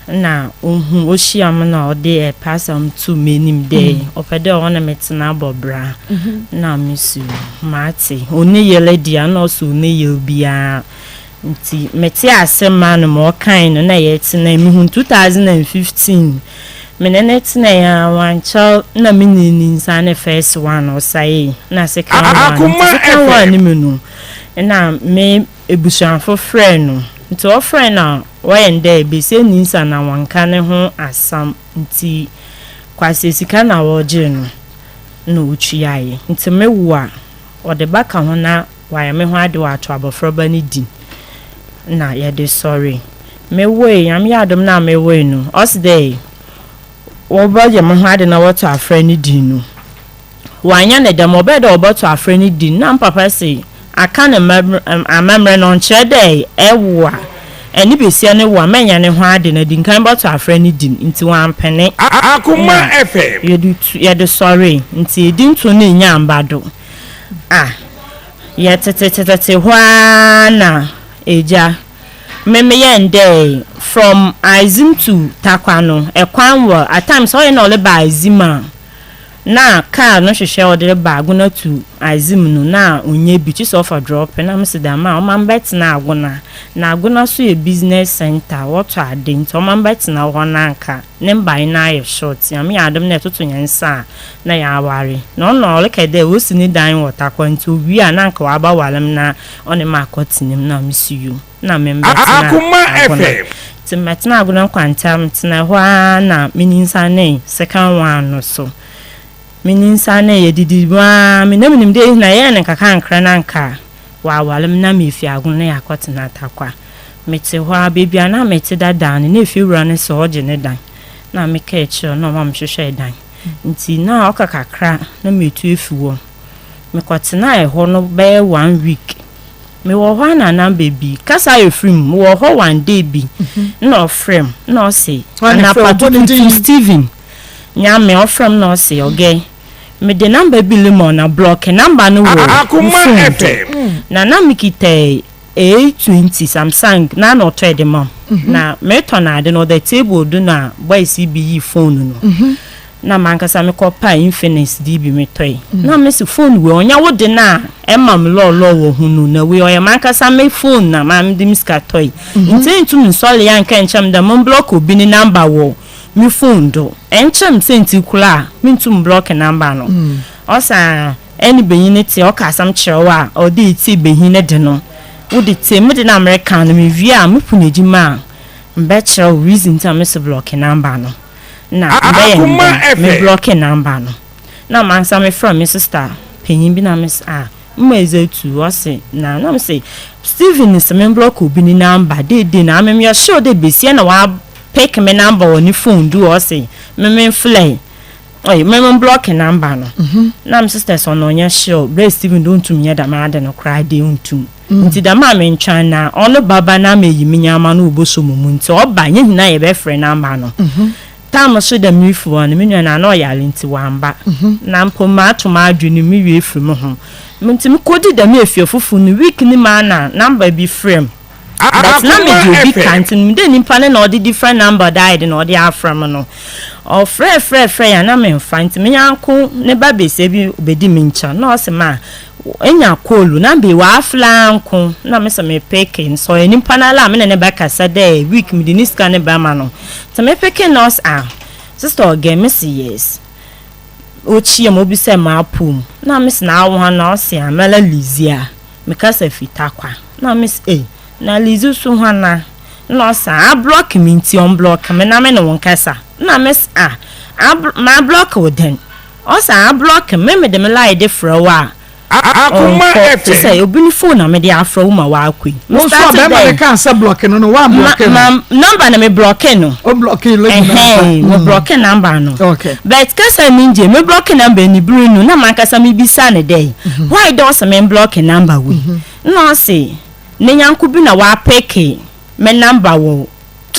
Na ohu ohyia me na ɔde ɛpɛ asɛm to m'anim dɛ ɔpɛ dɛ ɔne me tena bɔ bra. Na me so mate, ɔne yere deɛ na ɔsɛ ɔne yere biara, nti mete ase ma no ma ɔkae no. Na yɛtena, mehu 2015 mene ne tena ya wankyɛw na me ne ni nsa ne first one ɔsae na second one. Akoma Nti second FM. one ne mu no na me ebusuafo frɛ no, nti ɔfrɛ no a wɔyɛ no dɛ besie ni nsa na wɔnka ne ho asam, nti kwasi sika na wɔgye no na otuaeɛ, nti mewo a ɔde ba ka ho na wayɛ me ho ade, wato abɔfraba no din na yɛde sɔre. Mewoe, Nyame yɛ adom na mewoe no, ɔsi dɛ wɔbɛyɛ me ho ade na wɔto afrɛ no din no, wanyɛ ne dɛm. Ɔbɛyɛ dɛ wɔbɛto afrɛ no din na mpapa se aka ne amammerɛ no, ɔnkyerɛ dɛ ɛwo a ɛne besia ne wo a mɛnyɛ ne ho ade na di nkan bɛto afrɛ no din, nti wampene. Akoma Na FM. Yɛde tu yɛde sɔre, nti edi nto no enya mba do a yɛtetetetete hɔ ara na egya mmemme ndɛ from Axim to Takwa no ɛkwan wɔ. At times ɔyɛ na ɔleba Axim a na car no hwehwɛ ɔde ba Agona to Axim no na onye bi kyi sɛ ɔfa drop na mo si dama a ɔman bɛtena Agona, na Agona so yɛ business center, wɔtɔ ade, nti ɔman bɛtena hɔ na anka ne mban na ayɛ short. Nyame yɛ adom na ɛtoto yɛn nsa a na yɛaware na ɔno ɔrekɛ dɛ osi ne dan wɔ Takwa, nti owie a na anka waba ware m na ɔne ma akɔtena mu na mesi yo na membɛtena Akoma Agona. FM. Nti mɛtena Agona nkwantam tena hɔ ara na menyinsa ne second one no so. Menyinsa ne yɛdidi mu ara, menam nim dɛ na yɛyɛ ne nkakrankra na anka wɔaware m na mefi Agona na yɛakɔtena Takwa. Mete hɔ a, baabi a na mete dadaa no na efi wura no sɛ ɔgye ne dan na meka akyerɛ na ɔma mehwehwɛ dan, nti na ɔka kakra na metu efi hɔ. Mekɔtena ɛhɔ no bɛyɛ one week. Mewɔ hɔ a na number bi kasa ayɛ firi mu. Mewɔ hɔ one day bi na ɔfrɛ m na ɔse Wane frɛ anapa wo? Bɔ ne tututu din. Steven Nyame ɔfrɛ m na ɔse ɔgɛ mede number bi lemon na block number no wɔ Akoma me phone do. FM. Na mekita A20 Samsung na ɔtɔ ɛde ma m na metɔ na ade no ɔda table do na boys yi bi yi phone no na mankasa mekɔpa Infinix de bi metɔe na mesi phone wei ɔnyɛ wo de na ɛma m lɔɔlɔɔ wɔ ho no, na wei ɔyɛ mankasa me phone na maa mede me sika tɔe, nti ntum nsɔle a nka nkyɛm dɛ mo block obi ne number wɔ me phone do. Ɛnkyɛm sɛ nti kora a mentum block number no. Ɔsa ɛne benyin ne te ɔka asɛm kyerɛ wo a ɔde etie benyin ne de no wode tie me de na mereka no. Mewie a mepo n'adwuma a mbɛkyerɛ wo reason nti a mese block number no na mbɛyɛ Akoma ndɛm me FM. block number no na mansa mefrɛ me sister panyin bi na me sɛ ah, mma ɛdze atu ɔse na me sɛ Steven sɛ me block obi ne number deede na ame meyɛ sure dɛ besia na wa pick me number wɔ ne phone do. Ɔse me me mflɛ ɔyɛ me me block number no na me sister sɛ ɔno ɔnyɛ sure bere Steven do ntum nyɛ dɛm ade no koraa de ntum, nti dɛm a mentwan na ɔno baba na meyi me nyama no wɔbɔsɔ mu mu, nti ɔba nyɛ nyinaa yɛbɛfrɛ number no tam so dɛ merefi hɔ no. Me nua na ɔyare nti wamba na mpo maato m'adwene me wie firi me ho, nti mekɔdi dɛm efie foforɔ no week ni maa na number bi frɛ m, but na mede obi ka, nti mede nipa no na ɔde different number da ayɛ de na ɔde afrɛ me no. Ɔfrɛ frɛ frɛ ya na memfa, nti me yanko ne ba besia bi bɛdi me nkyɛn na ɔsɛ ma enya call na bi wafla nko na me sɛ me pick nso ɔyɛ nipa no ala a me ne ne bɛkasa dɛ week mede ne sika ne bɛma no, nti me pick na ɔsɛ, "Ah, sister ɔgɛ." Me sɛ, "Yes." Okyia mu obi sɛ maa pom na me sɛ na awo ha na ɔsɛ amala Lizi a mekasa fi Takwa na me sɛ, "Ei, na Lizi so hwana?" Na ɔsɛ a block me, nti ɔn block me na me ne wɔn kasa na me sɛ, "Ah, ma block wo den?" Ɔsɛ a block me, me de me line de frɛ wo a Akoma ɔnkɔ te FM. Sɛ obi ne phone na mede afrɛ wo ma waakɔ yi. Wo nso a bɛrima ne kaa sɛ block no wa block no? Ma number na me block no. O block lady na? Ɛhɛn, me block number no. But kasa mi ngye me block number ni biri no na mankasa me bisa ne dɛ why dɛ ɔsɛ me block number wei, na ɔsɛ ne nyanko bi na wa pick me number wɔ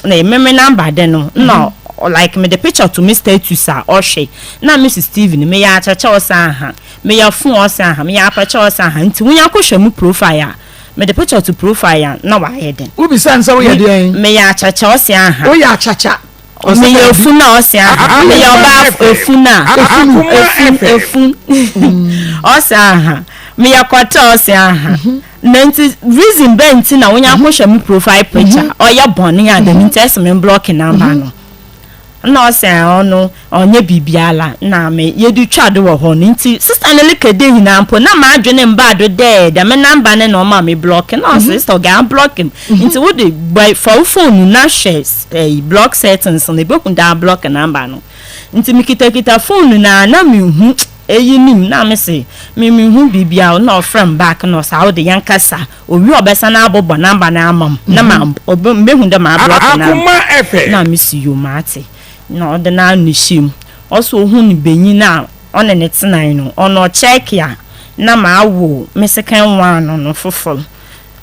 na me number de no na like me de picture to me status a ɔhwɛ na Mrs Steven meyɛ akyɛkyɛ ɔsan ha, meyɛ phone ɔsan ha, meyɛ apɛkyɛ ɔsan ha, nti wonya kɔhwɛ mu profile a Mede picture to profile a na wayɛ den. Wobisa no sɛ woyɛ deɛn? Meyɛ akyakya ɔse aha. Woyɛ akyakya ɔse Meyɛ efun a ɔse aha. Meyɛ ɔbaa efun a. Efunu. Efun efun ɔse aha. Meyɛ kɔtɛ ɔse aha. Na nti reason bɛn nti na wonya akɔhwɛ me profile picture ɔyɛ bɔne a dɛm nti ɛse me block number no. Nna ɔse ɔno ɔnnyɛ biribiara na me yɛde twa do wɔ hɔ no ntsi sister no leka dɛ nyina mpo na m'adwen mmbaa do dɛ dɛm number no na ɔma me blɔke na ɔse sister ɔgyaa ablɔke me ntsi wo de bɔ fa wo phone no na hwɛ block settings no ebohu dɛ ablɔke number no ntsi mekitakita phone no a na mennhu eyi no mu na mese me mennhu biribiara na ɔfrɛ me back na ɔse awo de yɛnkasa Owie a ɔbɛsan abobɔ number no ama m na ma mehu dɛ mablɔke no ama na mese yo mate na ɔde n'ano hyɛ mu ɔse ohun banyin a ɔne no tsenae no ɔno ɔkyɛɛke a na mawo me second one no fofor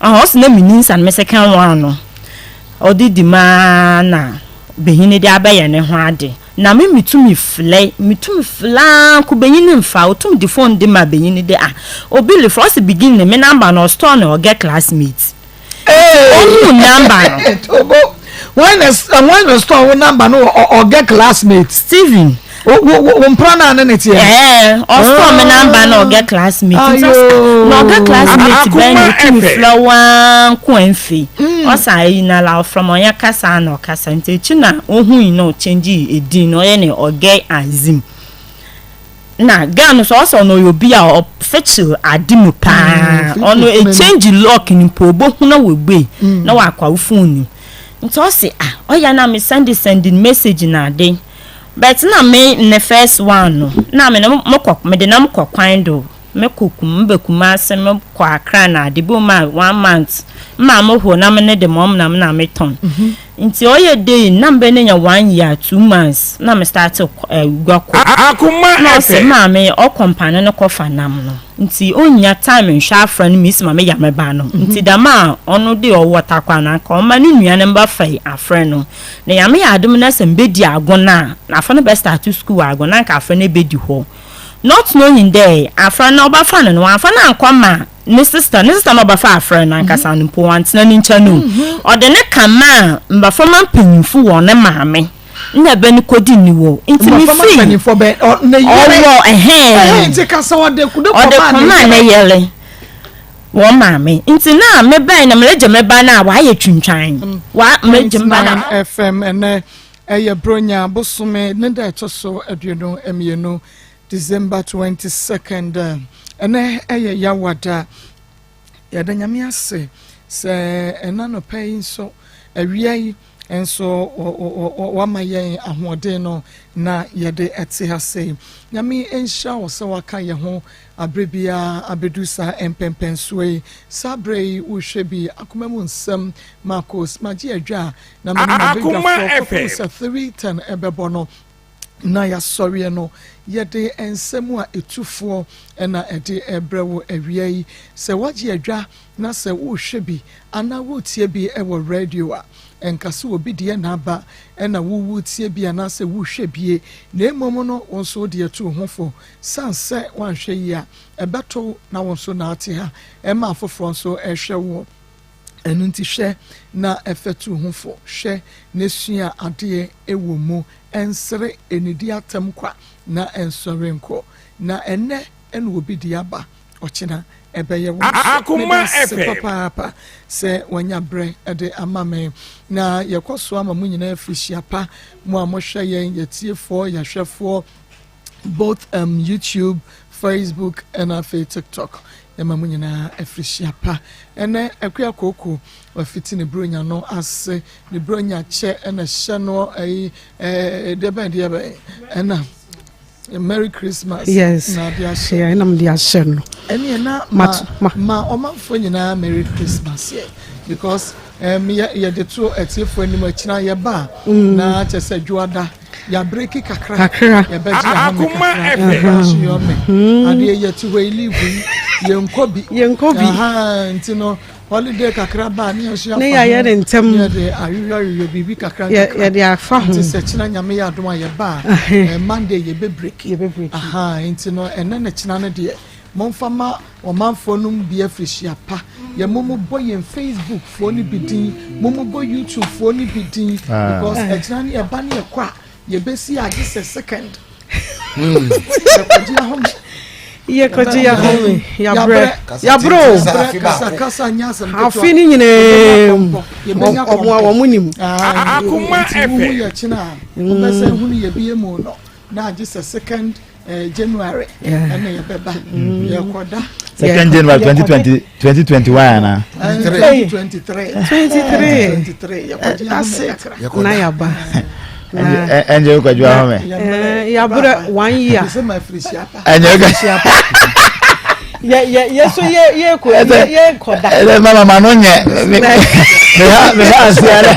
ɔse na minni nsa no me second one no ɔde di mu ara na banyin no de abɛyɛ ne ho ade. Na me mitumi flɛ, mitumi flɛ ara nko banyin no mmfa, otum de phone de ma banyin no dɛ ah obi refrɛ, ɔse begin no me number no ɔstore no ɔgɛ classmate. Ntsi ohun number no. Tobo, hwan na hwan na store wo number no wɔ ɔgɛ classmate? Steven. Wo wo wo mpra no a ne ne teɛ no? Ɛɛ, ɔstore me number no ɔgɛ classmate. Nti ɔse ah, na ɔgɛ classmate bɛn na otumi frɛ wo ara nko ɛmfe. Ɔse ayi na la ɔfrɛ me ɔnnyɛ kasa ara na ɔkasa ntsi ekyir na ohui na ɔkyɛngyee edin no ɔyɛ no Ɔgɛe Azim. Na girl no so ɔse ɔno ɔyɛ obi a ɔfekyir ade mu paa ɔno ekyɛngye lock no mpo obohu na oebue na ɔakɔ wo phone no mu. Ntsi ɔse ah ɔyɛ a na me sɛnde sɛnde no message na ade but nna me ne first one no na me no mokɔ mede nam kɔ kwan do. Me kɔ kum me ba kumase me kɔ akra na ade bi ma one month ma mo hɔ na me ne de mom na me na me tɔn nti ɔyɛ day na me bɛ ne nya one year 2 months na me start gua kɔ Akoma na ɔsɛ FM. maame ɔkɔ mpane no kɔ fa nam no nti onya time nhwɛ afra no mi si ma me ya me ba no nti dɛm a ɔno de ɔwɔ takwa na nka ɔma ne nua no mba fa yi afra no na yame yɛ adom na sɛ mbɛdi ago no a afra no bɛ start school wɔ ago na nka afra no bɛdi hɔ. Not knowing dɛ afra no ɔbɛfa no no, ɔammfa no annkɔ ma ne sister, ne sister no a ɔbɛfa afra no ankasa no mpo ɔanntsena ne nkyɛn o. Ɔde no kɛmaa mboframba mpanyimfo wɔ ne maame na bɛ no kodii no wɔ. Ntsi Mboframba mifii mpanyimfo bɛn? Ɔ ne yere. Ɔwɔ Ɛhɛn, ɛhɛn. ntsi ka sɛ ɔde de Ɔde kɔmaa ne kɔmaa ne yere. yere, wɔn maame. Ntsi na mebɛn na meregye me ba no a, ɔayɛ twintwan. Wa meregye me ba no a. 9 FM ɛnɛ Ɛyɛ Buronya bosome ne da ɛtɔ so 22, December 22nd. Ɛnɛ ɛyɛ Yawada. Yɛda Nyame ase sɛ ɛna nɔpɛ yi nso, awia yi nso wama yɛn ahoɔden no na yɛde ɛte ha sei. Nyame nhyira wo sɛ waka yɛn ho abere biara abɛdu saa mpɛmpɛnsoɔ yi. Saa berɛ yi wohwɛ bi akoma mu nsɛm Marcos magye adwa a Na me ne Akoma m'abadwafoɔ kɔpem FM. sɛ 3:10 ɛbɛbɔ no, na yɛasɔreɛ no, yɛde nsɛm a ɛtu foɔ na ɛde rebrɛ wo awia yi. Sɛ woagye adwa na sɛ worehwɛ bi anaa woretie bi wɔ radio a, ɛnka sɛ obi deɛ na aba na wo woretie bi anaasɛ worehwɛ bie, na mmom no wo nso wode atu wo ho fo. Sane sɛ woanhwɛ yie a, ɛbɛto wo na wo nso na ate ha ɛma afoforɔ nso rehwɛ woɔ. Ɛno nti hwɛ na fatu ho fo, hwɛ na sua adeɛ wɔ mu, nsere, nnidi atɛm kwa, na nsɔre nkɔ. Na ɛnnɛ na obi de aba, ɔkyena ɛbɛyɛ wo nso. Akoma Meda ase FM. papaapa sɛ wanya berɛ de ama me. Na yɛkɔ so ama mo nyinaa afirihyia pa, mo a mohwɛ yɛn, yɛtiefoɔ, yɛhwɛfoɔ, both YouTube, Facebook ɛna afei TikTok. Yɛma mo nyinaa afirihyia pa. Ɛnɛ Akua Kooko wafiti ne buronya no ase. Ne buronya kyɛ ɛna ɛhyɛ no ɛyi ɛɛ deɛ bɛn deɛ bɛn ɛna Merry Christmas. Yes. Na ade ahyɛ. Yeah, ɛna mede ahyɛ no. Ɛne ɛna ma ma ɔmanfoɔ nyinaa Merry Christmas yɛ because yɛ yɛde to atiefoɔ anim akyina yɛba a na kyɛ sɛ dwoada. Yɛabreki kakra. Kakra. Yɛbɛgye ahome Akoma kakra. FM. Yɛba nso yɛɔmɛ. Adeɛ yɛte hɔ yi leave yi yɛnkɔ bi. Yɛnkɔ bi. Aha nti no holiday kakra ba a ne yɛn nso yɛafa Ne yɛayɛ ho. ne ntɛm. Ne yɛde ayoyɔyoyɔ biribi kakra Yɛ- nkakra. yɛde afa ho. Nti sɛ kyena Nyame yɛ adom a yɛba a Monday yɛbɛ break. Yɛbɛ break. Aha nti no ɛnɛ ne kyena no deɛ momfa ma ɔmanfoɔ no mu bi afirihyia pa. Yɛ mo mo bɔ yɛn Facebook foɔ no bi din, mo mo bɔ YouTube foɔ no bi din because ɛkyina ne yɛba ne yɛkɔ a yɛbɛsi agye sɛ second. Yɛkɔgye ahome. Yɛkɔgye ahome. Yɛabrɛ. Yɛabrɛ o. Kasakasa nyɛ asɛm ketewa. Afe ne nyinaa mu. Ɔmo a wɔn nim. Akoma ɛfɛ. Nti wohu yɛ kyena a, wobɛsɛ hunu yɛ bie mu no na agye sɛ second January ɛna yɛbɛba yɛkɔda. Second January 2020 2021 ana. 2023. 23. 23 yɛkɔgye ahome kakra. Na yaba. Ɛnjɛ kɔgye ahome. Yɛabrɛ one year. Sɛ ma afiri siapa. Ɛnjɛ kɔgye. Yɛ yɛ yɛ so yɛ yɛ kɔ yɛ yɛ kɔ da. Ɛdɛ mama ma no nyɛ me ha me ha ase ara.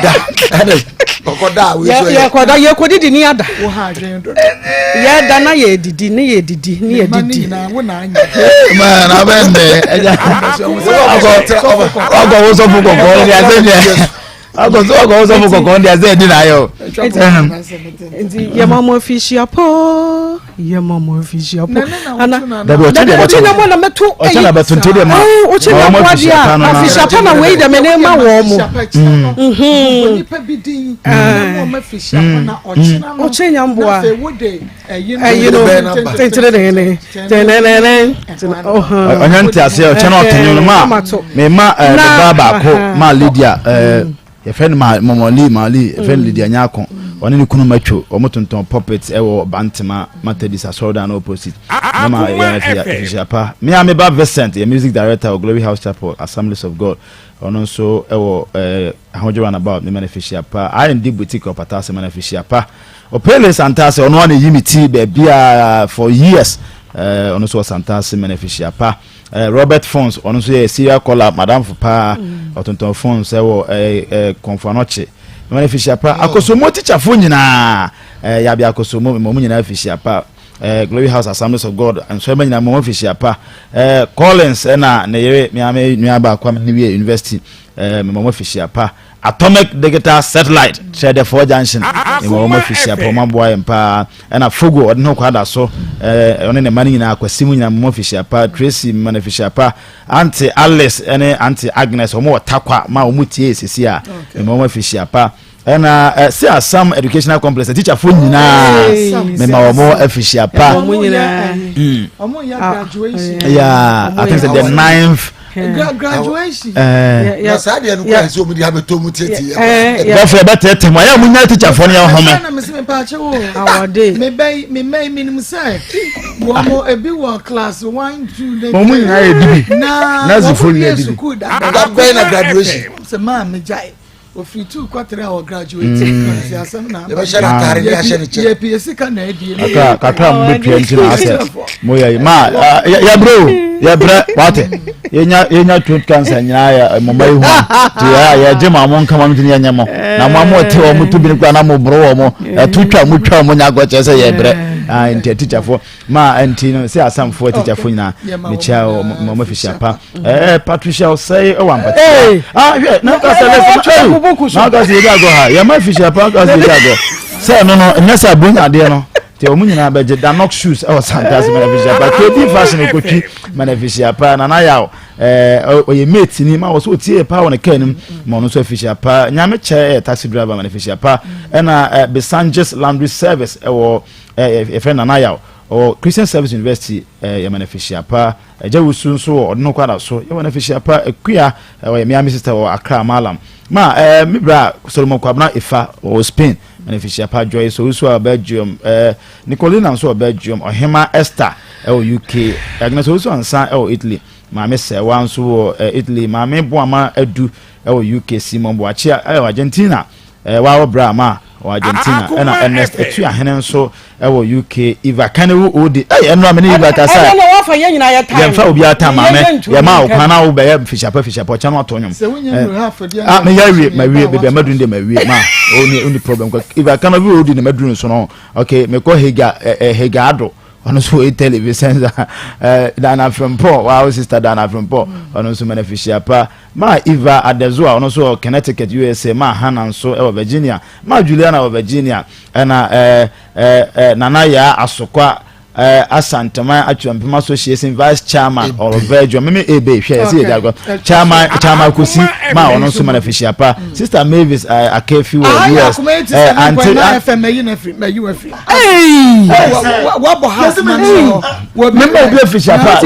Ɔkɔda a wei so yɛ yɛ. kɔ da yɛ kɔ didi ni ada. Wo ha adwene dodo. Yɛ da na yɛ didi ne yɛ didi ne yɛ Mma ne didi. nyinaa wo na anyɛ. Ma na bɛ ndɛ ɛgya akɔ akɔ wosɔfo kɔkɔɔ ndi ase nyɛ akɔ so akɔ wosɔfo kɔkɔɔ ndi ase ɛdi na ayɛ o. Nti yɛ ma mo afihyia po yɛ ma mo afihyia po. Ana Dabi ɔkyɛ deɛ ɔkyɛ na bɛto mo na mɛto ɔkyɛ na bɛto nti o deɛ ma ɔkyɛ na ma mo wɔn adeɛ afihyia a pa no na afihyia pa na wei dɛm ne ma wɔn mo. Nipa bi din na mo afihyia pa na ɔkyena no. Ɔkyɛ nyamboa. Na afei wo de ɛyi no. Ɛyi no tentenene tentenene. Ɔnyɛ nte aseɛ ɔkyɛ na ɔtɛnyɛ no ma me ma ɛɛ me ba baako ma Lydia ɛɛ yɛfrɛ no ma mɔmɔli mali yɛfrɛ no Lydia Nyako ɔne ne kunu Matwo wɔn tontɔn puppet ɛwɔ Bantama Methodist asɔredan no opposite ne ma yɛn afi afihyia pa me a me ba Vincent yɛ music director wɔ Glory House Chapel Assemblies of God ɔno nso ɛwɔ ɛɛ Ahodwo runabout me ma no afihyia pa R&D boutique ɔpata ase ma no afihyia pa Opele Santase ɔno a na eyi me ti baabi for years ɔno nso wɔ Santase ma no afihyia pa. Robert Phones ɔno nso yɛ serial caller madamfo paa ɔtontɔn phones ɛwɔ Kɔnfo Anɔkye ma no afihyia pa. Akosombo tikyafoɔ nyinaa Yabe Akosombo ma wɔn nyinaa afihyia pa. Glory House Assemblies of God nsɔrima nyinaa ma wɔn afihyia pa. Collins ɛna ne yere me ame nua baako a me ne wie university ma wɔn afihyia pa. Atomic Digital Satellite Kyerɛdɛfoɔ Junction ma wɔn afihyia pa wɔn aboa yɛn paa. Ɛna Fogo ɔde ne ho kɔ ada so ɔne ne mma no nyinaa Kwasi mu nyinaa ma wɔn afihyia pa. Tracy ma no afihyia pa. Auntie Alice ɛne Auntie Agnes wɔn wɔ Tarkwa ma wɔn tie sisi a ma wɔn afihyia pa. Ɛna sɛ Asam Educational Complex atikyafoɔ nyinaa mema wɔn afihyia pa. Yeah, I think the ninth graduation. Na saa deɛ no kura sɛ ɔmu de abɛtɔ mu tete yɛ. Bɔfo ɛbɛtɛtɛ mu ayɛ mu nya tikyafoɔ no yɛ home. Ɛna mesi mi paakyɛ wo. Awɔde. Mebɛyi mebɛyi minim sɛ wɔn ebi wɔ class 1 2 ne 3. Wɔn nyinaa yɛ dibi. Na Nazifoɔ wɔn nyinaa wie dibi. sukuu da. Dabɛn na graduation. Sɛ maa mi gyae ofiri 2 kɔ 3 a wɔ graduate. Nti asɛm na aba. Yɛbɛhyɛ no ataare ne ahyɛ no kyɛ. Yɛ pie sika na adi. Kakra kakra mo bɛtua nti na asɛ mo yɛ yi ma yɛbrɛ o yɛbrɛ wate yɛnya yɛnya throat cancer nyinaa yɛ mo mma yi ho nti yɛ a yɛgye mo a mo nka mo nti yɛnyɛ mo na mo a mo te wɔn to bi no kura na mo boro wɔn ɛto twa mo twa mo nya akɔkyɛ sɛ yɛbrɛ ah nti atikyafoɔ ma nti no sɛ asamfoɔ atikyafoɔ nyinaa mekyia wɔn wɔn afihyia pa ɛɛ Patricia Osei ɛwɔ ampatia ah hwɛ na nka sɛ lɛsɛ ɛyi na nka sɛ yɛdi agorɔ ha yɛma afihyia pa nka sɛ yɛdi agorɔ sɛ ɛno no nyɛ sɛ abonya adeɛ no nti wɔn nyinaa bɛgye danok shoes ɛwɔ santase mana afihyia pa kd fashion okotwi mana afihyia pa nana yaw ɛɛ ɔyɛ mate ni ma wɔ so otie pa wɔ ne kaa nim ma ɔno nso afihyia pa nyame kyɛ ɛyɛ taxi driver mana afihyia pa ɛna ɛɛ besanges laundry service ɛwɔ ɛɛ yɛfrɛ nana yaw ɔwɔ Christian Service University ɛɛ yɛ mana afihyia pa ɛgya wusu nso wɔ ɔde no kɔ ada so yɛ mana afihyia pa akua ɛwɔ yɛ miami sister wɔ Accra Malam ma ɛɛ mi bra Solomon Kwabena Efa wɔ Spain mana afihyia pa Joyce Owusu a Belgium ɛɛ Nicolina nso wɔ Belgium Ɔhema Esther ɛwɔ UK Agnes Owusu Ansa ɛwɔ Italy Maame Sɛwa nso wɔ ɛɛ Italy Maame Boama Adu ɛwɔ UK Simon Boakye ɛwɔ Argentina ɛɛ waawɔ bra ma wɔ Argentina ɛna Ernest Atuahene nso ɛwɔ UK Eva Kanewu Odi ɛyɛ ɛnura mi ne Eva kasa ɛnɛ na wafa yɛn nyinaa yɛ time yɛnfa obi ata maame yɛ ma wo kwan na wo bɛyɛ fisiapa fisiapa ɔkyɛn no atɔ nwom Sɛ wonya nnuru half deɛ ah meyɛ awie ma wie baabi a maduru deɛ ma wie ma oni oni problem kɔ Eva Kanewu Odi na maduru nso no okay mekɔ Hega ɛ Hega Ado ɔno nso wɔ Italy Vicenza ɛ Dana Frimpong wow sister Dana Frimpong ɔno nso mana fisiapa ma Eva Adezoa ɔno nso wɔ Connecticut USA ma Hannah nso wɔ Virginia ma Juliana wɔ Virginia ɛna ɛɛ ɛɛ Nana Yaa Asokwa. Asanteman Atwerɛmpem Association Vice Chairman Ɔlɔvɛdwo meme ebe hwɛ yɛsɛ yɛdi agorɔ Chairman Chairman Kosi ma ɔno nso mana fihyia pa Sister Mavis Akefi wɔ US ante mema obi afihyia pa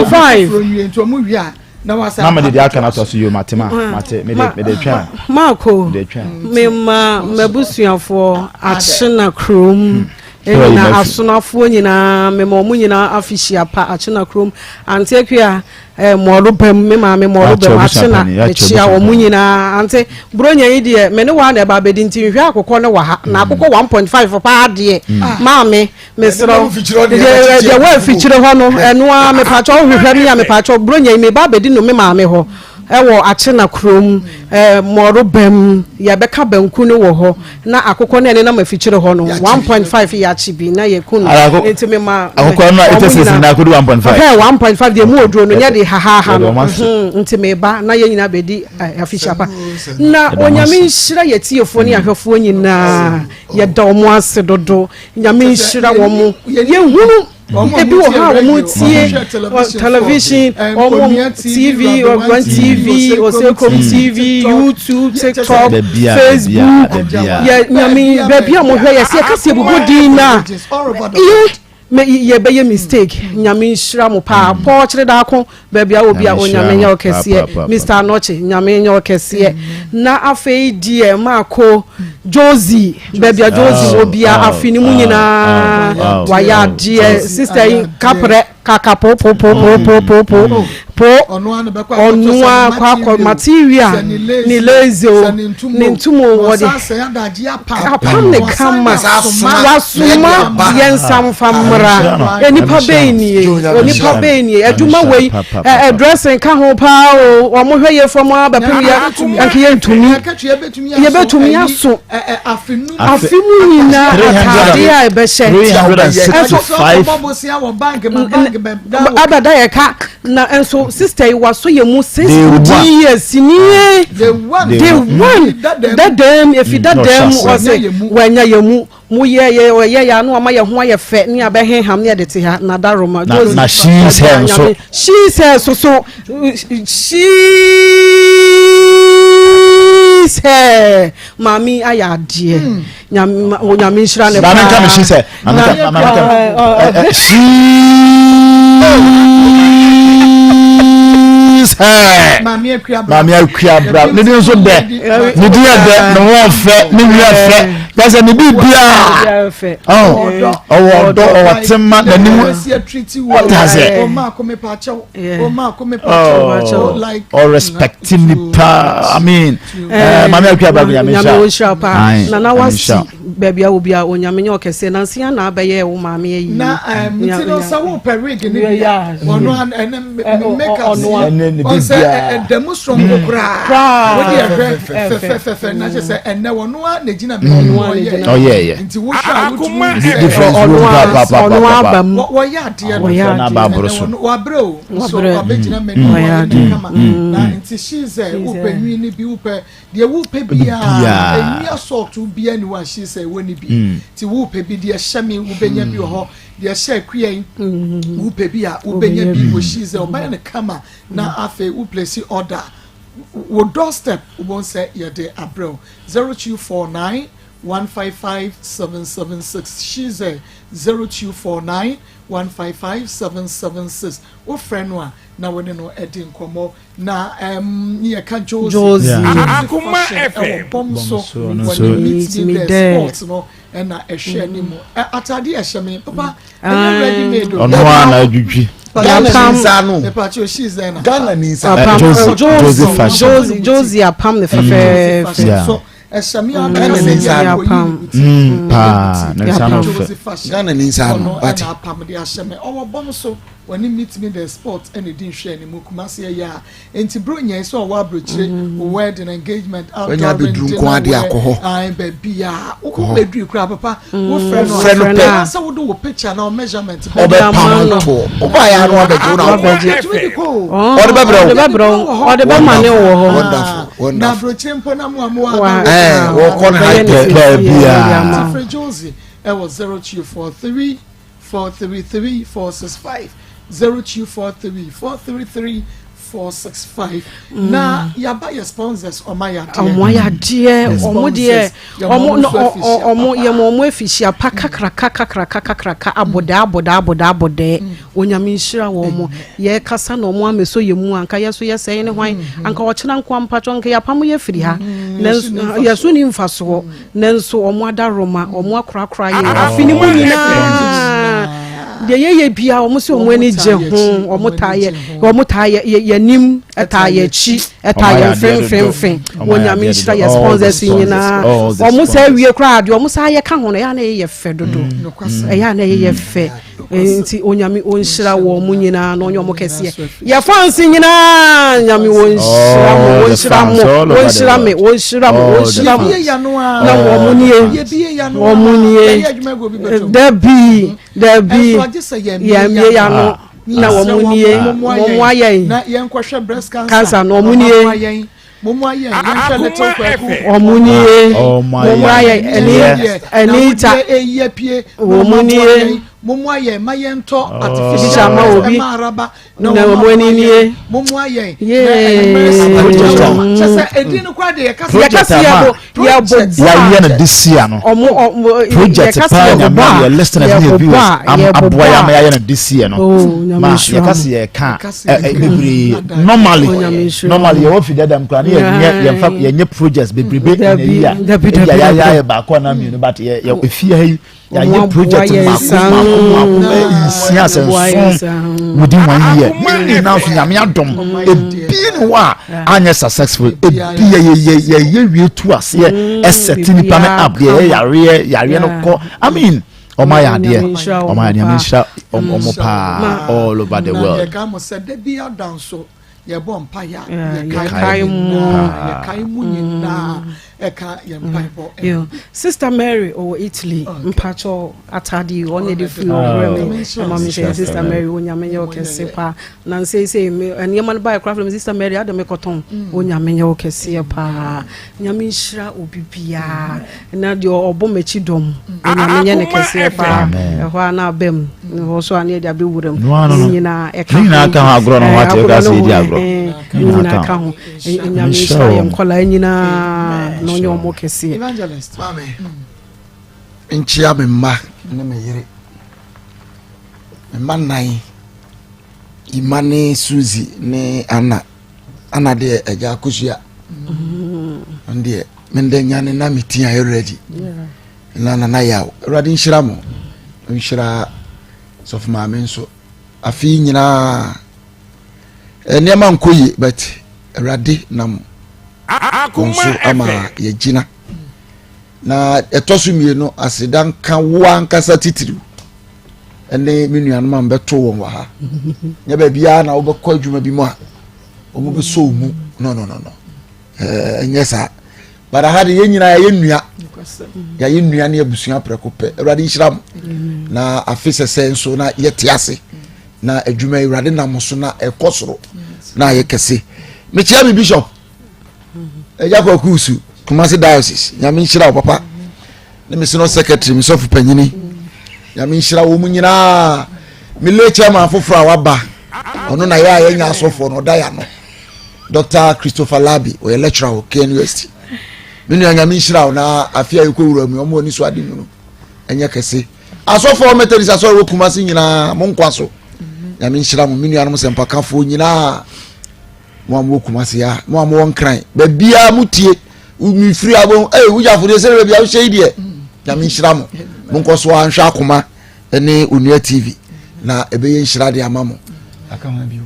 na mede deɛ aka no atɔ so yio mate ma mate mede mede twɛn Marco mema m'abusuafoɔ akyena kurom Nyina asonafoɔ nyinaa mema ɔmo nyinaa afehyia pa Akyena kurom Ante Akua eh, Mɔɔlo bam me maame Mɔɔlo bam Akyena mekyia ɔmo nyinaa Ante Buronya yi deɛ me ne waa na ɛba abɛdi nti nhwɛ akokɔ no wɔ ha na akokɔ 1.5 paa deɛ maame mesrɛ wo deɛ deɛ wɔ afikyire hɔ no ɛno ara mepakyɛ wohwehwɛ me a mepakyɛ Buronya yi meba abɛdi no me maame hɔ Ɛwɔ Akyena kurom, Mɔro bam, yɛbɛka banku no wɔ hɔ, na akokɔ no a ɛnenam afikyire hɔ no, 1.5 yɛakye bi na yɛku no. Nti mema akokɔ no a ɛtɛ sisi na akɔdu 1.5. Ɔhɛ 1.5 deɛ mu oduro no nyɛ de hahaha no. Nti meba na yɛn nyinaa bɛdi afihyia pa. Na Onyame nhyira yɛ tiefoɔ ne ahwɛfoɔ nyinaa. Yɛda wɔn ase dodo. Nyame nhyira wɔn. Yɛhunu Ebi wɔ hɔ a wɔn tie television, wɔn TV, wɔn TV, Osekom TV, YouTube, TikTok, Facebook. Yɛ nyame baabi a wɔhwɛ yɛ sɛ yɛka sɛ yɛbobɔ din na yɛ bɛyɛ mistake. Nyame nhyira mo paa. Paul kyerɛ daako Baabi a wɔ bia Onyame nyɛ wo kɛseɛ Mister Anokye Nyame nyɛ wo kɛseɛ Na afei deɛ Maako Josie baabi a Josie wɔ bia afe no mu nyinaa wayɛ adeɛ sister yi kaprɛ kaka po po po po po po po po ɔno a kɔ akɔ material ne lazy o ne ntum o wɔde apam ne kama wasoma yɛn nsa mfa mmra onipa bɛn nie onipa bɛn nie adwuma wei ɛ dressing ka ho paa o wɔn hwɛ yɛ fam a bɛpem yɛ nka yɛ ntumi yɛbɛtumi aso afe mu nyinaa ataade a ɛbɛhyɛ ɛso abɛda yɛ ka na nso sister yi waso yɛ mu six good years nie day one dadam efi dadam ɔsɛ wanya yɛ mu mo yɛ yɛ ɔyɛ yɛ ano ama yɛ ho ayɛ fɛ ne abɛ heham ne yɛde te ha na daroma na na she's hair nso she's hair so so she's hair maame ayɛ adeɛ nyame onyame nhyira ne paa maame nka me she's hair maame nka maame nka she's hair maame akua bra ne din nso dɛ ne din yɛ dɛ ne ho ɔfɛ ne wi ɛfɛ yɛsɛ ne bi biara ɔwɔ ɔdɔ ɔwɔ tema n'anim ɔta sɛ ɔrespecti nipa i mean maame akua bra nyame nhyira paa nana wasi baabi a obi a onyame nyɛ ɔkɛseɛ nansi ya na abɛyɛ wo maame ayi na nti no sɛ wopɛ wig ne bi a ɔno ɛne makeup ɔsɛ ɛda mu soronko koraa wode ɛhwɛ fɛfɛfɛfɛ na kyɛ sɛ ɛnɛ ɔno a na gyina baabi ɔyɛɛyɛ nti wohwɛ a wotumi difference wɔ mu ɔno aba mu wɔyɛ adeɛ no wabrɛ o nso wabɛgyina m'anim wɔyɛ ne kama na nti she sɛ wopɛ nwi ne bi wopɛ Deɛ wopɛ biara, ɛnni asɔɔto biara ni hɔ a hyee sɛ ɛwɔ ne bi. Nti wopɛ bi, deɛ ɛhyɛ me wobɛnya bi wɔ hɔ, deɛ ɛhyɛ akua yi wopɛ bi a wobɛnya bi wɔ hyee sɛ ɔbɛyɛ no kama na afei wo place order wo doorstep wobɛhu sɛ yɛde abrɛ wo. 0249 155 776 hyee sɛ 0249 155 776 wofrɛ no a na wo ne no adi nkɔmmɔ. Na ɛɛm ne yɛka Josie. Josie. Josie fashion ɛwɔ bɔm so wɔ ne meet me there sport no ɛna ɛhwɛ anim. Ataade a ɛhyɛ me papa ɛnyɛ ready made o. Ɔno ara na adwidwi. Ghana ni nsa no. Mepatwa o she's there na. Ghana ni nsa. Josie Josie fashion. Josie Josie apam ne fɛfɛɛfɛ. So ɛhyɛ me Ghana ni nsa no. Paa ne nsa no fɛ. Ghana ni nsa no. Ɔno ɛna apam de ahyɛ me ɔwɔ bɔm so. Wɔne Meet Me The Spot na edi nhwɛanimu Kumasi ɛyɛ a enti bere onyae sɛ ɔwɔ abrokyire wedding engagement Wanya outdoor abɛduru dinner nko ara de wear akɔ hɔ. ae baabi a Kɔ hɔ. wobɛduru koraa papa wofrɛ no Wofrɛ no pɛ. anaasɛ wode wo picture na wo measurement bɛma Ɔbɛpam ama no. toɔ. Wobaeɛ ara na wabɛgye wo na wokɔ. Wabɛgye. Tumi de kɔ o. Ɔde bɛbrɛ wo. Ɔde bɛbrɛ wo. Ɔde bɛma ne wɔ hɔ. Wonderful, Na wonderful. aburokyire mpo na mo a mo Wa- a Ɛɛ, wɔkɔ no Ɔbɛyɛ high ne tech. sisi Baabiara. ama wo. Frɛ Josie ɛwɔ 0243. 433 465 0243 433 465 na yaba yɛ sponsors ɔma yɛ adeɛ. Ɔmo ayɛ adeɛ, ɔmo deɛ ɔmo no ɔmo yɛ mo ɔmo afihyia pa kakraka kakraka kakraka abɔdɛɛ abɔdɛɛ abɔdɛɛ abɔdɛɛ. Onyame nhyira wɔn mo. Yɛ kasa na ɔmo amɛsɔ yɛ mu anka yɛ so yɛ sɛe ne hwan anka ɔkyena nkoa mpakyɛw anka yɛapamo yɛ firi ha nanso yɛ so ni mfasoɔ nanso ɔmo adaworoma ɔmo akorakora yɛ afe no mu nyinaa deɛ yɛyɛ bia ɔmo sɛ ɔmo ani gye ho ɔmo taa yɛ ɔmo taa yɛ yɛnim ɛtaa yɛ akyi ɛtaa yɛ mfemfemfe wɔ nyame nhyira yɛ sponsors nyinaa ɔmo sɛ awie koraa deɛ ɔmo saa yɛ ka ho no ɛyɛ a na ɛyɛ fɛ dodo ɛyɛ a na ɛyɛ fɛ nti onyame ɔnhyira wɔn mo nyinaa na ɔnyɛ ɔmo kɛseɛ yɛ fans nyinaa nyame wɔnhyira mo wɔnhyira mo wɔnhyira me wɔnhyira mo wɔnhyira mo na wɔn mo nie wɔn mo nie dabi dabi yɛn ya no na wɔn mo nie wɔn mo ayɛ yi cancer na wɔn mo nie. Wɔn nie, wɔn ayɛ ɛni ɛni ta wɔn nie. Artificial ma obi na wɔn ani nie. Yee. Project ama yɛayɛ no this year no project paa nyame yɛ listeners ne yɛ viewers aboa yɛ ama yɛayɛ no this year no ma yɛka se yɛka bebree normally normally yɛwɔ fi dada mu koraa ne yɛnyɛ yɛmfa yɛnyɛ projects bebrebe na yi a ebi a yɛayɛ ayɛ baako anaa mmienu but yɛ yɛ efie ha yi yɛayɛ project mako mako mako bɛyɛ nsia sɛ nson within one year ne nyinaa nso nyame adom ebi ne hɔ a anyɛ successful ebi yɛ yɛ yɛ yɛ wie tu aseɛ ɛsɛte nipa ne up deɛ yɛ yareɛ yareɛ no kɔ i mean. Ɔmo ayɛ adeɛ ɔmo ayɛ adeɛ nyame nhyira ɔmo paa all over the world. Na yɛka mo sɛ da bi ada nso yɛbɔ mpaeɛ a yɛkae mo nyinaa yɛkae mo nyinaa ɛka yɛn mpaebɔ. Yo, Sister Mary ɔwɔ Italy mpakyɛ atade yi ɔne de firi ɔbrɛ me ɛma me hyɛ Sister Mary onyame nyɛ ɔkɛse paa na nsɛsɛ nneɛma no baeɛ koraa frɛ me Sister Mary adɛ mekɔtɔn onyame nyɛ ɔkɛseɛ paa nyame nhyira obi biara Na deɛ ɔbɔ m'akyi dɔm, Onyame nyɛ no kɛseɛ paa. Ɛhɔ a na aba mu, ɛhɔ so a na yɛde abɛwura mu. Ne nyinaa ɛka ho. Ne nyinaa ka ho agorɔ no ho ate ɛka sɛ yɛdi agorɔ. Ne nyinaa ka ho. Nyame nhyira yɛn nkɔlaa nyinaa na ɔnyɛ ɔmo kɛseɛ. Evangelist. Maame, nkyia me mma ne me yere. Me mma nnan, Ima ne Suzy ne Anna. Anna deɛ agya akosua. Ɔno deɛ mendɛ nyane na me ti ayɛ ready na nana yaw awurade nhyira mo nhyira sɔfo maame nso afei nyinaa eh, nneɛma nkɔ yie but awurade nam wɔn so ama yɛgyina na ɛtɔ so mmienu aseda nka wo ankasa titiriw ɛne me nuanom a mbɛto wɔn wɔ ha nyɛ baabiara na wobɛkɔ adwuma bi mu a wɔn bɛsɔ wo mu no no no no ɛnyɛ saa but aha de yɛn nyinaa yɛyɛ nnua yɛayɛ nnua ne abusua prɛko pɛ awurade nhyira mo na afe sɛsɛ nso na yɛte ase na adwuma awurade nam so na ɛkɔ soro na ayɛ kɛse mekyia me bishop ɛgya kwaku su kumase diocese nyame nhyira wo papa ne me senior secretary me sɔfo panyini nyame nhyira wɔ mu nyinaa me lay chairman foforɔ a waba ɔno na yɛ a yɛnya asɔfoɔ no ɔda yɛ ano Dr. Christopher Labi ɔyɛ lecturer wɔ KNUST me nua nyame nhyira wo na afe a yɛkɔ wura mu ɔmo ani so ade mu no ɛnyɛ kɛse asɔfoɔ Methodist asɔre wɔ Kumasi nyinaa mo nkwa so nyame nhyira mo me nuanom sɛmpakafoɔ nyinaa mo a mowɔ Kumasi ha mo a mowɔ Nkran baabiara mo tie mefiri abɔ ee wogyafo deɛ sɛ baabi a wohyɛ yi deɛ nyame nhyira mo monkɔ so anhwɛ akoma ne onua tv na ɛbɛyɛ nhyira de ama mo aka ho bio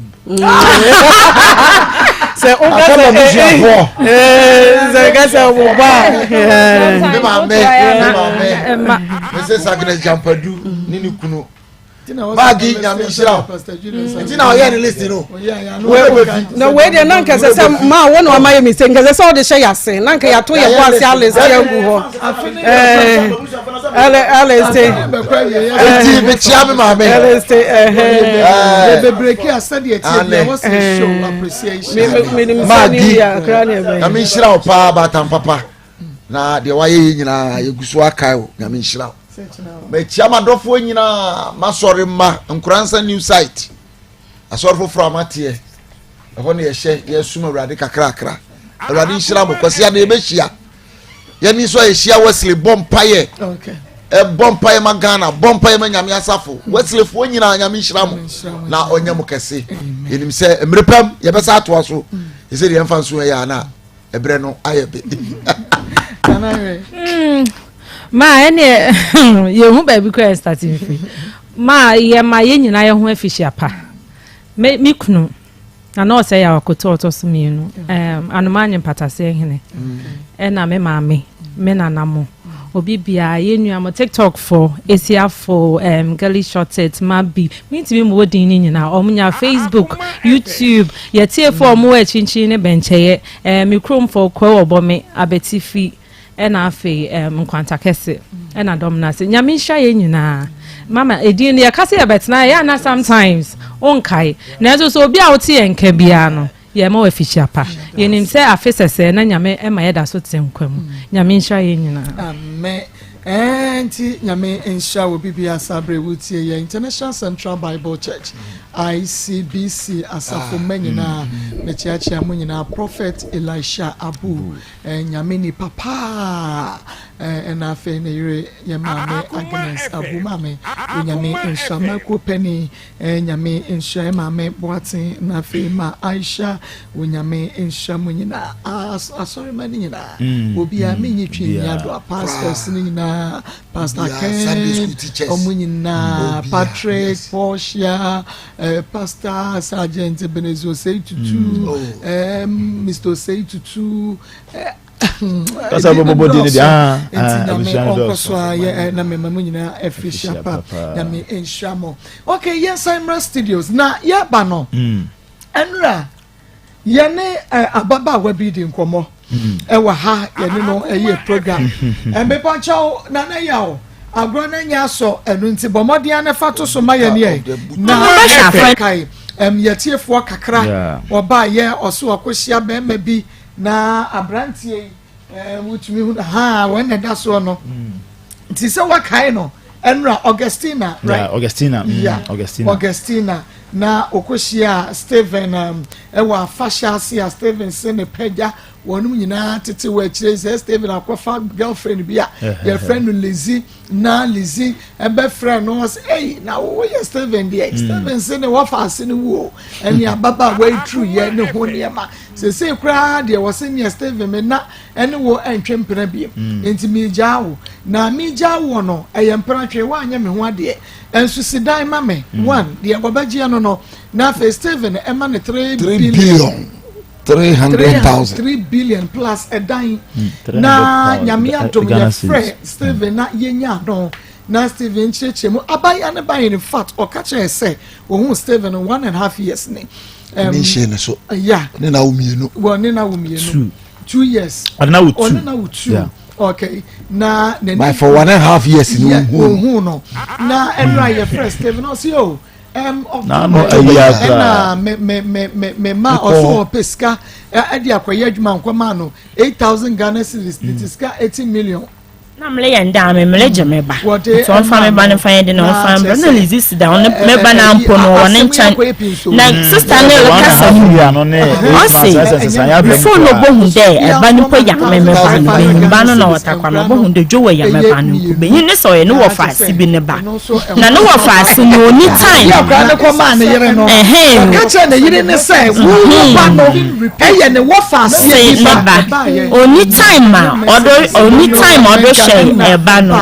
sɛ woka sɛ sɛ woka sɛ wo ba me maame me maame mrs agnes jampadu ne ne kunu baagi nyame nhyira wo nti na ɔyɛ ne list no na wei deɛ na nkɛsɛ sɛ maa wo na wama yɛ mistake nkɛsɛ sɛ ɔde hyɛ yase na nka yɛato yɛ bɔ ase alese agu hɔ alese eti mekyia me maame alese maagi nyame nhyira wo paa baatan papa na deɛ wayɛ yɛ nyinaa yɛgu so akae wo nyame nhyira wo. Mekyia m'adɔfoɔ nyinaa, m'asɔre mma, Nkoransa New Site, asɔre foforɔ a mateɛ. Ɛhɔ na yɛhyɛ yɛsom Awurade kakrakra. Awurade nhyira mo. Kwasi ade yɛbɛhyia. Yɛne nso a yɛhyia Wesley bɔ mpaeɛ. Ɛbɔ mpaeɛ ma Ghana, bɔ mpaeɛ ma Nyame asafo. Wesleyfoɔ nyinaa Nyame nhyira mo na ɔnyɛ mo kɛse. Yɛnim sɛ mmere pam yɛbɛsa atoa so. Ɛsɛ deɛ yɛmfa nso yɛ ana. ɛberɛ no ayɛ be hmm. ma ɛneɛ yɛhu baabi kora yɛ start mfiri ma yɛma yɛn nyinaa yɛ ho afihyia pa me me kunu na na ɔsɛ yɛ akoto ɔtɔ so mmienu anoma nye mpataseɛ hene ɛna me maame me nana mo obi biara yɛn nua mo tiktok fo esiafo um, girly shorted mabi mintimi mu wɔ din ne nyinaa wɔn nya facebook youtube yɛtiefo a wɔn wɔ akyinkyin ne bɛnkyɛyɛ ɛɛ me kuromfo kɔ wɔ me abetifi ɛna afei ɛɛm nkwanta kɛse ɛna dɔm no ase nyame nhyira yɛn nyinaa mama edin no yɛka sɛ yɛbɛtena yɛ ana sometimes wonkae nanso sɛ obi a wote yɛn nka biara no Yɛma wo afihyia pa. Yɛnim sɛ afe sɛsɛɛ na Nyame ma yɛda so te nkwa mu. Nyame nhyira yɛn nyinaa. Amen ɛɛ nti Nyame nhyira wo bibia saa bere wotie yɛ International Central Bible Church ICBC asafo mma nyinaa mekyeakyea mo nyinaa Prophet Elisha Abu ɛɛ Nyame nipa paa ɛɛ ɛna afei ne yere yɛ maame Agnes Abu maame Onyame nhyira makuo panin Eh Nyame nhyira yɛ maame Boateng na afei ma Aisha wo Nyame nhyira mo nyinaa asɔrema no nyinaa mm, obiara mm, menyi twi nyi adoa pastors no nyinaa Pastor Ken ɔmo nyinaa Patrick Portia eh, Pastor Sergeant Ebenezer Osei Tutu mm. oh. eh, Mr Osei Tutu eh, kasa bɔbɔbɔ di ne deɛ ah, ah, nti nyame ɔnkɔ so a yɛ eh, na mema mu nyinaa afiri hyia pa nyame nhyira mo ok yɛnsan mmra studios na yɛba no hmm. ɛnora yɛne eh, ababaawa bi di nkɔmmɔ hmm. ɛwɔ ha yɛne no ɛyɛ program mmepɔnkyɛw nana yaw agorɔ no nyɛ asɔ ɛno nti bɔ mmɔden ano fa to so ma yɛn yɛ na ɛfɛ yɛtiefoɔ kakra ɔbaa yɛ ɔso ɔkɔhyia bɛrima bi Na aberanteɛ yi eh, wotumi hu ha wɔn na ɛda soɔ no mm. nti sɛ wakae no ɛnura Augustina right yeah, Augustina mm, yeah. Augustina Augustina na okohyia Stephen um, ɛwɔ afahyɛ ase a Stephen se ne pɛgya wɔn nyinaa tete wɔ akyire sɛ Stephen akɔfa girlfriend bi a yɛfrɛ no Lizzie na Lizzie ɛbɛfrɛ no ɔsɛ ɛyi na woyɛ Stephen deɛ mm. Stephen se ne wɔfa ase no wuo ɛne ababaawa yi turu yɛ ne ho nneɛma Seesei koraa deɛ wɔse neɛ Stephen me na ɛne wo ɛntwe mpena biem mm. nti megyaa wo na megyaa woɔ no ɛyɛ mpena twe woanyɛ me ho adeɛ ɛnso si dan ma me mm. one deɛ wɔbɛgyeɛ no no na afei Stephen ɛma ne 3 billion 300,000 3 billion plus ɛdan mm, na nyame adom yɛfrɛ Stephen na yɛnya no na Stephen kyerɛkyerɛ mu abaya ne baeɛ in fact ɔka kyerɛ sɛ ohun Stephen one and half years ne Um, ne nhyɛ ne so. Yeah. Ne na wo mmienu. Wɔ ne na wo mmienu. Two. 2 years. Ɔne na wo two. Ɔne na wo two. Yeah. Okay. Na n'ani. But for one and a half years ni ohun. Ohun no. Na ɛnura yɛ frɛ Stephen ɔsi o. Na ano ayi akora. Ɛna me me me me me ma ɔso ɔpɛ sika ɛde akɔyɛ adwuma nkɔma no 8,000 Ghana cedis ne ti sika 80 million. Na mele yɛn daa me mele gye me ba nti ɔmfa me ba no mfa yɛn de na ɔmfa mbrɛ na Lizzy si da ɔne me ba no mpo no wɔ ne nkyɛn na sista no rekasa ɔse before no ɔbɔhu dɛ ɛba no mpo yɛ me me ba no benyin ba no na ɔtakwa no ɔbɔhu dɛ Joe yɛ me ba no mpo benyin ne sɛ ɔyɛ ne wɔfa ase bi ne ba na ne wɔfa ase no ɔni time Yɛ akora ne kɔ maa ne yere no. Ɛhɛn. Ɔka kyerɛ ne yere ne sɛ wo ba no ɛyɛ ne wɔfa aseɛ bi ba. ba ɔni time a ɔdo ɔni time a ɔdo hwɛ ɛba no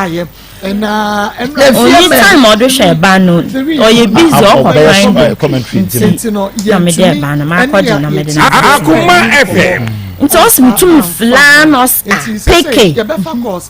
ɔni time a ɔdo hwɛ ɛba no ɔyɛ busy ɔkɔ kwan do nti na mede ɛba no makɔgye na mede no Akoma FM. Nti ɔsi mi tumi filaa na ɔsi ah peke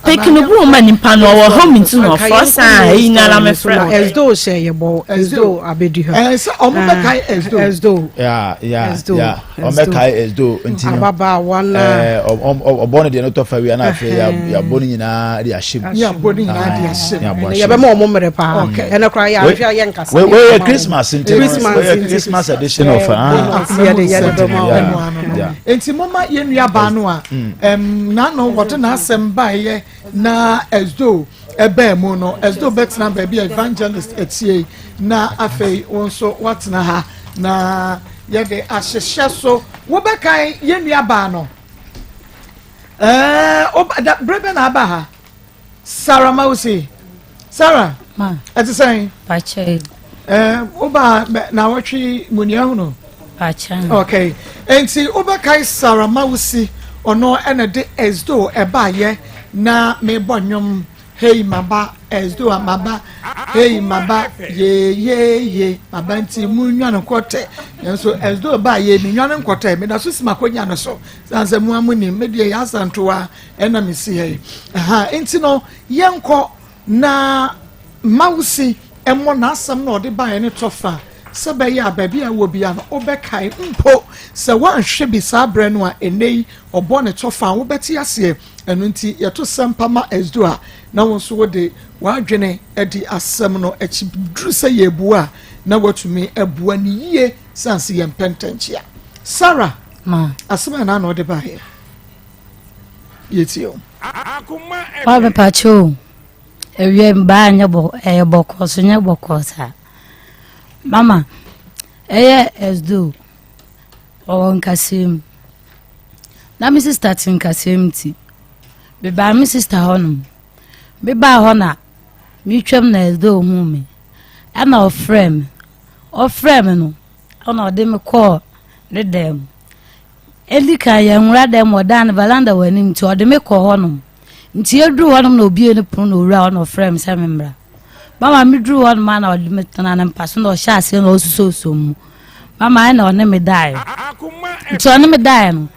peke no bu ma nipa no ɔwɔ home nti na ɔfɔ saa eyi nara mi frɛ. Ɛsdo hyɛ yɛ bɔ ɛsdo abedi ha. Ɛsɛ ɔmo bɛ kae ɛsdo. Ɛsdo. Ya ya ya ɔmo bɛ kae ɛsdo nti no. Ababaawa na. Ɛɛ ɔbɔ ne deɛ no tɔ fa wia na afei yabɔ ne nyinaa de ahyɛ mu. Yabɔ ne nyinaa de ahyɛ mu. Yɛbɛ ma ɔmo mmerɛ paa. Ɛnɛ koraa yɛ ahwɛ yɛ nkasa. Wei yɛ Christmas nti no wei yɛ Christmas edition of ah. Yɛde yɛde bɛ ma ɔmo. Nti moma yɛn nua baa no a n'ano wɔde n'asɛm baeɛ na as though. ɛbaa mu no, ɛsɛ dɛ wobɛtena baabi a evangelist atie yi, na afei wo nso woatena ha na yɛde ahyehyɛ so. Wobɛkan yɛn nuabaa no. Ɛɛ, da, bere bɛ na aba ha? Sarah Mausi. Sarah, Ma. ɛte sɛn? Pakyɛ. Ɛɛ, woba na wɔtwe mu nea hunu? Pakyɛ. Okay. Enti wobɛkae Sarah Mausi, ɔno ɛna de Esdo ɛbaayɛ na mebɔ nnwom Hey maba, Esdo a maba, hey maba, ye ye ye, maba nti mu nwane nkɔtɛ. Nanso Esdo baayɛ mi nwane nkɔtɛ, meda so si m'akonnwa no so. San sɛ mo a mo nim, me deɛ yɛ asantoa ɛna me si ha yi. Aha, nti no yɛnkɔ na Mawusi mmɔ n'asɛm na ɔde baeɛ no tɔfa sɛ bɛyɛ a baabi a ɛwɔ bia no wobɛkae mpo sɛ woanhwɛ bi saa berɛ no a ɛnnɛ yi ɔbɔ ne tɔfa a wobɛte aseɛ. Ɛno nti yɛto sɛmpa ma Esdu a na wo nso wode w'adwene adi asɛm no akyi duru sɛ yɛrebua a na woatumi abua no yie sane sɛ yɛmpɛ ntɛnkyea. Sarah, Ma. asɛm a na na ɔde baeɛ yɛtie o. Wa mepakyɛ o, awia mbaa nyɛ bɔ ɛyɛ bɔkɔɔ so nyɛ bɔkɔɔ saa. Mama, ɛyɛ ɛsdo ɔwɔ nkasɛɛ mu. Na me sista te nkasɛɛ mu ti. Mebaa me sista hɔ nom. Mebaa hɔ na metwam na ɛsdo ohuu me. Ɛna ɔfrɛ me. Ɔfrɛ me no, Ɛna ɔde me kɔɔ ne dan mu. Edi kan yɛn nwura dan mu ɔdan no veranda wɔ anim nti ɔde me kɔɔ hɔnom. Nti yɛduru hɔnom na obie ne pono na owura hɔ na ɔfrɛ me sɛ me mmra. Mama meduru hɔnom a na ɔde me tena ne mpa so na ɔhyɛ aseɛ na ɔsusɔsɔ mu. Mama ɛna ɔne me daeɛ. Nti ɔne me daeɛ no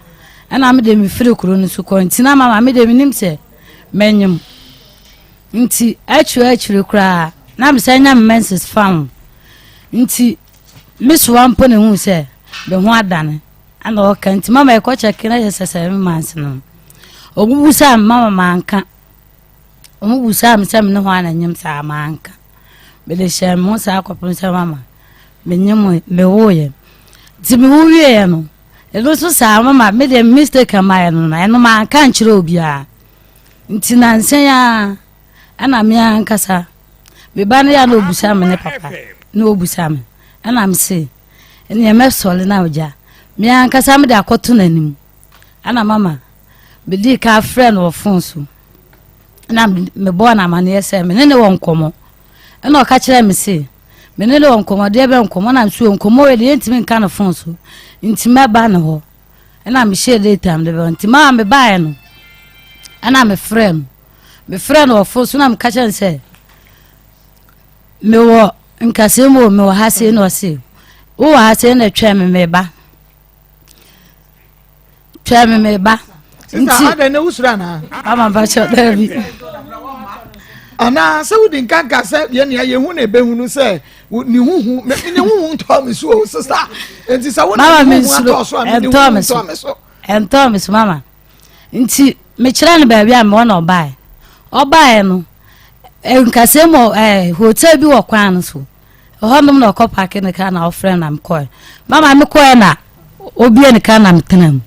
ɛna me de me firi kuro no so kɔ nti na mama me de menim sɛ manyim. Nti akyire akyire koraa na mesɛ nya me menses fa ho. Nti Me soa mpo na ehuu sɛ me ho adane ɛna ɔka nti mama ɛkɔ kyɛke na yɛ sɛ sɛ me manse no ɔmo busaa me mama manka ɔmo busaa me sɛ me ne ho ana nyem saa manka mede hyɛ me ho saa kɔpem sɛ mama menyem mewoeɛ nti mewo wieɛ no ɛno nso saa mama mede mistake mayɛ no no ɛno manka nkyerɛ obiara nti nansɛn a Ɛna me ankasa me ba no yɛ na ɔbusa me ne papa na ɔbusa me ɛna me se ɛneɛ mɛsɔre na ɔgya me ankasa mede akɔto n'anim ɛna mama medii ka frɛ no wɔ fon so ɛna mebɔɔ no amaneɛ sɛ me ne ne wɔ nkɔmmɔ ɛna ɔka kyerɛ me se me ne ne wɔ nkɔmmɔ deɛ bɛ nkɔmmɔ na nso nkɔmmɔ wei deɛ yɛntumi nka no fon so nti mɛba ne hɔ ɛna mehyɛɛ date a mede bɛba nti maa mebaeɛ no ɛna mefrɛ no mefrɛ no ɔfo so na meka kyerɛ no sɛ mewɔ nkasɛɛ mu o mewɔ ha sei na ɔse wowɔ ha sei na twɛn me meba twɛn me meba nti adɛn na wosuro anaa ama mpakyɛ daabi anaa sɛ wodi nka nka sɛ yɛn nea yɛhu na ɛbɛhunu sɛ ne huhu ne huhu ntɔ me so o sista nti sɛ wo na ne huhu atɔ so a ne huhu ntɔ me so ɛntɔ me so mama Nti mekyerɛɛ no baabi a mewɔ na ɔbaeɛ. Ɔbaeɛ no, nkasɛɛ mu ɛɛ hotel bi wɔ kwan no so. Ɛhɔnom na ɔkɔ paake ne kaa na ɔfrɛ na mekɔɛ. Mama mekɔɛ na obie ne kaa na metena mu.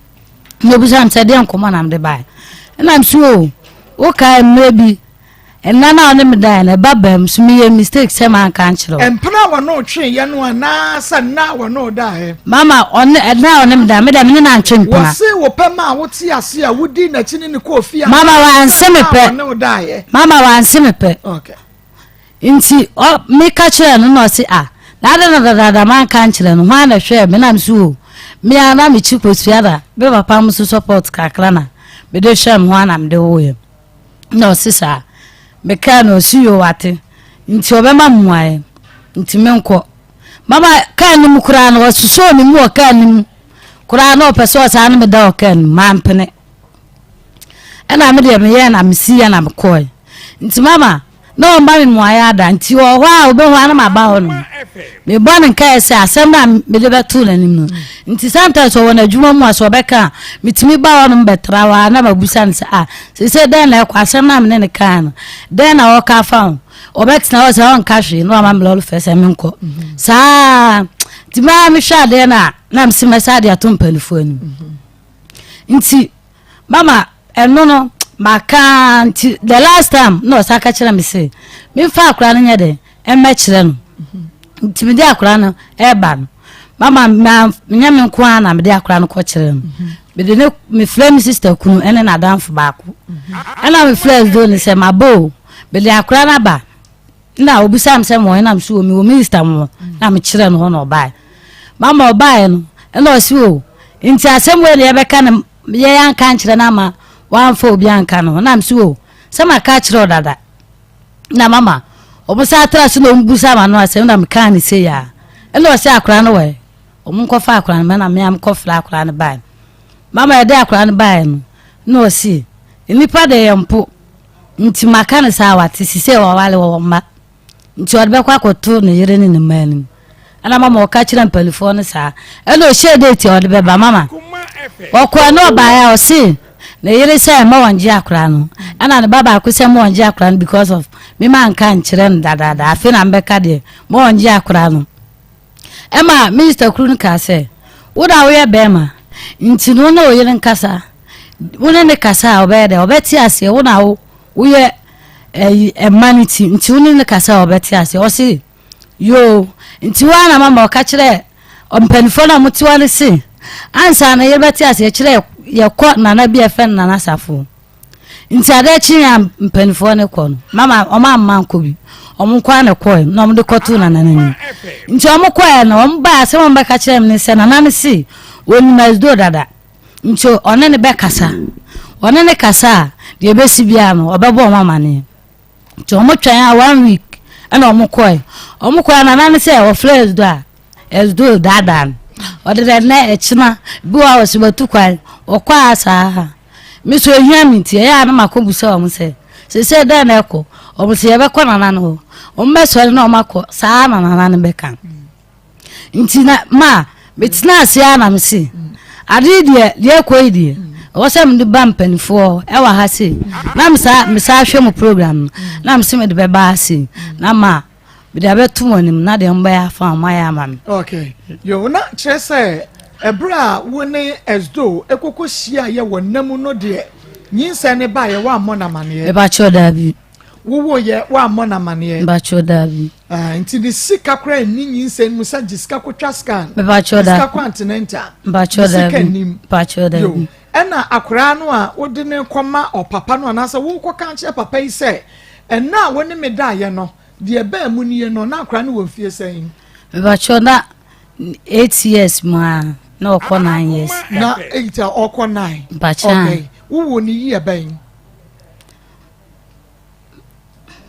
Na obisa me sɛ deɛ nkɔmmɔ na mede baeɛ. Ɛna mso o, wokae mmerɛ bi Nna no a ɔne me daeɛ no, ɛba baa mu. So meyɛɛ mistake sɛ manka ankyerɛ wo? Mpena a wɔne wo tweeɛ no anaasɛ nna a wɔne wo daeɛ? Mama, ɔne, ɛnna a ɔne me daeɛ, me deɛ me ne no antwe mpena. Wɔse wo pɛ maa wote ase a wodii n'akyi ne no kɔɔ fie Mama, wanse me anaasɛ nna a pɛ. wɔne wo daeɛ? Mama, wanse me pɛ. Okay. Nti, ɔ, meka kyerɛɛ no na ɔse, ah, na adɛn na dadaada manka ankyerɛ no? Hwan na ɛhwɛɛ me? Na mese, o, me ara na mekyi kosua na me papa mo nso support kakra na mede hwɛɛ me ho a na mede woeɛ. Na ɔse saa. Mekaa no ɔse yoo wate nti ɔbɛma me mmuaeɛ nti menkɔ. Mama kaa no mu koraa no ɔsosɔɔ me mu wɔ kaa no mu koraa na ɔpɛ sɛ ɔsaa no meda wɔ kaa no mu mampene. Ɛna me deɛ meyɛɛ na mesiiɛ na mekɔɛ. Nti mama na ɔmma me mmuaeɛ ada nti wɔ hɔ a wobɛhu a na maba hɔ nom. Mebɔ no nkaeɛ sɛ asɛm no a mede bɛtoo n'anim no nti sometimes ɔwɔ n'adwuma mu a sɛ ɔbɛka a metumi ba hɔ nom bɛtra hɔ a na mabusa no sɛ ah seesei dɛn na ɛkɔ asɛm no a mene ne kaa no dɛn na ɔka afa ho ɔbɛtena hɔ sɛ ɔnka hwee na wama me lɔre fɛ sɛ menkɔ saa nti maa mehwɛ adeɛ no a na mese mɛsa de ato mpanimfoɔ anim nti mama ɛno no. Maka nti the last time na ɔsan ka kyerɛ me se memfa akora no nyɛ dɛ mmɛkyerɛ no. Nti mede akora no ɛba no mama ma nyɛ me nko ara na mede akora no kɔkyerɛ no. Mede ne mefrɛ me sister kunu ɛne n'adamfo baako. Ɛna mefrɛ Ɛsdo no sɛ maba o mede akora no aba. Na obisaa me sɛ mewɔ he na mese o mewɔ minista mo hɔ na mekyerɛ no hɔ na ɔbaeɛ. Mama ɔbaeɛ no ɛna ɔse o nti asɛm wei na yɛbɛka no yɛn anka ankyerɛ no ama wamfa obi anka no ho na mese o sɛ maka akyerɛ wo dada na mama ɔmo sa atra so na ɔmo busa ma no asɛm na mekaa ne sei a ɛna ɔse akora no wɔ ɔmo nkɔfa akora no ma na mea mekɔfrɛ akora no bae mama yɛde akora no baeɛ no na ɔse nnipa de yɛ mpo nti maka no saa wate sisei wawale wɔwɔ mma Nti ɔde bɛkɔ akɔto ne yere ne ne mma anim. Ɛna mama ɔka kyerɛ mpanimfoɔ no saa. Ɛna ɔhyɛɛ date a ɔde bɛba mama. Ɔkɔɛ na ɔbaeɛ a ɔse ne yere sɛ mma wɔngye akora no. Ɛna ne ba baako sɛ mma wɔngye akora no because of me ma nka nkyerɛ no dadaada. Afei na mbɛka deɛ mma wɔngye akora no. Ɛma minista kuru no kaa sɛ wo na woyɛ bɛrima nti no wo ne wo yere nkasa. Wo ne ne kasa a ɔbɛyɛ dɛ ɔbɛte aseɛ wo na wo woyɛ ɛyi ɛma no ti nti wo ne no kasa a ɔbɛte aseɛ ɔse yoo nti wo ara na mama ɔka kyerɛ mpanimfoɔ no a wɔte hɔ no se ansa na yɛbɛte aseɛ kyerɛ yɛkɔ nana bi a ɛfɛ no nana safo nti adeɛ kye a mpanimfoɔ no kɔ no mama wɔn amma nkɔ bi wɔn nkɔ na kɔɛ na wɔn de kɔto nana no anim nti wɔn kɔɛ no wɔn baa asɛm wɔn bɛka kyerɛ me ne sɛ nana no se wɔnim ɛsdo dada Nti ɔne no bɛkasa. Ɔne no kasa a, deɛ ɛbɛsi biara no, ɔbɛbɔ wɔn amaneɛ. Nti wɔn twɛn a one week ɛna wɔn kɔɛ. Wɔn kɔɛ nana no sɛ ɔfrɛ Ɛsdo a, Ɛsdo daadaa no. Ɔde dɛ nnɛ ɛkyena bi wɔ a ɔsi watu kwan, ɔkɔ a saa. Me so ehia me nti ɛyɛ a na makɔ busa wɔn sɛ, sese dɛn na ɛkɔ? Wɔn sɛ yɛbɛkɔ nana no hɔ. Wɔn bɛsɔre na wɔn akɔ saa na nana no bɛka. Nti na ma metena ase ara na mese ade yi deɛ deɛ ɛkɔ yi deɛ ɛwɔ sɛ mede ba mpanimfoɔ ɛwɔ ha sei na mesa mesa ahwɛ mu program no na mese mede bɛba ha sei na ma mede abɛto mo anim na deɛ mobɛyɛ afa a moayɛ ama me. Okay. Yo, na kyerɛ sɛ ɛberɛ a wo ne Esdo ɛkɔkɔ hyiaeɛ wɔ nna mu no deɛ nyinsɛn ne baeɛ woammɔ no amaneɛ? Mepakyɛw daabi. Wowoeɛ woammɔ no amaneɛ? Mepakyɛw daabi. Ah, nti ne sika koraa nni nyinsɛn mu sɛ gye sika kɔtwa scan. Mepakyɛw daabi. Sika kɔ antenatal. Mepakyɛw Ne sika daabi. nnim. Mepakyɛw Yo, daabi. ɛna akoraa no a wode no kɔma ɔpapa no anaasɛ wokɔka akyerɛ papa yi sɛ ɛna a wo ne me daeɛ no deɛ ɛbaa mu nie no na akoraa no wɔ mfie sɛn? Mepakyɛw na 8 years mu a na ɔkɔ 9 years. Na 8 a ɔkɔ 9. Mepakyɛw. Okay. Wowɔ ne yie bɛn?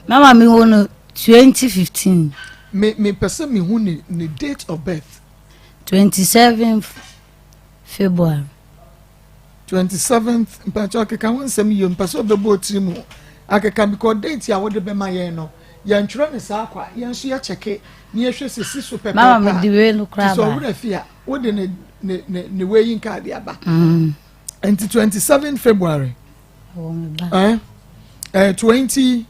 Mama mi wo no 2015. Me me pɛ sɛ me hu ne ne date of birth. 27 February. 27th mpakyɛ ɔkeka ho nsɛm yie mpɛ sɛ ɔbɛbɔ otiri mu akeka because date a wɔde bɛma yɛn no yɛntwerɛ ne saa kwa yɛn nso yɛkyɛke ne yɛhwɛ sɛ si so pɛpɛɛpɛ Mama me de wei no koraa sɛ ba. ɔwerɛ fi a wode ne ne ne ne wei yi nkaade aba. Nti 27 February. Eh, eh, 20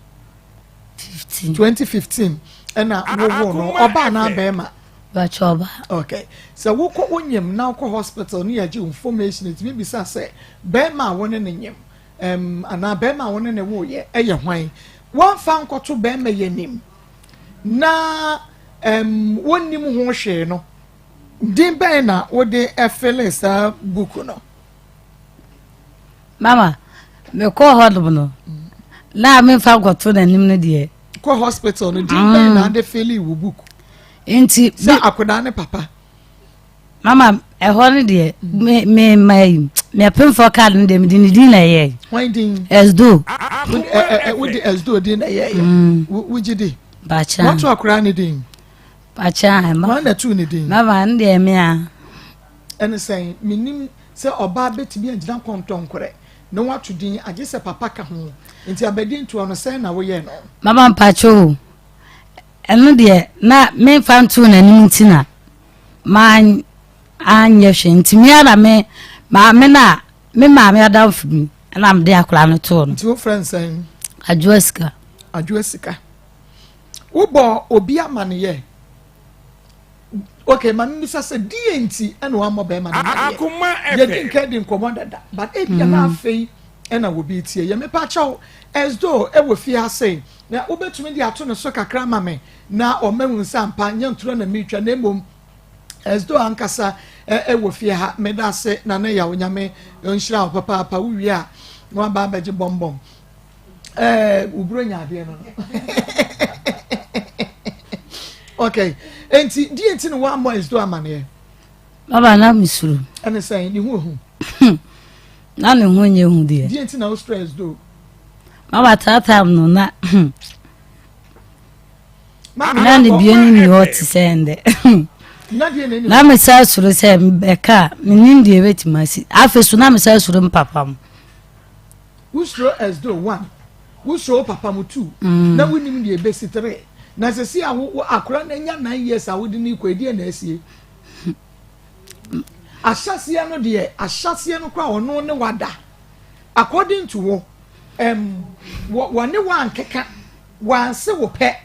2015 ɛna wowo no ɔbaa na abɛɛma okay sɛ wokɔ wonyim na wokɔ hospital ne yɛgye information ɛtumi bisa sɛ bɛɛma a wo ne ne nyim um, anaa bɛɛma a wo ne ne woyɛ ɛyɛ hwan wɔmfa nkɔto bɛɛma yɛ nim na um, wonnim ho hwee no din bɛn na wode ɛfele saa buku no Mama, mekɔɔ hɔnom no, na memfa nkɔto n'anim no deɛ. Kɔ hospital no, din bɛn na ade fili wo book? Nti. Sɛ akwadaa ne papa. Mama, ɛhɔ no deɛ, me me ma yi, me apemfoɔ card no deɛ, mede ne din na ɛyɛɛ. Wɔn din? Esdo. Wode Esdo din na ɛyɛɛ. Wogye di? Bakyɛ. Wɔto akwadaa ne din? Bakyɛ. Wɔn na ɛtoo ne din? Mama, ne deɛ mea. Ɛne sɛn? Menim sɛ ɔbaa bɛtumi agyina kɔntɔnkorɛ na wato din agye sɛ papa ka ho. Nti abadintoɔ no sɛn na woyɛɛ no? Mama mpakyɛ o, ɛno deɛ na memfa ntoo n'anim nti na man anyɛ hwee nti me ara me maame no a me maame adamfo bi ɛna mede akwadaa no too no. Nti wofrɛ no sɛn? Adwoa Sika. Adwoa Sika. Wobɔ obi amaneyɛ? Okay, ma mmisa sɛ deɛ nti ɛna wammɔ bɛrima no amaneɛ. Yɛdi nka di nkɔmmɔ dada, but ebia na afei. ɛna obi tie yɛ. Mepa kyɛw, Esdo ɛwɔ fie ha sei, na wobɛtumi de ato ne so kakra ma me na ɔmahu nsa mpa nyɛ ntorɔ na meretwa, na mmom Esdo ankasa ɛwɔ fie ha. Meda ase na ne yaw, Nyame nhyira wo papaapa. Wowie a na waba abɛgye bɔmbɔm ɛɛ woburo nya adeɛ no. Okay, enti deɛ nti na woammɔ Esdo amaneɛ? Baba, na mesuro. Ɛne sɛn? Ne ho ehu? Na ne ho nyɛ hu deɛ. Deɛ nti na wo stress do? Baba, taataa no na na ne bie no nni hɔ te sɛ ndɛ. Na mesa suro sɛ bɛka a menim deɛ ɛbɛtumi asi. Afei so na mesa suro mpapa mu. Wosuro ɛsdo one, wosuro papa mu two, na wonim deɛ ɛbɛsi three. Na sɛsi a wo akora no anya 9 years a wode ne kɔ ɛdeɛ na asie. Ahyɛseɛ no deɛ, ahyɛseɛ no koraa ɔno ne wada. According to wo, wɔne wankeka, wanse wo pɛ.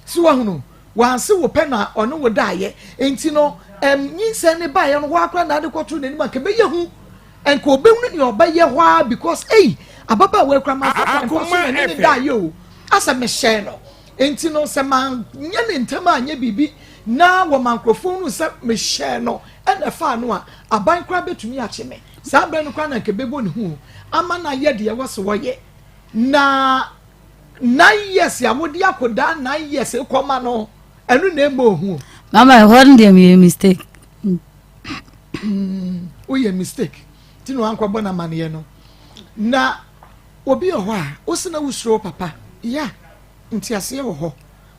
So wahunu, wanse wo pɛ na ɔne wo daeɛ. Nti no, nyinsɛn ne baeɛ no hɔ akora na ade kɔto n'anim a kɛbɛyɛ hu. Nka obɛhunu nea ɔbɛyɛ hɔ a because ei, ababaawa akura ma fa kwan pa so na ne ne daeɛ o. Asɛ mehyɛn no. Nti no, sɛ manyɛ ne ntɛm anyɛ biribi na wɔma nkurɔfoɔ hunu sɛ mehyɛɛ no ɛna ɛfaa no a, aban koraa bɛtumi akye me. Saa berɛ no koraa na nka ɛbɛbɔ ne ho ama no ayɛ deɛ ɛwɔ sɛ wɔyɛ. Na 9 years a wode akɔdaa 9 years kɔma no, ɛno na ɛmmɔ ohu. Mama, ɛhɔ no deɛ meyɛ mistake. Woyɛ mistake nti na wankɔbɔ no amanneɛ no. Na obi wɔ hɔ a wosi na wosuro papa ya, nteaseɛ wɔ hɔ,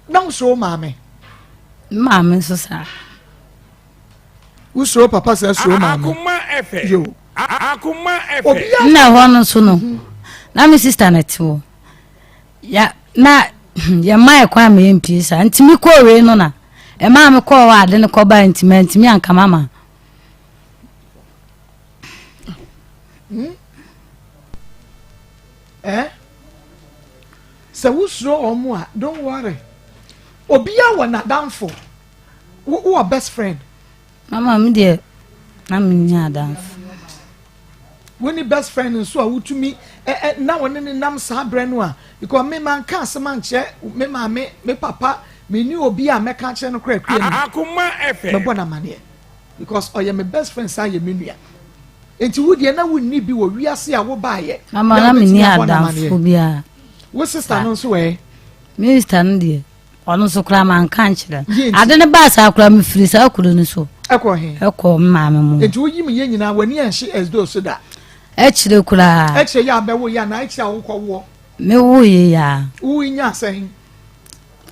na wosuro maame. Maame nso saa. Wosuro papa sɛ suro maame yo. Nna ɛhɔ no nso no, na me sister na te hɔ ya na yɛma yɛ kwan ma yɛmpie saa, nti me kɔɔ wei no na ɛmaa me kɔɔ hɔ ade no kɔbaa, nti mantumi anka mama. Eh? Sɛ wosuro wɔn a, don't worry. Obiara wɔ n'adamfo. Wo wɔ best friend? Mama, me deɛ na menya adamfo. Wo ni best friend nso a wotumi ɛ ɛ na wɔne ne nam saa berɛ no a, because me man ka asɛm ankyerɛ me maame, me papa, me ni obi a mɛka akyerɛ no koraa akua ni. Mɛbɔ n'amaneɛ because ɔyɛ me best friend, saa yɛ me nua. Nti wo deɛ na wonni bi wɔ wiase a wobaayɛ? Mama, na menni adamfo biara. Wo sister no nso ɛ? Me sister no deɛ, ɔno nso koraa manka nkyerɛ no. Ade no baa saa koraa, mefiri saa kuro no so. Ɛkɔ he? Ɛkɔ me maame mu. Nti woyi me yɛ nyinaa, w'ani anhye ɛsdo so da? Akyire koraa. Akyire yɛ abɛwo yɛ anaa akyire a wokɔ woɔ? Mewo yɛ yɛ a. Wo nya sɛn?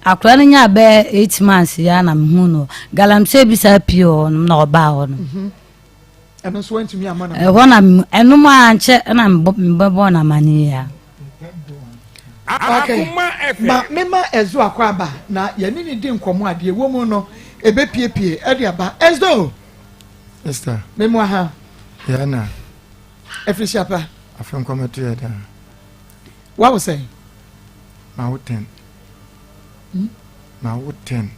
Akora no nyaa bɛyɛ 8 months yɛ a na mehu no. Galamsey bi saa pie wɔ hɔ nom na ɔbaa hɔ nom. Ɛno nso wantumi amma no? Ɛhɔ na ɛnom a nkyɛ ɛna mebɛbɔ no amanneɛ a. Okay. Ma mema Ɛzo akɔ aba na yɛne ne di nkɔmmɔ a deɛ ɛwɔ mu no ɛbɛpiepie ɛde aba. Ɛzo! Esther. Memu aha. Yɛ na. Afirihyia pa. Afe nkɔmɛto yɛ daa. Wawo sɛn? Ma wo 10. Ma wo 10.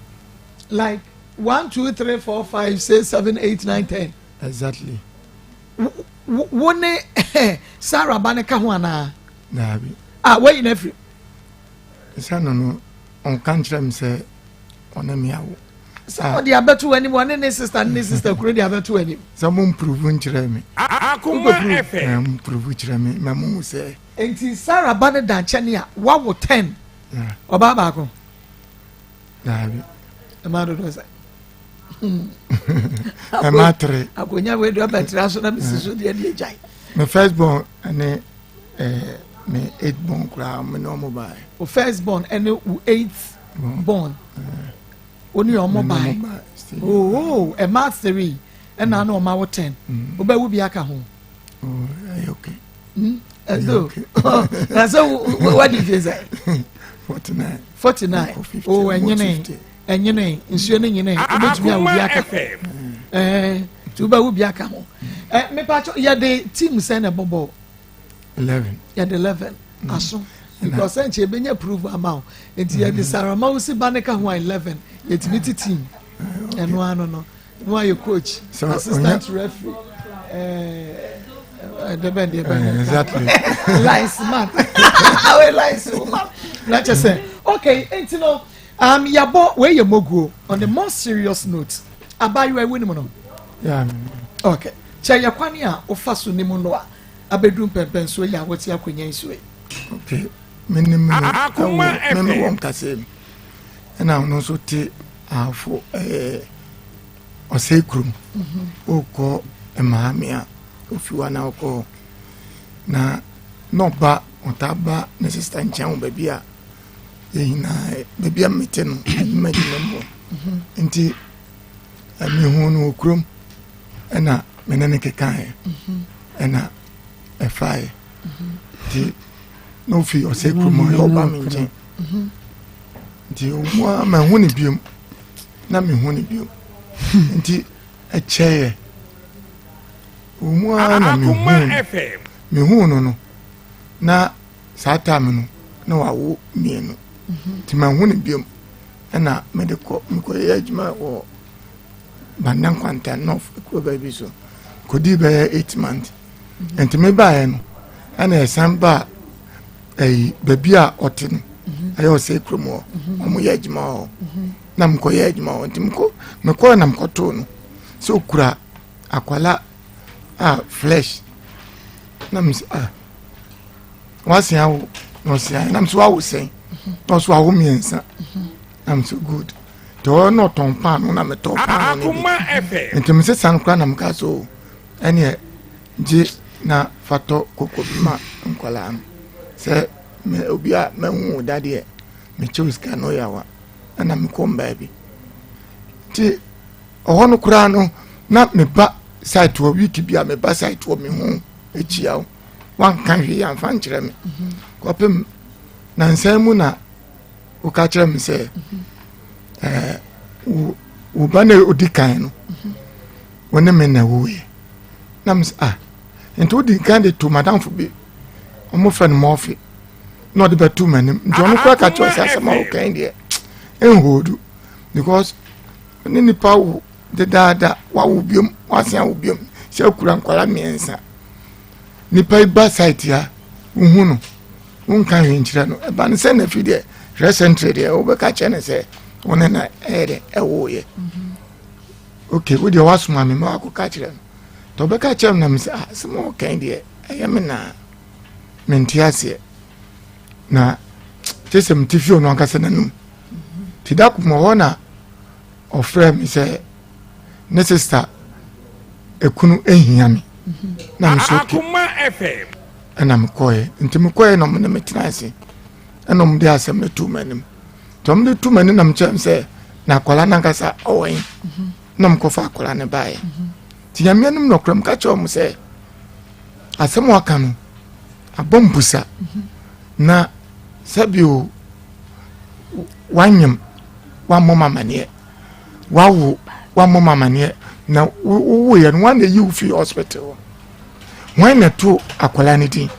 Like 1, 2, 3, 4, 5, 6, 7, 8, 9, 10. Exactly. Wo ne Sarah ba ne ka ho anaa? Daabi. Ah, wayi no afiri. Sɛ no, ɔnka nkyerɛ me sɛ ɔne me awo. Sɛ ɔde abɛto w'anim, ɔne ne sister ne ne sister kuro de abɛto w'anim. Sɛ mo mprove nkyerɛ me. Akoma FM. Mo mprove kyerɛ me ma mo hu sɛ. Nti Sarah ba ne da nkyɛn a wawo 10. Ɔbaa baako. Daabi. Ɛmaa dodoɔ sɛ. Ɛmaa tere. Akonnwa wei deɛ ɔbɛtena so na mesi so deɛ gyae. Me first born ɛne me eighth born koraa, me ne ɔmo bae. O first born ɛne wo eighth born. Wo ne ɔmo bae. Oo, ɛmaa three ɛna na ɔma wo 10. Wobɛwo bi aka ho. Ɛyɛ okay. Ɛso na sɛ wadi mfie sɛ? 49. 49. O, ɛnyene ɛnyene nsuo no nyene, wobɛtumi a wobi aka ɛɛ nti wobɛwo bi aka ho. Ɛ mepatɔ, yɛde team sɛn na ɛbɔ bɔɔl? 11. Yɛde 11 aso because ɛnkyɛ ebɛnya prove ama wo, nti yɛde Sarah Mawusi ba ne ka ho a, 11 yɛtumi ti team. Ɛno ano no na wayɛ coach, assistant referee, ɛɛ. Ɛdɛ bɛn deɛ bɛn. Eh, exactly. Lines man. Wei lines woman. Na kyɛ sɛ okay nti no um, yabɔ wei yɛ moguo on a more serious note. Abaayewa yi wonim no? Yeah. Okay. Kyɛ yɛ kwan a wofa so nim no a abɛduru mpɛmpɛnsoɔ yi a wote akonnwa yi so yi. Okay. Menim no ɛwɔ me mewɔ nkasɛɛ mu ɛna ɔno nso te ahafo ɛɛ ɔsɛe kurom wokɔ maame a ofi hɔ na wokɔ hɔ na na ɔba ɔtaa ba ne sista nkyɛn wɔ baabi a yɛn nyinaa baabi a mete no adwuma adwuma mu hɔ nti mehu no wɔ kurom ɛna me ne ne kekaeɛ ɛna ɛfaeɛ nti na ofi ɔsɛe kurom a ɔba me nkyɛn nti ɔmu a mahu ne biom na mehu no bio nti ɛkyɛeɛ wɔn mu ara na mehu no mehu no no na saa time no na wawo mmienu nti mahu no bio ɛna mede kɔ mekɔyɛ adwuma wɔ Banda Nkwanta North kuro baabi so kɔdii bɛyɛ eight months nti mebaeɛ no ɛna ɛsan baa ɛyi baabi a ɔte no ɛyɛ ɔsɛ kurom hɔ wɔn yɛ adwuma hɔ na mekɔyɛ adwuma hɔ nti mekɔ mekɔɔ na mekɔtoo no sɛ okura akwala a flesh na mesɛ ah wasen awo na ɔsen ayɛ na mesɛ wawo sɛn na ɔso awo mmiɛnsa na mesɛ good nti ɔyɛ na ɔtɔn paano na metɔ paano no bi nti mesɛ san koraa na meka so ɛneɛ gye na fa tɔ koko bi ma nkwadaa no sɛ me obi a mahu wo da deɛ mekyɛw sika no yawa ɛna mekɔ baabi nti ɔhɔ no koraa no na meba site hɔ week bi a meba site hɔ mehu akyia wo wanka hwee amfa nkyerɛ me kɔpem nansan mu na woka kyerɛ me sɛ ɛɛ wo ba na odi kan no wo ne me na ɛwoeɛ na me sɛ ah nti wodi kan de to madamfo bi wɔn fɛ no mɔɔfe na ɔde bɛto m'anim nti ɔno kora ka kyerɛ sɛ asɛm a wokan deɛ ɛnhoodu because ne nipa wo dedaada wawo biom wasen awo biom sɛ akura nkwara mmiɛnsa nipa yi ba site a wohu no wonka hwee nkyerɛ no ɛba no sɛ na fi deɛ recently deɛ wobɛka kyerɛ no sɛ wo ne na ɛyɛ dɛ ɛwoyɛ ok wo deɛ woasoma me ma wakɔka kyerɛ no nti ɔbɛka kyerɛ me na mesɛ ah sɛ ma ɔkan deɛ ɛyɛ me naa mente aseɛ na kyɛ sɛ mete fie ɔno ankasa n'anum nti da koma hɔ na ɔfrɛ me sɛ ne sista ekunu ehia me na me so okay ɛna mekɔɛ nti mekɔɛ na ɔmo ne me tena ase ɛna ɔmo de asɛm no to m'anim nti ɔmo de to m'anim na mekyerɛ m sɛ na akwadaa nankasa ɔwɔ he na ɔmo kɔfa akwadaa no baeɛ nti nyame anim nɔkorɛ meka kyerɛ ɔmo sɛ asɛm a ɔka no abɔ mpusa na sɛbio wanyem wammɔ m amaneɛ wawo wammɔ m amaneɛ na wowoeɛ no wan na ɛyi wo fii hospital hɔ hwan na ɛto akwadaa no din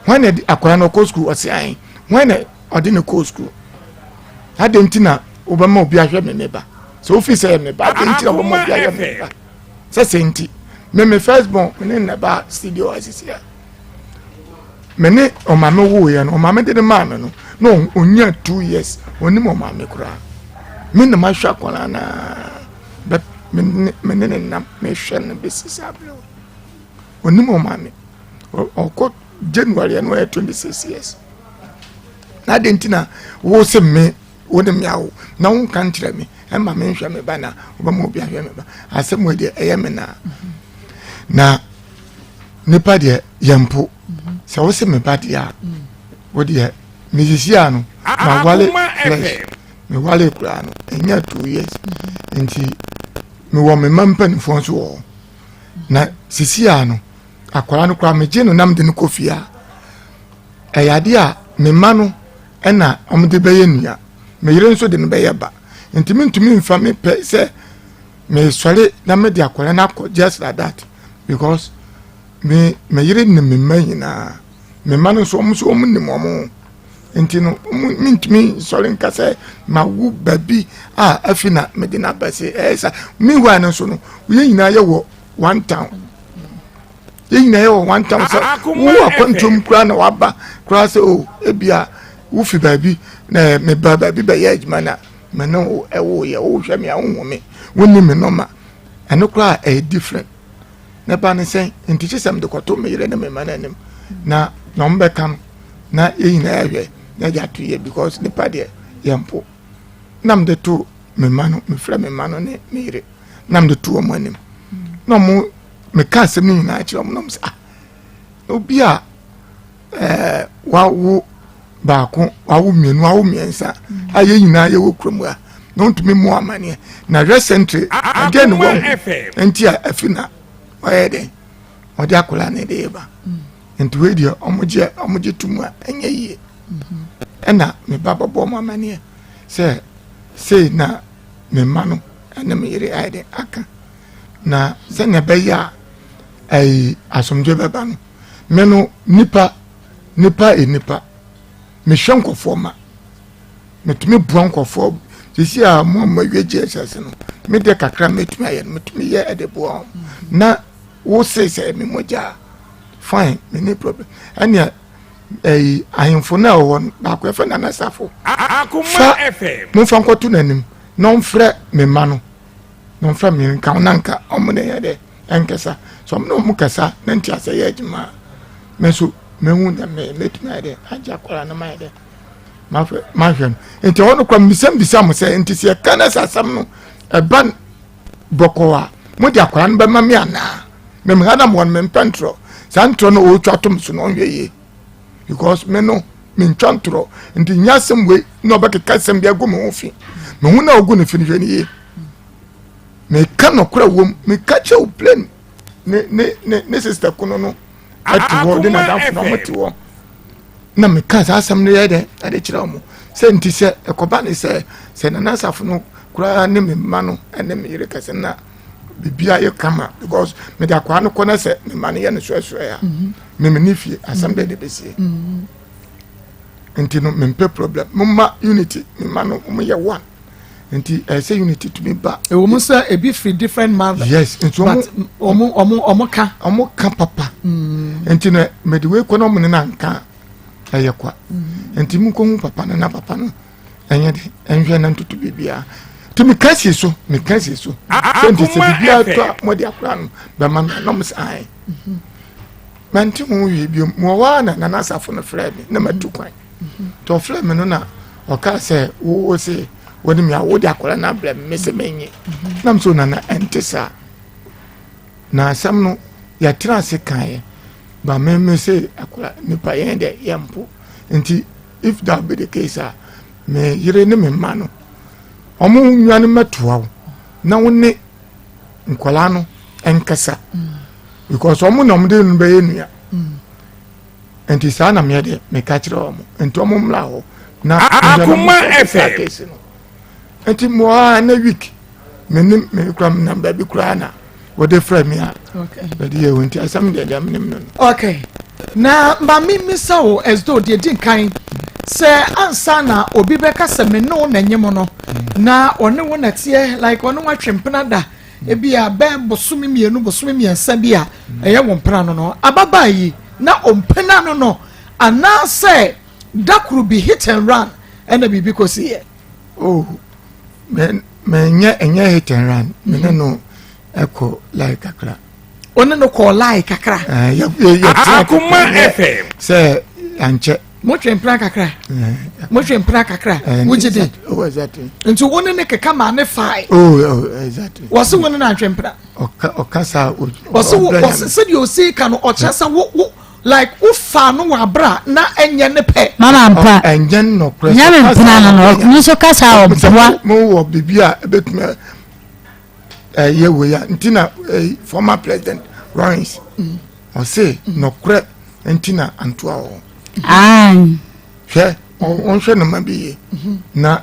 hwan na akwadaa no ɔkɔ sukuu ɔse ae hwan na ɔde no kɔɔ sukuu adɛn nti na wobɛma obi ahwɛ me me ba sɛ wofi sɛ yɛ me ba adɛn nti na wobɛma obi ahwɛ me ba sɛ sɛ nti me me first born me ne nna ba studio asisi a me ne ɔmaame woeɛ no ɔmaame de ne maa me no na ɔnya two years ɔnim ɔmaame koraa me na mahwɛ akwadaa naa bɛ me ne me ne ne nam mehwɛ no bɛsi saa berɛ ɔnim ɔmaame ɔkɔ January ɛno ɔyɛ 26 years na adɛn nti na wo se me wo ne me awo na wonka nkyerɛ me ɛma me nhwɛ me ba na wobɛma obi ahwɛ me ba asɛm wei deɛ ɛyɛ me naa na nipa deɛ yɛmpo sɛ wo se me ba deɛ a wo deɛ mesisi a no mawale flesh mewale koraa no ɛnyɛ two years nti mewɔ me mma mpanimfoɔ nso wɔ hɔ na sisi a no akwadaa no koraa megye no nam de no kɔ fie a ɛyɛ adeɛ a me mma no ɛna wɔde bɛyɛ nua me yere nso de no bɛyɛ ba nti mentumi nfa me pɛ sɛ mesɔre na mede akwadaa no akɔ just like that because me me yere nim me mma nyinaa me mma no nso wɔn nso wɔn nim wɔn ho nti no wɔn mentumi nsɔre nka sɛ ma wo baabi a afi na mede no aba se ɛyɛ sa meanwhile no nso no yɛn nyinaa yɛ wɔ one town. Yɛn nyinaa yɛwɔ one town sɛ wowɔ akwantuom koraa na waba koraa sɛ o ebia wofi baabi na meba baabi bɛyɛ adwuma na me ne wo ɛwo yɛ wohwɛ me a wohu me wonni me nɔma ɛno koraa ɛyɛ different na ɛba ne sɛn nti kye sɛ mede kɔto me yere ne me mma no anim na na ɔmo bɛka no na yɛn nyinaa yɛhwɛ na yɛde ato yɛ because nipa deɛ yɛn po na mede to me mma no mefrɛ me mma no ne me yere na mede to wɔn anim na ɔmo meka asɛm no nyinaa kyerɛ ɔmo na ɔmo sɛ ah obi a ɛɛ wawo baako wawo mmienu wawo mmiɛnsa a yɛn nyinaa yɛwɔ kurom ha na ɔntumi mu amaneɛ na recently ɛdeɛ ne wɔn nti a afi na ɔyɛ dɛ ɔde akwadaa no de ba nti wei deɛ ɔmo gye ɔmo gye tum a ɛnyɛ yie ɛna me ba bɛbɔ ɔmo amaneɛ sɛ sei na me mma no ɛne me yere ayɛ dɛ aka na sɛnea ɛbɛyɛ a ɛyi asomdwe bɛba no me no nipa nipa yɛ nipa mehwɛ nkɔfoɔ ma metumi boa nkɔfoɔ sisi a mo a mo awie JSS no me deɛ kakra metumi ayɛ no metumi yɛ ɛde boa wɔn na wo se sɛ me mogya fine me ne problem ɛnea ɛyi ahemfo no a ɛwɔ no baako yɛfrɛ Nana Safo fa momfa nkɔto n'anim na ɔmfrɛ me mma no na ɔmfrɛ me nka wo na nka ɔmo ne yɛ dɛ ɛnkasa sɛ ɔmo ne ɔmo kasa na nti asɛ yɛ adwuma a me nso mehu dɛ me mɛtumi ayɛ dɛ agye akwadaa no mayɛ dɛ mahwɛ mahwɛ no nti ɛhɔ no kora mbisa mbisa mo sɛ nti sɛ yɛka no sɛ asɛm no ɛba bɔkɔɔ a mode akwadaa no bɛma me anaa mem ha na mewɔ no mempɛ ntorɔ saa ntorɔ no ɔretwa tom so no ɔnhwɛ yie because me no mentwa ntorɔ nti nyɛ asɛm wei na ɔbɛkeka asɛm bi agu me ho fi me ho na ɔgu ne fi no hwɛ ne yie meka nɔkorɛ wom meka kyerɛ wo plain ne ne ne ne sister kono no ɛte hɔ de n'adamfo na ɔmo te hɔ na meka saa asɛm no yɛ dɛ ɛde kyerɛ ɔmo sɛ nti sɛ ɛkɔba ne sɛ sɛ nana asafo no koraa ne me mma no ɛne me yere kɛse na biribiara yɛ kama because mede akwaa no kɔ na sɛ me mma no yɛ no soɛsoɛ a mhm. me me ne fie asɛm bɛɛ de bɛsie mhm. nti no mempɛ problem momma unity me mma no mo yɛ one nti ɛsɛ sɛ unity tumi ba. ɛwɔ mu sɛ ebi firi different mother. yes nti wɔn wɔn wɔn wɔn ka. wɔn ka papa mm. nti na mɛde wei kɔ na wɔn ne na nka ɛyɛ kwa mm. nti mu kɔ hu papa no na papa no ɛnyɛ de ɛnhwɛ na ntutu biribiara nti meka si so meka si so sɛ nti sɛ biribiara tɔ a mɔde akora no bɛma me na mo sɛ ae mante ho hwee bio mewɔ hɔ a na nana asafo no frɛ me na matu kwan nti ɔfrɛ me no na ɔkaa sɛ wo se wo ne me a wode akora no abrɛ me sɛ menye na m so nana ɛnte saa na asɛm no yɛtena ase kaeɛ ba me me se akora nipa yɛn dɛ yɛmpo nti if that be the case a me yere ne me mma no ɔmo nwa no mɛtoa wo na wo ne nkwadaa no nkasa because ɔmo na ɔmo de no bɛyɛ nua nti saa na meɛ deɛ meka kyerɛ ɔmo nti ɔmo mmra hɔ na Akoma FM case no nti mo a na week me ne me kura me nam baabi koraa na wɔde frɛ me a bɛde yɛ wɔn nti asɛm deɛ deɛ menim no no. Okay na maame mmisa wo as though deɛ di nkan sɛ ansa na obi bɛka sɛ me ne wo na nyem no na ɔne wo na teɛ like ɔne wo atwe mpena da ebi a bɛn bosome mmienu bosome mmiɛnsa bi a ɛyɛ wo mpena no no ababaa yi na ɔmpena no no anaasɛ da koro bi hit and run ɛna biribi kɔsi yɛ. Oh, me me nyɛ ɛnyɛ hit and run me ne no ɛkɔ line kakra. O ne no kɔɔ line kakra. Ɛɛ yɛ yɛ yɛ tena Akoma FM. Sɛ ankyɛ. Mo twe mpena kakra. Mo twe mpena kakra. Wogye di. Oh exactly. Nti wo ne ne keka maa ne fae. Oh oh exactly. Wɔsi wo ne na antwe mpena. Ɔka ɔka saa o. Wɔsi wo wɔsi sɛdeɛ osi ka no ɔkyerɛ sɛ wo wo like wo fa no wɔ abira na ɛnyɛ ne pɛ. Mama mpa. Ɛnyɛ nnɔkorɛ. Nyɛ me mpena no no ɔno nso kasa ɔboa. Mo wɔ biribi a ebetumi ɛyɛ wei a nti na former president Lawrence ɔse nɔkorɛ nti na antoa wɔ hwɛ ɔnhwɛ nneɛma bi yie na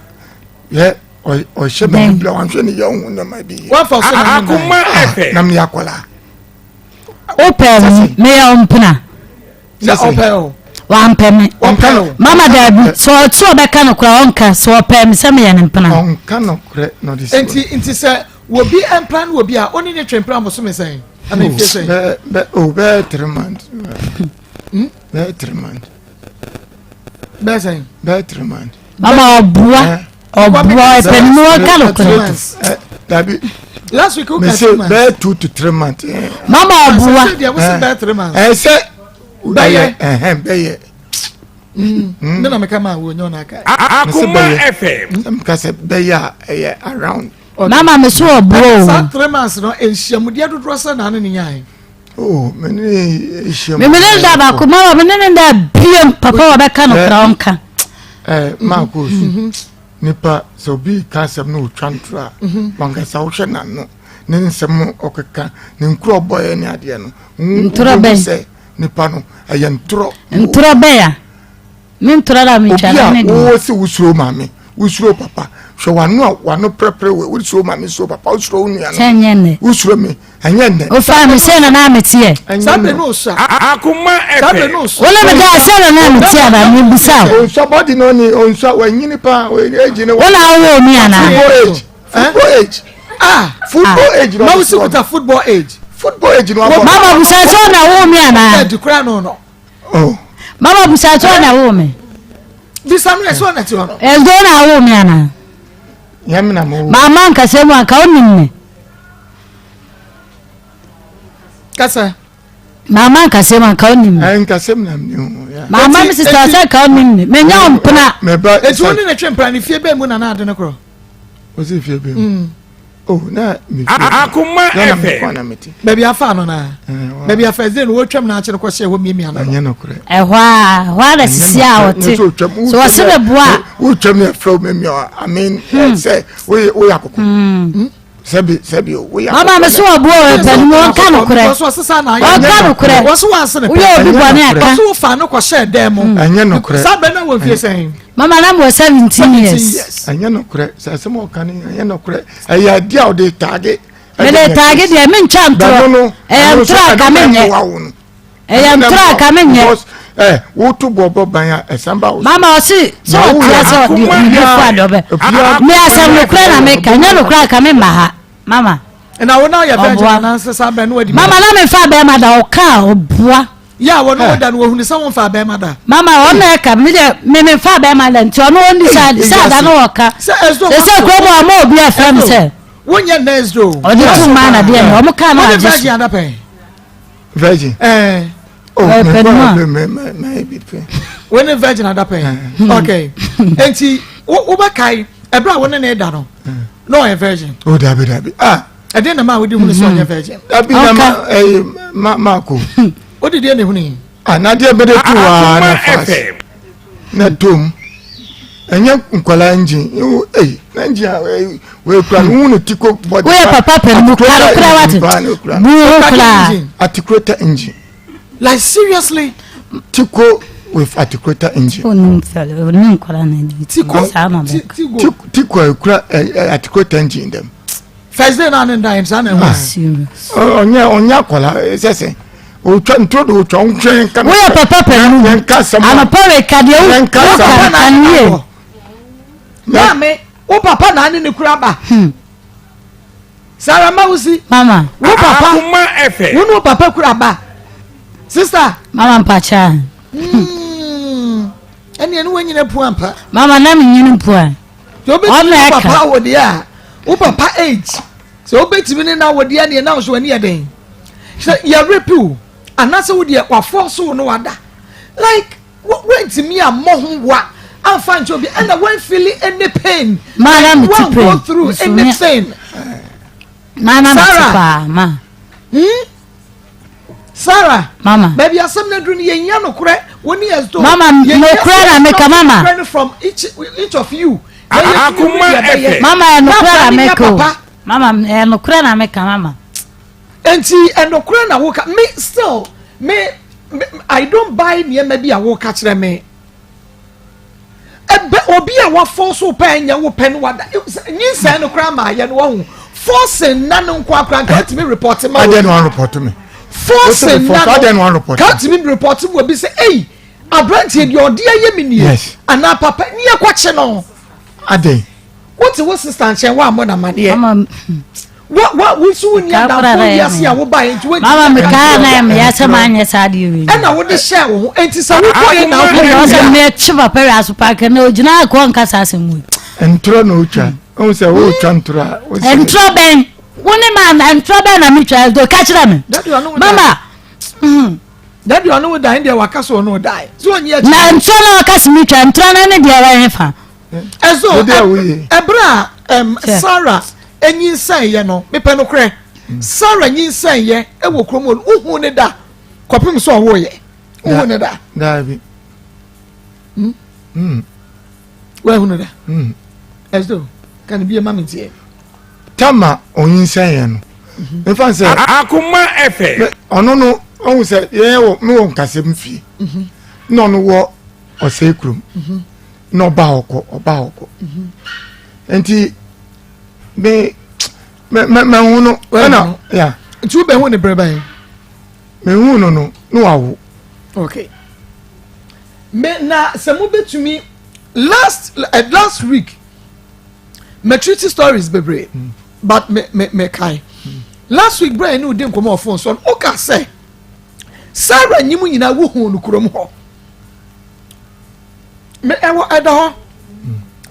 hwɛ ɔhyɛ baabi bila wanhwɛ ne yɛ ɔho nneɛma bi yie. Wafa so na Akoma FM. Na meyɛ akwadaa. Wopɛ meyɛ ɔmpena. Na ɔpɛ o. Wampɛ me. Ɔmpɛ o. Mama daabi sɛ ɔte ɔbɛka no koraa ɔnka sɛ ɔpɛ me sɛ meyɛ ne mpena. Ɔnka no korɛ na ɔde si. Nti nti sɛ wɔbi mpena ne wɔbi a ɔne ne twe mpena bosome sɛn? Ana mfie sɛn? Bɛɛ bɛ o bɛɛ 3 months. Bɛɛ 3 months. Bɛɛ sɛn? Bɛɛ 3 months. Mama ɔboa ɔboa ɛpɛ no ɔka nokorɛ. Dabi. Last week o ka Mese 2 months. bɛɛ 2 to 3 months. Mama ɔboa. Sɛ deɛ wosi bɛɛ 3 months. Ɛ sɛ. Bɛyɛ. Ɛhɛn bɛyɛ. Ne na meka maa wo nyɛ ɔna aka. Akoma FM. Mka sɛ bɛyɛ a ɛyɛ around. Mama me so ɔboa o. Saa 3 months no nhyiamudeɛ dodoɔ sɛ na ne ne nyae. Oh, me ne nhyia mu. Me ne da baako mama me ne ne da biem papa wa bɛka no kora ɔnka. Ɛ maa ko su nipa sɛ obi ka asɛm na otwa ntoro a wankasa wohwɛ n'ano ne nsɛm ɔkeka ne nkuro ɔbɔyɛ ne adeɛ no. Ntorɔ bɛn? Sɛ nipa no ɛyɛ ntorɔ. Ntorɔ bɛn a? Me ntorɔ na metwa no ne Obi a deɛ. wowɔ sɛ wosuro maame wosuro papa hwɛ w'ano a w'ano prɛprɛ wɔ wosuro maame suro papa wosuro wo nua Sɛ no ɛnyɛ nnɛ. wosuro me ɛnyɛ nnɛ. Ofaa me sɛ na na meteɛ. Ɛnyɛ Saa bere nnɛ. no osua. Akoma Saa bere FM. no osua. Wo ne me daa sɛ na na meteɛ na mebisa wo. Onsua bɔdi no ni onsua wanyini paa age ne Wo na wowoo me anaa? Football age football age Ah football age na Ma ɔde wosi soɔ kuta football age. football age na wabɔ. Mama busa sɛ ɔna woo me anaa? Ɛdi kura no no. Oh. Mama busa sɛ ɔna woo me. Bisa no ɛsɛ ɔna ti hɔ no. Ɛsɛ ɔna woo me anaa? Nyɛ me na mo wo. Mama nkasa mu anka wonim me. Kasa. Mama nkasa mu anka wonim me. Nkasa mu na mi hu. ya. Mama me sista sɛ nka wonim me. Menya wo mpena. Meba. Eti wo ne ne twe mpena ne fie bɛn mu na na ade no korɔ? O si fie bɛn mu. Oh, na me fie. Akoma Na na me FM. kɔ na me te. Baabi afa no na. Eh, wa- Baabi afa ɛdze no wɔtwam na akye no kɔhyɛ hɔ miamia no. Ɛnyɛ nokorɛ. Ɛhɔ a ɛhɔ a na sisi a ɔte. So ɔse me boa. Wotwam yɛ frɛ wo mami a I mean sɛ woyɛ woyɛ akoko. Sɛbi sɛbi o woyɛ akoko. Mama me so ɔboa o ɛpɛ no mu ɔnka nokorɛ. Because ɔsesa na ayɛ. Ɔnka nokorɛ. Wɔso wɔase ne pɛ. Woyɛ obi bɔne aka. Wɔso wofa no kɔhyɛ dan mu. Ɛnyɛ nokorɛ. Saa bɛn na wɔ mfie sɛn? Mama na mewɔ 17 years. Years. Ɛnyɛ nokorɛ sɛ asɛm a ɔka no ɛnyɛ nokorɛ ɛyɛ adeɛ a ɔde taage. Mede taage deɛ mentwa ntorɔ. Ɛyɛ ntorɔ a ka menyɛ. Ɛyɛ ntorɔ a ka menyɛ. Ɛ woto bɔ bɔ ban a ɛsan ba wo so. Mama ɔse sɛ ɔteɛ sɛ ɔde ne bo fu ade ɔbɛ. Me asɛm nokorɛ na meka nyɛ nokorɛ a ka memma ha. Mama. Na wo na ɔyɛ virgin Ɔboa. anaasɛ saa bɛn no wadi. Mama na memfa bɛrima da ɔka a ɔboa. Yɛ a wɔne wo da no wɔhunu sɛ womfa bɛrima da. Mama ɔno na ɛka me deɛ me memfa bɛrima da nti ɔno ɔnni sɛ sɛ ada no ɔka. Sɛ ɛsɛ Sɛ sɛ kurom a ɔma obi afrɛ me sɛ Wonyɛ nurse do. ɔde to mmaa na deɛ no ɔmo kaa no Wone agye virgin so. ada pɛn. Virgin. Ɛɛ. Oh, Ɔyɛ me pɛ no a. me me me me bi pɛ. Wone virgin ada pɛn. Okay. Enti wo wobɛkae ɛberɛ a wo ne ne da no na ɔyɛ virgin. Oh dabi dabi ah. Ɛdeɛ na ma wode hunu sɛ ɔnyɛ virgin. Dabi na ma ɛyi ma ma ko. Wode deɛ na ehunu yi. Ah na deɛ bɛde tu waa na Akoma fast. FM. Na tom. Ɛnyɛ nkwadaa engine. Ewo ɛyi na engine a ɛyi wei kura no wunu ti ko bɔdi. Woyɛ papa pɛ mu kura kura wate. Bu wo koraa. Articulator engine. Like seriously. Tiko with articulator engine. Onim fɛlɛ onim nkwadaa na ɛdi. Tiko Saa na bɛka. Tigo. Tiko a ekura ɛ articulator engine dɛm. First day na ne nda yɛn saa na ɛho. Serious. Ɔnyɛ ɔnyɛ akwadaa ɛsɛ sɛ otwa ntoro de otwa ntwɛn yɛn ka. Woyɛ papa pɛ mu. Yɛn ka asɛm a. Anɔpa wei ka deɛ wo Yɛn ka wo asɛm. ka ka no yie. Maame wo papa na ne ne kura ba. Sarah Mawusi. Mama. Wo papa. Akoma FM. Wo ne wo papa kura ba. Sister. Mama mpakyɛ. Ɛnni ɛni wɔn nyina pu ampa. Mama na mi nyini mpo a. Sɛ wobɛtumi Ɔno ne ɛka. papa wɔ deɛ a wo papa age sɛ wobɛtumi ne na wɔ deɛ neɛ na so ani yɛ den sɛ yɛrepe o anaasɛ wo deɛ wafɔ so wo no wada like woantumi ammɔ ho wa amfa nkyɛ obi ɛna woamfili any pain Ma na like mete woan go pain. through Nso me- anything Ma na mete Sarah. paa ma. Hmm? Sarah Mama. baabi asɛm no aduru no yɛhia nokorɛ wo ne yɛ so Mama, nokorɛ na meka, mama. nokorɛ no from each, each of you na yɛtumi hu Akoma deɛ ɛbɛyɛ. FM. Mama ɛnokorɛ na Na meka o. papa. Mama ɛnokorɛ na meka mama. Nti ɛnokorɛ na woka me still me, me I don't buy nneɛma bi a woka kyerɛ me ɛbɛ obi a wafɔ so pɛ nyɛ wo pɛ no wada nyinsɛn no koraa maa yɛ no wahu forcing na no nko akora nka otumi report ma Adeɛ na wɔn report me. forcing na Adeɛ na no wɔn report ka me. otumi report mu obi sɛ eyi aberanteɛ deɛ ɔde ayɛ mi nie Yes. anaa papa ni ɛkɔkye no Adeɛ. wote wo sista nkyɛn woammɔ no amaneɛ Mama. Wa wa wo nso wo ni adamfo wiase a woba yɛ nti wo Mama me kaa na me ya sɛ ma nyɛ saa deɛ wei. Ɛna wode hyɛ wo ho nti sɛ wokɔ yɛ na wokɔ yɛ. Ɔsɛ me kye papa wi aso paake na ogyina akɔ nka saa asɛm wei. Ntorɔ na otwa. Ohun sɛ wotwa ntorɔ a. Ntorɔ bɛn wo ne ma ntorɔ bɛn na metwa do ka kyerɛ me. Mama. Dabi ɔne wo dan deɛ waka so ɔne wo dan. So ɔnyi akyi. Na ntorɔ na ɔka se metwa ntorɔ na ne deɛ wɔyɛ fa. Ɛso ɛberɛ a Sarah nyinsɛnyɛ no mepɛ nokorɛ mm. Sarah nyinsɛnyɛ ɛwɔ kurom hɔ no wohu ne da kɔpem sɛ ɔwoyɛ wohu ne da daabi hmm? hmm. woahu no da hmm. ɛso ka ne bie ma menteɛ tama ɔnyinsɛnyɛ no mhm. mefa sɛ akoma ɛfɛ ɔno no ɔhu sɛ yɛyɛ wɔ mewɔ nkasɛm fie mhm. na ɔno wɔ ɔsɛe kurom mhm. na ɔba ɔkɔ ɔba ɔkɔ nti me mɛ mɛ mɛ hu no ɛna ya. nti wo bɛ hu ne bere bɛn. mɛ hu no no na wawo. okay me na sɛ mo bɛ tumi last uh, last week maturity stories bebree mm. but me me me kan mm. last week brian ne o di nkɔmɔ wɔ phone so o ka sɛ sarah nyimu nyinaa wohu no kurom hɔ. Me ɛwɔ ɛda hɔ.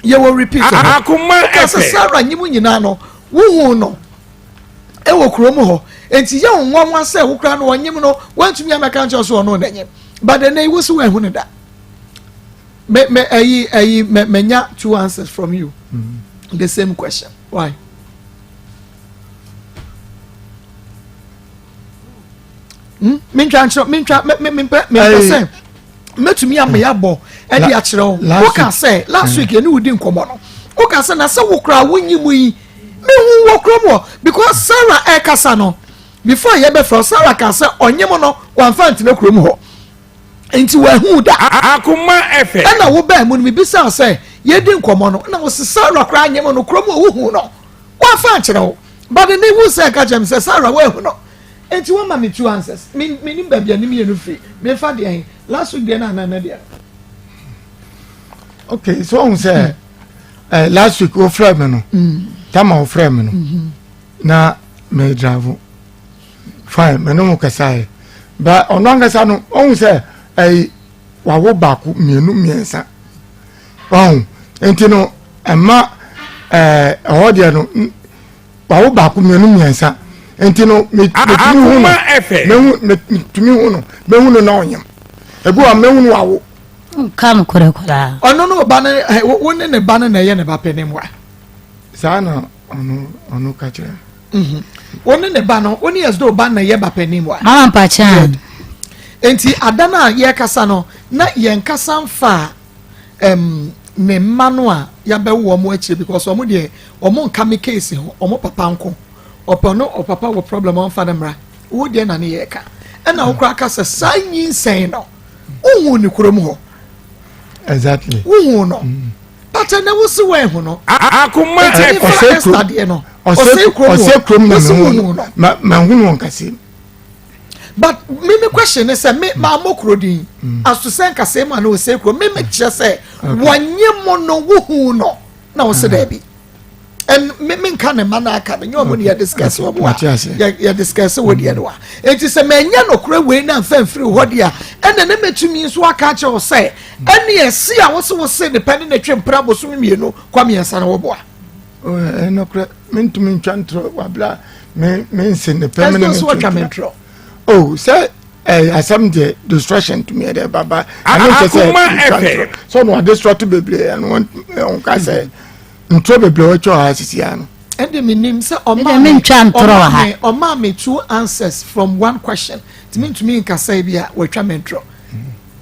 Yɛwɔ repeat hɔ. Akoma Woka sɛ Sarah nyim nyinaa no, wohuu no ɛwɔ kurom hɔ. Enti yɛ wo nwanwa sɛ wo koraa no ɔnyim no, wantumi amɛka nkyerɛ so ɔno na nyim. But ɛnɛ yi wo so wanhu no da. Me me ɛyi ɛyi me menya two answers from you. Mm. The same question. Why? Hmm? Mentwa nkyerɛ mentwa me me mempɛ mempɛ sɛ mɛtumi ama yɛabɔ ɛde akyerɛ wo woka sɛ last week yɛne wodi nkɔmmɔ no woka sɛ na sɛ wo koraa wonyi mu yi mehu wɔ kurom hɔ because Sarah ɛkasa no before yɛbɛfrɛ Sarah ka sɛ ɔnye mu no wamfa ntena kurom hɔ nti wahu da akoma ɛfɛ ɛna wo bɛn mu no mebisaa sɛ yɛdi nkɔmmɔ no na wo sɛ Sarah koraa nye mu no kurom hɔ wohu no wamfa ankyerɛ wo but ne wu sɛ ɛka kyerɛ me sɛ Sarah woahu no Enti wama me two answers. Me menim baabi a ne mmienu firi. Memfa deɛ he? Last week deɛ no anaa ɛnɛ deɛ no? Okay, so ohun sɛ eh, last week wofrɛ me no, mm. tama wofrɛ me no, mm-hmm. na me drive. Fine, me ne ho kasaeɛ. Ba ɔno ankasa no, ohun sɛ ɛyi wawo baako mmienu mmiɛnsa. Ɔho nti no ɛma ɛɛ ɛhɔ deɛ no. wawo baako mmienu mmiɛnsa nti no metumi hu no mehu metumi hu no mehu no na ɔnyam ebi wa mehu no wawo. nka no korɛ koraa. ɔno ne ɔba no wo ne ne ba no na ɛyɛ ne ba pɛ ne mmoa. saa na ɔno ɔno ka kyerɛ. Mhm. wo ne ne ba no wo ne yɛ sɛ ɔba na ɛyɛ ba pɛ ne mmoa. mama mpakyɛn. nti ada no a yɛkasa no na yɛn kasa nfa um, ne mma no a yɛabɛwo wɔn akyire because wɔn deɛ wɔn nka me case ho wɔn papa nko ɔpɛ no ɔpapa wɔ problem ɔnfa no mmra wo deɛ na ne yɛ ka ɛna wokora ka sɛ saa nyinsɛn no wohu ne kurom hɔ exactly wohu no mm. but ɛnɛ wo si wɔn ho no akoma ɛfɛ ɔsɛ kurom no ɔsɛ kurom ɔsɛ kurom na mɛ hu no mɛ hu no nkasi. but me me question ne sɛ me maa mo kuro din mm. aso sɛ nkasɛɛ mu ana ɔsɛ kuro me me kyerɛ sɛ wɔnye mo no wohu no na ɔsɛ mm. daabi and me me nka ne ma na aka no nyɛ ɔmo ne yɛ discuss wɔ mo a yɛ yɛ discuss wɔ deɛ no wa eti sɛ mɛ nyɛ nokora wei na nfa nfiri hɔ deɛ ɛna ne mɛtumi nso aka akyerɛ wɔ sɛ ɛne ɛsi a wɔsi wɔsi ne pɛ ne ne twe mpira bosom mmienu kɔ mmiɛnsa na wɔboa. Ɛnokorɛ mentumi ntwa ntorɔ wabla me mense ne pɛ me ne ne ntwa me ntorɔ. Oh sɛ ɛyɛ asɛm deɛ destruction tumi yɛ dɛ baba ɛno nkyɛ sɛ ntwa ntorɔ sɛ ɔno adestruct bebree ɛno ɔnka sɛ ntorɔ bebree wɔatwa wɔ ha sisi ano. ɛnde menim sɛ ɔma me ɔma me ɔma me two answers from one question tumi ntumi nkasa bi a wɔatwa me ntorɔ.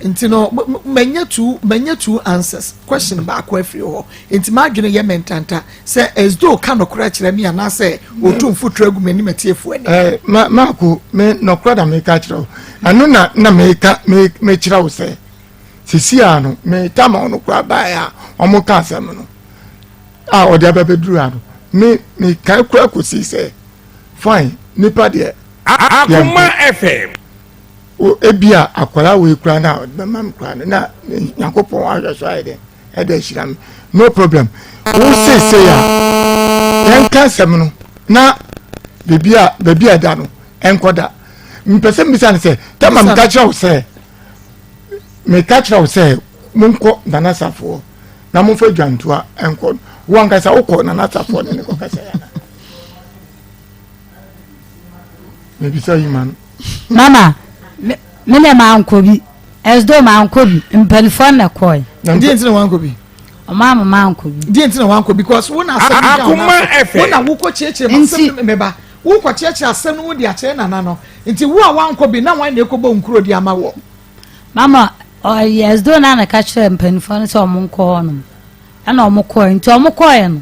Nti no manya two manya two answers question baako afiri hɔ nti m'adwene yɛ me ntanta sɛ as though ka nɔkorɛ kyerɛ me anaasɛ otu mfuturo agu m'anim atiefoɔ anim. Ɛɛ ma maako me nɔkorɛ na meka kyerɛ wo ɛno na na meka me mekyerɛ wo sɛ sisi a no me tama ɔno koraa baeɛ a wɔn ka asɛm no a ɔde aba bɛduru ha no me mekae koraa kɔsi sɛ fine nipa deɛ Akoma FM. O, ebia akwadaa wei koraa na ɔde bɛma me koraa no na nyankopɔn ahwɛ so ayɛ dɛ ɛde ahyira me no problem wo seesei a yɛnka asɛm no na. Baabi a baabi a ɛda no ɛnkɔ da. Mpɛ sɛ mbisa no sɛ tɛma meka kyerɛ wo sɛ meka kyerɛ wo sɛ monkɔ Nana Safoɔ na momfa dwantoa ɛnkɔ no wo ankasa wokɔ Nana Safoɔ ne ne kɔkasa yana mebisa yi ma no. Mama me me na mankɔ bi ɛsdo mankɔ bi mpanimfoɔ na kɔɛ. Deɛ nti na wankɔ bi. Ɔmaa mo mankɔ bi. Deɛ nti na wankɔ because wo na asɛm no da wo nan so wo na wokɔ kyerɛkyerɛ mu asɛm no meba wokɔ kyerɛkyerɛ asɛm no mu de akyerɛ nana no nti wo a wankɔ bi na wan na ekɔbɔ nkuro de ama wɔ. Mama ɔyɛ ɛsdo na na ka kyerɛ mpanimfoɔ no sɛ ɔmo nkɔ hɔ nom ɛna ɔmo kɔɛ nti ɔmo kɔɛ no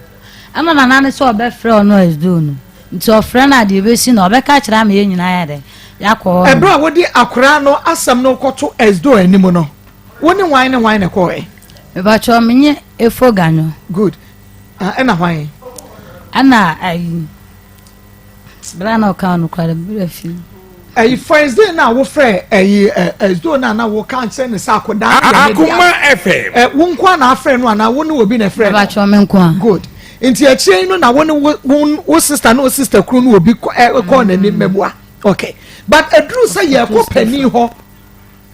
ɛna nana no sɛ ɔbɛfrɛ ɔno ɛsdo no nti ɔfrɛ no adeɛ bɛsi no ɔbɛka kyerɛ ama yɛn nyinaa yɛ dɛ yɛakɔ hɔ. Ɛberɛ a wode akoraa no asɛm no kɔto ɛsdo anim no. Wo ne hwan ne hwan na ɛkɔɔɛ? Mepakyɛw me nye Efo Ganyo. Good. Ah, ɛna hwan? Ɛna ayi bra na ɔka no kwara bra fi. Ɛyi first day na wofrɛ ɛyi ɛ ɛzo na na woka nkyerɛ ne sɛ akɔdaa no yɛ ne dea. Akoma FM. Ɛ wo nko a na afrɛ no anaa wo ne obi na ɛfrɛ no? Mepakyɛw me nko a. Good. Nti akyire yi no na wo ne wo wo wo sister ne wo sister kunu ne obi kɔ ɛ kɔɔ n'anim mɛboa. Okay. But ɛduru sɛ yɛkɔ panin hɔ.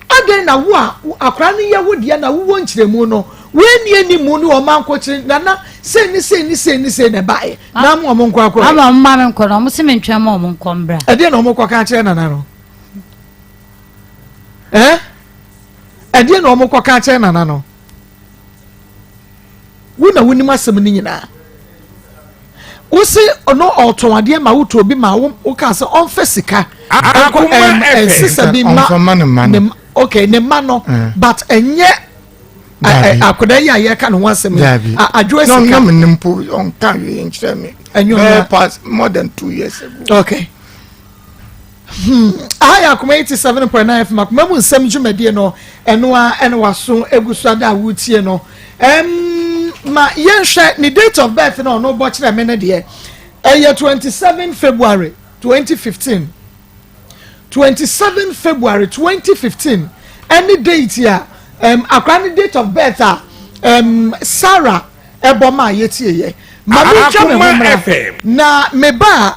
Adɛn na wo a akwadaa no yɛ wo deɛ na wowɔ nkyerɛmu no, woanni animu ne wɔn ankɔkyerɛ nana sei ne sei ne sei ne sei na ɛbaeɛ na ama wɔn nkɔ akɔyɛ? Ama wɔn ma me nkɔ no, wɔn se mentwɛn ma wɔn nkɔ mbra. Ɛdeɛ na wɔn kɔka akyerɛ nana no? Ɛɛ? Ɛdeɛ na wɔn kɔka akyerɛ nana no? Wo na wonim asɛm no nyinaa. Wose ɔno ɔtɔn adeɛ ma wotɔ obi ma wo wokaa sɛ ɔmfa sika nkɔ ɛm ɛnsesa bi ma ne okay ne ma no eh. but ɛnyɛ akwadaa yi a yɛka ne ho asɛm yi adwo sika. Na me mpo ɔnka hwee nkyerɛ me. Ɛnyɛ ɔno. Past more than 2 years ago. Okay. Aha yɛ Akoma 87.9 FM Akoma mu nsɛm dwumadie no ɛno a ɛna waso egu so ada a wotie no. Ɛm ma yɛnhwɛ ne date of birth na ɔno bɔ kyerɛ me no deɛ ɛyɛ 27 February 2015 27 February 2015 ɛne date a ɛm akora ne date of birth a ɛm Sarah ɛbɔ ma yɛtie yɛ ma mentwa me ho mmra na meba a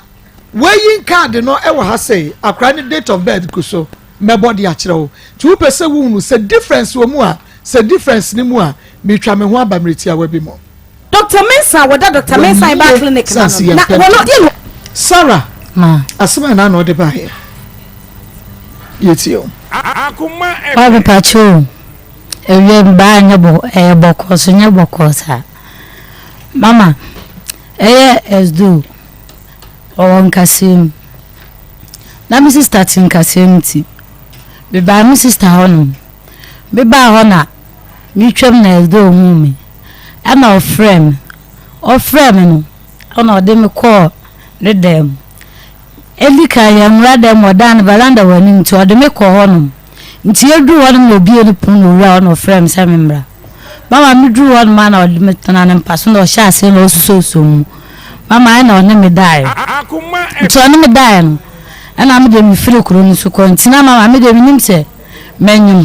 Weyin card no wɔ ha sei, akwadaa no date of birth gu so, mɛbɔ de akyerɛ wo. Nti wopɛ sɛ wohunu sɛ difference wɔ mu a, sɛ difference no mu a, meretwa me ho aba mmerɛ tiawa bi mu. Doctor Mensah a wɔda Doctor Mensah Herbal Clinic no ano no, na wɔn deɛ no. Sarah, Ma. asɛm a na ɔde baeɛ, yɛtie o. Akoma Wa FM. mepakyɛw o, awia mu baa nyɛ bɔ ɛyɛ bɔkɔɔ so nyɛ bɔkɔɔ saa. Mama, ɛyɛ ɛsdo. Ɔwɔ nkasɛɛ mu. Na me sista te nkasɛɛ mu nti, mebaa me sista hɔnom. Mebaa hɔ na meretwam na Elder ohuu me. Ɛna ɔfrɛɛ me. Ɔfrɛɛ me no, ɛna ɔde me kɔɔ ne dan mu. Edi kan yɛanwura dan mu, ɔdan no veranda wɔ anim nti ɔde me kɔɔ hɔnom. Nti yɛduruu hɔnom na obue ne pono na owura hɔ na ɔfrɛɛ me sɛ memmra. Mama meduruu hɔnom a na ɔde me tena ne mpa so na ɔhyɛɛ aseɛ na ɔsusuosuo mu. Mama ɛna ɔne me daeɛ. Nti ɔne me daeɛ no, ɛna me deɛ mefiri kuro no so kɔ. Nti na mama me deɛ menim sɛ manyim.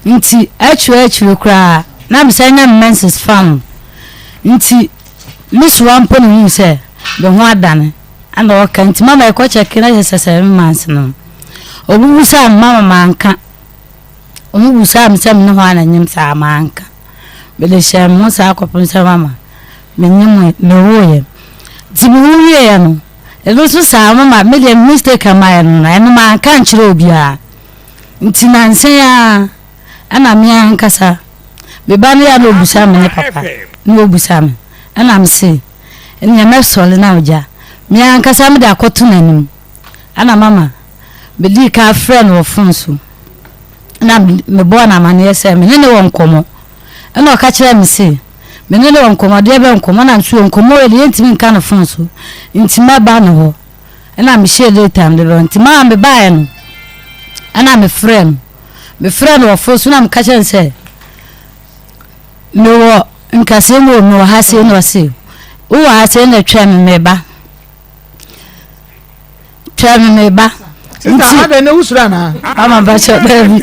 Nti akyire akyire koraa na mesan nya me menses fa ho. Nti me soa mpo na ohuu sɛ me ho adane. Ɛna ɔka nti mama ɛkɔ kyɛke na kyerɛ sɛ 7 months no. Obi bisaa me mama manka. Ɔmo bisaa me sɛ me ne hwan na nyem saa manka. Mede hyɛɛ me ho saa kɔpem sɛ mama menyem mewoeɛ. Nti mewo wieɛ no ɛno nso saa mama me deɛ mistake a mayɛ no no ɛno manka nkyerɛ obiara. Nti nansa yi ara ɛna me ankasa me ba no yɛ a na ɔbusa me ne papa na ɔbusa me ɛna me se ɛneɛ mɛsɔre na ɔgya me ankasa mede akɔto n'anim ɛna mama medii kan frɛ no wɔ fon so na mebɔɔ no amaneɛ sɛ me ne ne wɔ nkɔmmɔ ɛna ɔka kyerɛɛ me se me ne ne wɔ nkɔmmɔ deɛ bɛ nkɔmmɔ na nso nkɔmmɔ wei deɛ yɛntumi nka no fon so nti mɛba ne hɔ ɛna mehyɛɛ date a mede bɛba nti maa mebaeɛ no ɛna mefrɛ no mefrɛ no wɔ fon so na meka kyerɛ no sɛ mewɔ nkasɛɛ mu o mewɔ ha sei na ɔse wowɔ ha sei na twɛn me meba twɛn me meba Sista adɛn na wosuro anaa? Mama bakyɛ daabi.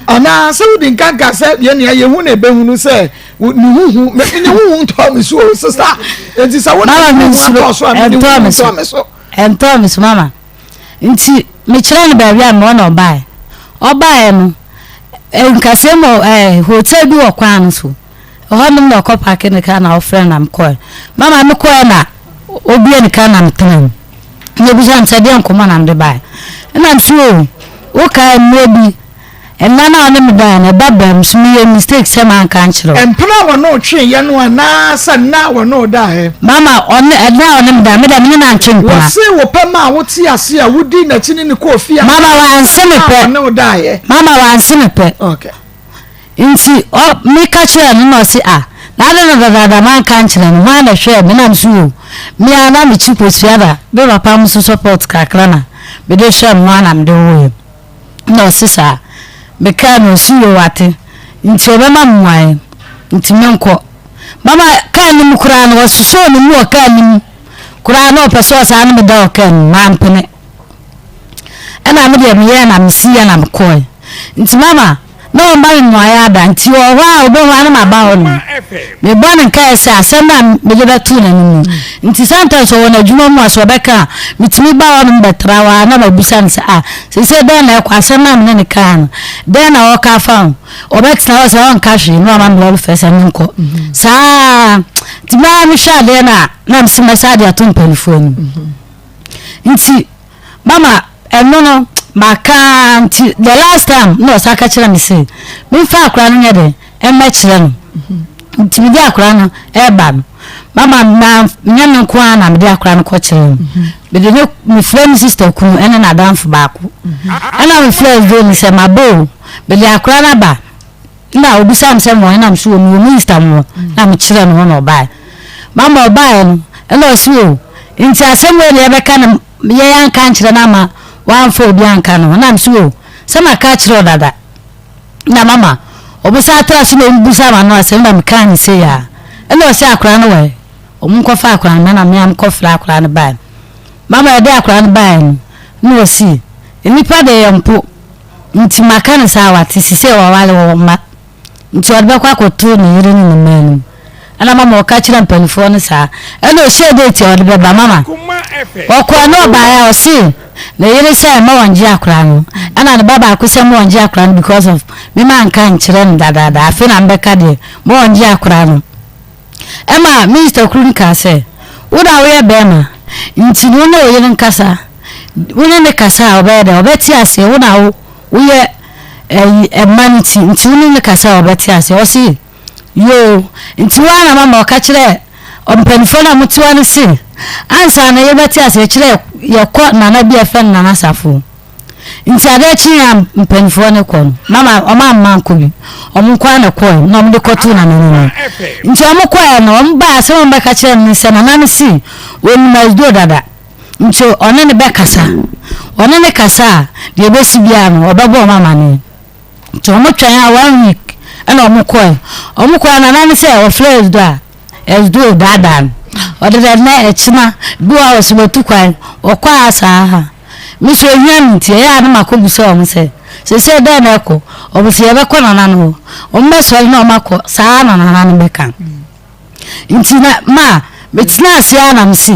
Anaa sɛ wodi nka nka sɛ yɛn nea yɛhu na ɛbɛhunu sɛ Ne huhu me ne huhu ntɔ me so o sista nti sɛ wo ne huhu atɔ so a me ne huhu ntɔ me so. Ɛntɔ me so mama nti mekyerɛ no baabi a mewɔ na ɔbaeɛ ɔbaeɛ no nkasɛɛ mu ɛɛ hotel bi wɔ kwan no so ɛhɔnom na ɔkɔ paake ne kaa na ɔfrɛ na mekɔɛ mama mekɔɛ na obie ne kaa na metena mu na obisa me sɛ deɛ nkɔmmɔ na mede baeɛ ɛna mso o wokae mmerɛ bi Nna no a ɔne me dae no, ɛba baa mu. So meyɛɛ mistake sɛ manka ankyerɛ wo? Mpena a wɔne wo tweeɛ no anaa sɛ nna a wɔne wo daeɛ? Mama, ɔne, ɛda a ɔne me daeɛ, me deɛ me ne no antwe mpena. Wɔsee wo pɛ maa wote ase a wodii n'akyi ne no kɔɔ fie anaa Mama, wanse me nna a pɛ. wɔne wo daeɛ? Mama, wanse me pɛ. Okay. Nti, ɔ, meka kyerɛɛ no na ɔse, ah, na adɛn na dadaada manka ankyerɛ no? Hwan na ɛhwɛɛ me? Na mese, oh, me ara na mekyi kosua da, me papa nso support kakra na mede hwɛɛ me ho ara na mede woeɛ. Nna ɔse saa. Mekaa no ɔse yoo wate nti ɔbɛma me mmuaeɛ nti menkɔ. Mama kaa no mu koraa no ɔsosɔɔ ne mu wɔ kaa no mu koraa na ɔpɛ sɛ ɔsaa ne meda wɔ kaa no mu mampene. Ɛna me deɛ meyɛɛ na mesiiɛ na mekɔɛ. Nti mama na ɔmma me mmuaeɛ ada nti ɔwɔ hɔ a ɔbɛhu a na maba hɔ nom. Mebɔ no nkaeɛ sɛ asɛm no a mede bɛtoo n'anim no nti sometimes ɔwɔ n'adwuma mu a sɛ ɔbɛka a metumi ba hɔ nom bɛtra hɔ a na mabisa no sɛ ah seesei dɛn na ɛkɔ asɛm no a mene no kaa no dɛn na ɔka afa ho ɔbɛtena hɔ sɛ ɔnka hwee na wama me lɔre fɛ sɛ menkɔ saa nti maa mehwɛ adeɛ no a na mese mɛsa de ato mpanimfoɔ anim nti Mama ɛno no maka ara nti the last time na ɔsan ka kyerɛ me sɛ memfa akora no nyɛ dɛn mmɛkyerɛ no nti mede akora no ɛreba no mama ma nyɛ me nko ara na mede akora no kɔkyerɛ no mede ne mefrɛ me sister kunu ɛne n'adamfo baako ɛna mefrɛ Veni sɛ maba o mede akora no aba na obisaa me sɛ mewɔ he na mese wɔ mewɔ minista mu hɔ na mekyerɛ no hɔ na ɔbaeɛ mama ɔbaeɛ no ɛna ɔse o nti asɛm wei na yɛbɛka no yɛn anka nkyerɛ no ama wamfa obi anka no ho na mese o sɛ maka akyerɛ wo dada na mama ɔbisa atra so na ɔmbusa ma no asɛm na mekaa ne sei a ɛna ɔse akora no wɔ he ɔmo nkɔfa akora no na mea mekɔfrɛ akora no baeɛ mama yɛde akora no baeɛ no na ɔse nnipa de yɛ mpo Nti maka no saa wate sisei waware wɔwɔ mma nti ɔde bɛkɔ akɔto ne yere ne ne mma anim ɛna mama ɔka kyerɛ mpanifoɔ no saa ɛna ɔhyɛɛ date a ɔde bɛba mama ɔkɔɛ na ɔbaeɛ a ɔse ne yere sɛ mma wɔngye akora no ɛna ne ba baako sɛ mma wɔngye akora no because of me manka nkyerɛ no dadaada afei na mbɛka deɛ mma wɔngye akora no Ɛma minista koro no kaa sɛ, Wo na woyɛ barima, nti no wo ne wo yere nkasa. Wo ne no kasa a, ɔbɛyɛ dɛn? Ɔbɛte aseɛ. Wo na wo woyɛ ɛyi ɛma no ti, nti wo ne no kasa a, ɔbɛte aseɛ. Ɔse, Yoo. Nti wo ara na mama ɔka kyerɛɛ mpanimfoɔ no a wɔte hɔ no se, ansa na yɛbɛte aseɛ, kyerɛ yɛkɔ nana bi a yɛfrɛ no Nana Safo. Nti adeɛ kyeeɛ a mpanimfoɔ no kɔ no, mama wɔn amma ankɔ bi. Wɔn nko ara na ɛkɔɛ na wɔde kɔtoo nana no anim. Nti wɔn kɔɛ no, wɔn baa asɛm a wɔbɛka kyerɛ no ne sɛ nana no se wɔnim Asdo dada. Nti ɔne no bɛkasa. Ɔne no kasa a, deɛ ɛbɛsi biara no, ɔbɛbɔ wɔn amaneɛ. Nti wɔn twɛn a one week ɛna wɔn kɔɛ. Wɔn kɔɛ nana no sɛ ɔfrɛ Asdo a, Ɛsdoo daadaa no. Ɔde dɛ nnɛ, ɛkyena, bi wɔ hɔ a ɔse watu kwan, ɔkɔ a saa ha. Me so ehia me nti, ɛyɛ a na makɔ bisa wɔn sɛ, seesei dɛn na ɛkɔ? Wɔn se yɛbɛkɔ nana no hɔ. Wɔn bɛsɔre na wɔn akɔ, saa na nana no bɛka. Nti na ma metena ase ara na mese,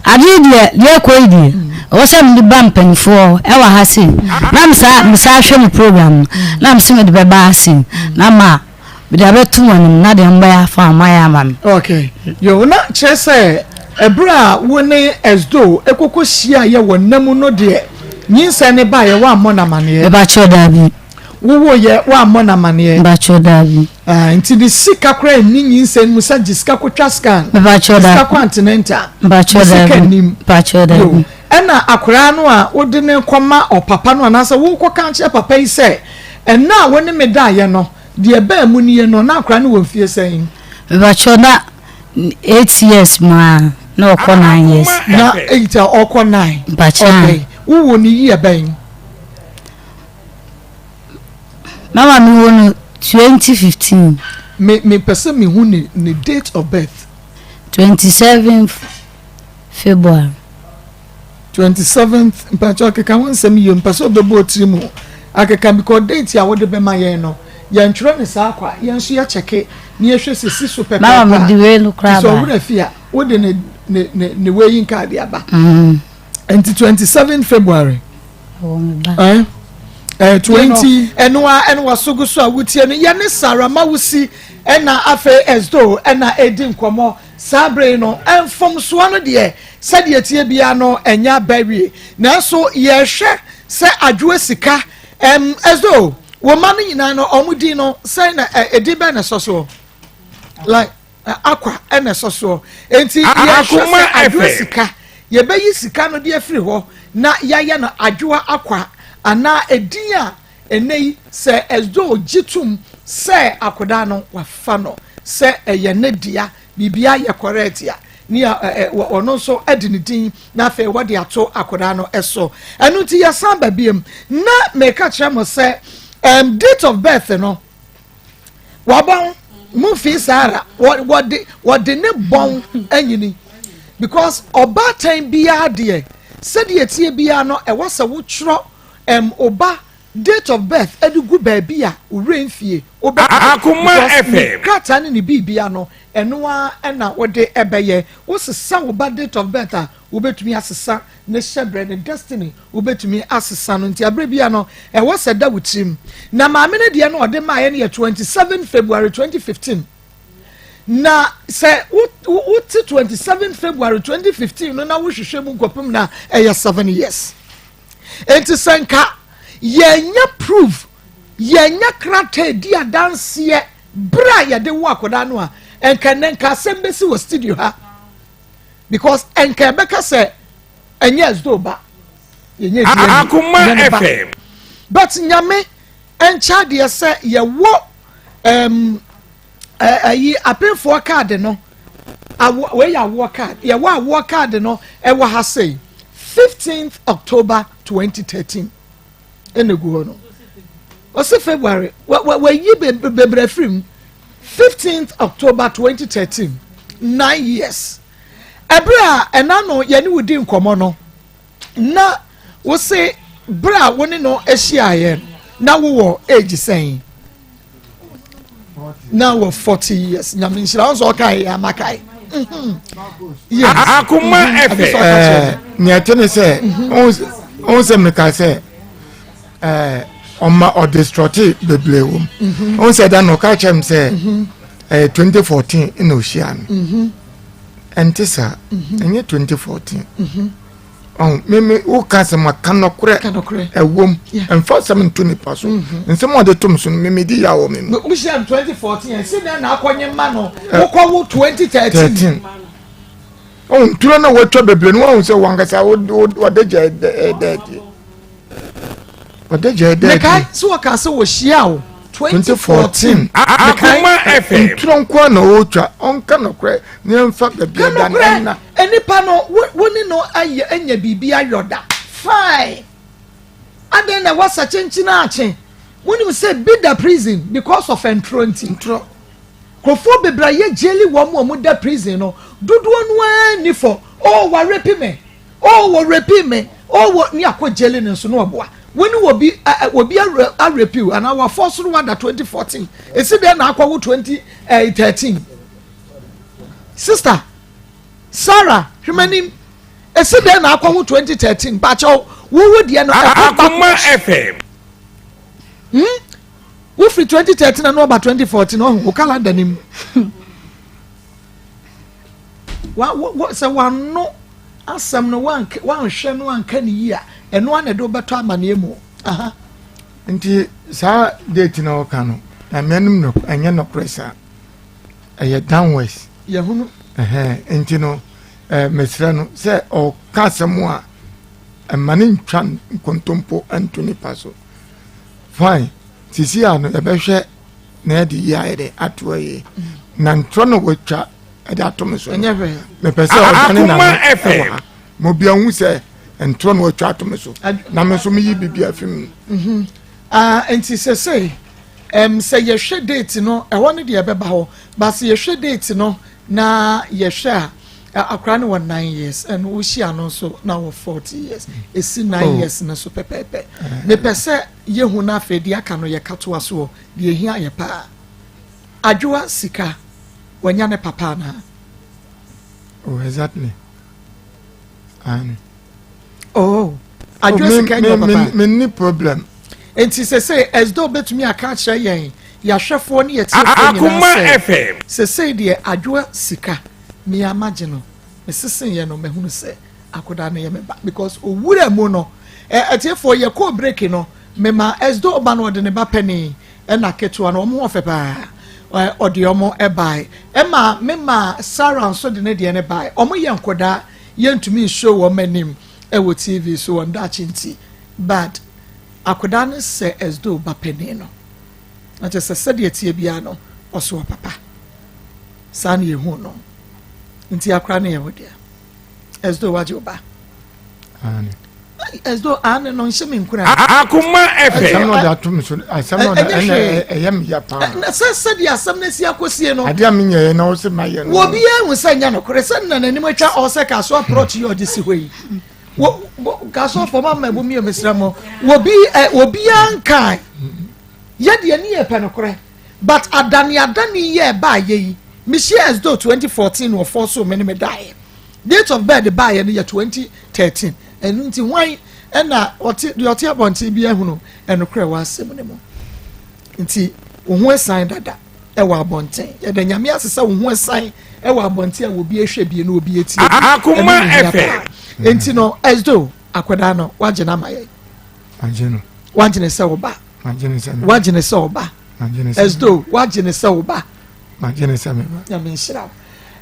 ade yi deɛ, deɛ ɛkɔ yi deɛ, ɛwɔ sɛ mede ba mpanimfoɔ ɛwɔ ha sei. Na mesa mesa ahwɛ me program no, na mese mede bɛba ha sei. Na ma Mede abɛto wɔn anim na deɛ mobɛyɛ afa ho moayɛ ama me. Okay. Yo, na kyerɛ sɛ ɛberɛ a wo ne Esdo kɔkɔ hyiaeɛ wɔ nna mu no deɛ nyinsɛn no baeɛ woammɔ no amaneɛ? Mebakyɛw daabi. Wowoeɛ woammɔ no amaneɛ? Mebakyɛw daabi. Ah, nti ne sika koraa nni nyinsɛn mu sɛ gye sika kɔtwa scan? Mebakyɛw daabi. Sika kɔ antenatal? Mebakyɛw daabi. Ne sika nnim? Mebakyɛw daabi. Yo, ɛna akoraa no a wode no kɔma ɔpapa no anaasɛ wokɔka akyerɛ papa yi sɛ Ɛnna a wo ne me daeɛ no, deɛ ɛbaa mu nie no, na akwadaa no wɔ mfie sɛn? Mepakyɛw, na eight years mu ara, na ɔkɔ nine years. Na eight a ɔkɔ nine. Mpakyɛw. Okay. Wowɔ ne year bɛn? Mama mi wo no 2015. Me me pɛ sɛ me hu ne ne date of birth. 27 February. 27th mpakyɛw keka ho nsɛm yie mpɛ sɛ ɔbɛbɔ otiri mu akeka because date a wode bɛma yɛn no yɛntwerɛ ne saa kwa yɛn nso yɛkyɛke. na yɛhwɛ sɛ si so pɛpɛɛpɛ Mama a, mede wei no nti koraa sɛ ba. ɔwerɛ fi a, wode ne ne ne ne wei yi nkaade aba. Mm. Nti 27 February. Ɛwɔ me ba. Eh? Eh, 20. Ɛno a ɛna waso gu so a wotie no yɛne Sarah Mawusi ɛna afei Esdo ɛna ɛdi nkɔmmɔ saa bere yi no. Mfomsoɔ no deɛ sɛdeɛ tie biara no ɛnyɛ aba wie, nanso yɛhwɛ sɛ adwoa sika. Esdo, wo mma no nyinaa no ɔmo din no sɛn na ɛdin bɛn na ɛsɔ soɔ? Like Akwa ɛna ɛsɔ soɔ. Enti yɛhwɛ sɛ adwoa sika, yɛbɛyi sika no de afiri hɔ na yɛayɛ no adwoa akwa anaa edin a ɛnɛ yi sɛ Esdo gye tom sɛ akodaa no wafa no sɛ ɛyɛ ne dea, biribiara yɛ correct a, ne ɔno nso de ne din na afei wɔde ato akodaa no so. Ɛno nti yɛsan ba biem na meka kyerɛ mo sɛ um, date of birth no wabɔn mu fi saa ara wɔde wɔde ne bɔn anyini because ɔbaatan biara deɛ sɛdeɛ tie biara no ɛwɔ sɛ wotwerɛ um, ɔba date of birth ɛde gu baabi a owurɛ nfie wobɛ Akoma because ne FM. krataa ne ne biribia no ɛno ara ɛna wode ɛbɛyɛ. Wosesa wo ba date of birth a, wobɛtumi asesa ne hyɛbrɛ, ne destiny wobɛtumi asesa no. Nti aberɛ bia no ɛwɔ sɛ da wo tirim. Na maame no deɛ no ɔde maaeɛ no yɛ 27 February 2015. Na sɛ wote 27 February 2015 no na wohwehwɛ mu nkɔpem na ɛyɛ 7 years. Nti sɛ nka yɛnya proof, yɛnya krataa di adanseɛ berɛ a yɛde wo akwadaa no a, nka nnɛ nka asɛm bɛsi wɔ studio ha because nka ɛbɛka sɛ ɛnyɛ ɛsdo ba yɛnyɛ Akoma ne ba. FM. But Nyame nkyɛ adeɛ sɛ yɛwɔ um, ɛyi apemfoɔ kaade no, awo wei yɛ awoɔ kaade, yɛwɔ awoɔ kaade no ɛwɔ ha sei 15th October 2013 ɛna egu hɔ no. Ɔsi February wayi bebree afiri mu. 15th October 2013, 9 years. Ɛberɛ a ɛna no yɛne wo di nkɔmmɔ no na wose berɛ a wo ne no ahyiaeɛ na wowɔ age sɛn? Na wɔ 40 years. Nyame nhyira wo nso ɔkae yɛ amakae. Yes. Akoma FM. Nea ɛte ne sɛ ɔhu sɛ meka sɛ ɔma ɔdistort bebree wɔ mu. Ɔhu sɛ da no ɔka kyerɛ m sɛ ɛyɛ 2014 na ɔhyia no. Ɛnte saa, ɛnyɛ 2014. Ɔhu meme woka sɛ maka nɔkorɛ. Ka nɔkorɛ. Ɛwom, ɛmfa asɛm nto nipa so. Nsɛm a ɔde tom so no, memedi ya wɔ me mu. Wohyia no 2014, ɛsi dɛn na akɔnye ma no wokɔwo 2013? 13. Ɔhu nturo no a wɔatwa bebree no, wahu sɛ wankasa wɔde gya ɛdɛ adie, wɔde gya ɛdɛ mekae adie. sɛ wɔka sɛ wɔhyia wo 2014. 2014. Akoma FM. Nturo nko a na ɔretwa. Ɔnka nɔkorɛ ne ɛmfa baabi Ka ɛda no nokorɛ. ɛnna. Nipa no wo ne no ayɛ anya biribi ayɔ da, fine. Adɛn na wasa kyenkyen akye? Wonim sɛ bi da prison because of ntoro nti. Ntorɔ. Nkurɔfoɔ bebree a yɛ jaili wɔn a wɔn da prison no dodoɔ no ara ni fɔ, oh, wa rape me, oh, wɔ rape me, oh, wɔ ne akɔ jaili no nso no ɔboa wɔn ne obi ɛ obi arape o anaa wafɔ soro wada 2014, esi dɛn na akɔwo 2013? Sister Sarah hwemanim, esi dɛn na akɔwo 2013? Bakyɛw wowo deɛ no ɛkɔ Akoma backwards. FM. Wofiri 2013 na ɔba 2014. Ɔho wo calendar nim wa wo sɛ wano asɛm no wanhwɛ no anka ne yie a, ɛno ana ɛde wobɛtɔ amanneɛ mu aha. Nti saa date na ɔka no na mmeanom no ɛnyɛ nɔkorɛ saa, ɛyɛ downwards. Yɛhunu. Ɛhɛn, nti no mesrɛ no sɛ ɔka asɛm a ɛma ne ntwa nkontompo nto nipa so. Fine, sisi a no yɛbɛhwɛ na yɛde yi ayɛ dɛ ato ayie na ntorɔ no wɔatwa ɛde ato me so no. Ɛnyɛ hwee. Mepɛ sɛ ɔdane Akoma n'ano FM. ɛwɔ ha ma obiara hu sɛ ntorɔ no wɔatwa ato me so na me nso meyi biribi afi mu. Ah, nti sɛsɛ sɛ yɛhwɛ date no, ɛhɔ no deɛ ɛbɛba hɔ ba. Sɛ yɛhwɛ date no na yɛhwɛ a, akwaraa no wɔ 9 years, ɛno wohyia no nso na wɔ 40 years, esi 9 Oh. years no so pɛpɛɛpɛ. Mepɛ sɛ yɛhu no afei deɛ aka no yɛka toa soɔ deɛ ehia yɛ paa. Adwoa Sika, wanya ne papa anaa? Oh, exactly. Aane. Oh, Adwoa oh, Sika nya papa. Me ni problem. Nti sese Esdo betumi aka akyerɛ yɛn yɛahwɛfoɔ ne yɛtiefoɔ nyinaa sɛ sese deɛ Adwoa Sika mea magye no mesese yɛ no mahunu sɛ akoda no yɛ me ba because owura mu no atiefoɔ yɛkɔɔ break no mema Esdo ba no ɔde ne ba panin ɛna ketewa no wɔn ho ɔfɛ paa ɔde wɔn bae ɛma mema Sarah nso de ne deɛ no bae wɔn yɛ nkɔdaa yɛntumi nsuo wɔn anim ɛwɔ TV so wɔn daakye nti but akɔdaa no sɛ Esdo ba panin no na kyerɛ sɛ sɛdeɛ tie biara no ɔso papa saa na yɛhu no nti akora no yɛ wo deɛ Esdo wagye wo ba Esdo ane no nhyɛ me nkura Akoma FM asɛm na ɔde ato me so asɛm na ɔde ɛna ɛyɛ me ya paa na sɛ sɛdeɛ asɛm no asi akɔsie no adeɛ a menyɛɛ na wo sɛ mayɛ no wɔ biara hu sɛ nyɛ nokorɛ sɛ nna n'anim atwa ɔsɛ kaso aprɔkye yɛ ɔde si hɔ yi kaso fam ama ɛbo mmiɛ mesrɛ mo wɔ bi obiara nkae yɛdeɛ ne yɛ pɛ nokorɛ But adane adane yi a ɛbaayɛ yi, mehyia Esdo 2014 na ɔfɔɔ so me ne me daeɛ. Date of birth baayɛ no yɛ 2013. Ɛno nti hwan ɛna ɔte deɛ ɔte abɔnten bi ahunu ɛnokorɛ wɔ asɛm no mu. Nti wo ho ɛsan dada ɛwɔ abɔnten. Yɛda Nyame ase sɛ wo ho ɛsan ɛwɔ abɔnten a obi ehwɛ bie na obi etie bi. Akoma FM. Nti no Esdo akwadaa no wagye no ama yɛn. Wagye no. Wagye no sɛ wo ba. Wagye no sɛ wo ba. Esdo wagye ne sɛ wo ba. Magye ne sɛ me ba. Nyame nhyira wo.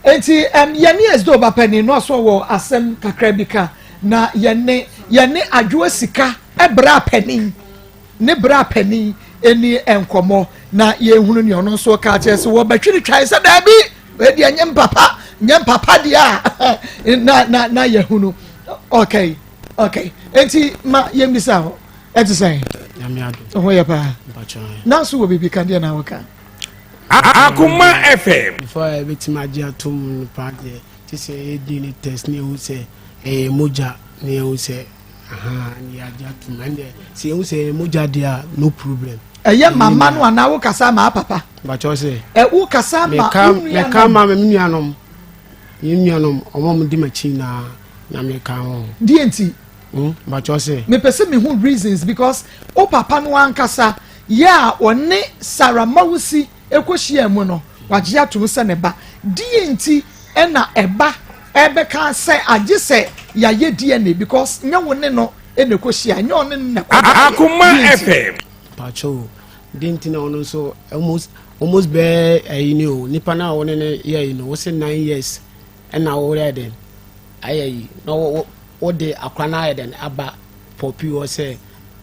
Enti um, yɛne Esdo ba panin no ɔso wɔ asɛm kakra bi ka na yɛne yɛne adwoa sika bra panin ne bra panin ɛni nkɔmmɔ na yɛhunu nea ɔno nso ka kyerɛ sɛ wɔbɛtwe no twae sɛ daabi ɛdeɛ nyɛ mpapa nyɛ mpapa deɛ a na na na yɛhunu okay okay enti ma yɛmmisa hɔ Ɛte sɛn? Nyame adom. Ho yɛ paa. Nanso wɔ biribi ka deɛ na woka. Akoma FM. Before a yɛbɛtumi agye atom no paa deɛ te sɛ yɛyɛ DNA test ne yɛhu sɛ ɛyɛ mogya ne yɛhu sɛ ahaa ne yɛagye atom ɛndeɛ sɛ yɛhu sɛ ɛyɛ mogya deɛ a no problem. Ɛyɛ mama no anaa wokasa ma papa? Bakyɛw sɛ. Ɛ wokasa ma wo nuanom. Meka ma me nuanom me nuanom ɔmo a ɔmo di m'akyi nyinaa na meka ho. Deɛ nti? Hmm, mpakyɛw sɛ. Mepɛ sɛ mehu reasons because wo papa no ankasa yɛ a ɔne Sarah Mawusi kɔhyiaa mu no, wagye atom sɛ ne ba. Deɛ nti na ɛba ɛbɛka sɛ agye sɛ yɛayɛ DNA because nyɛ wo ne no na ɛkɔhyia, nyɛ ɔne no na ɛkɔdaeɛ. Akoma Deɛ nti? FM. Mpakyɛw o, deɛ nti na ɔno nso almost almost bɛɛ ɛyi ni o, nipa no a wo ne no yɛɛ yi no, wo se 9 years ɛna woyɛ dɛn ayɛ yi na wo wo wode akora no ayɛ dɛn aba pɔpi hɔ sɛ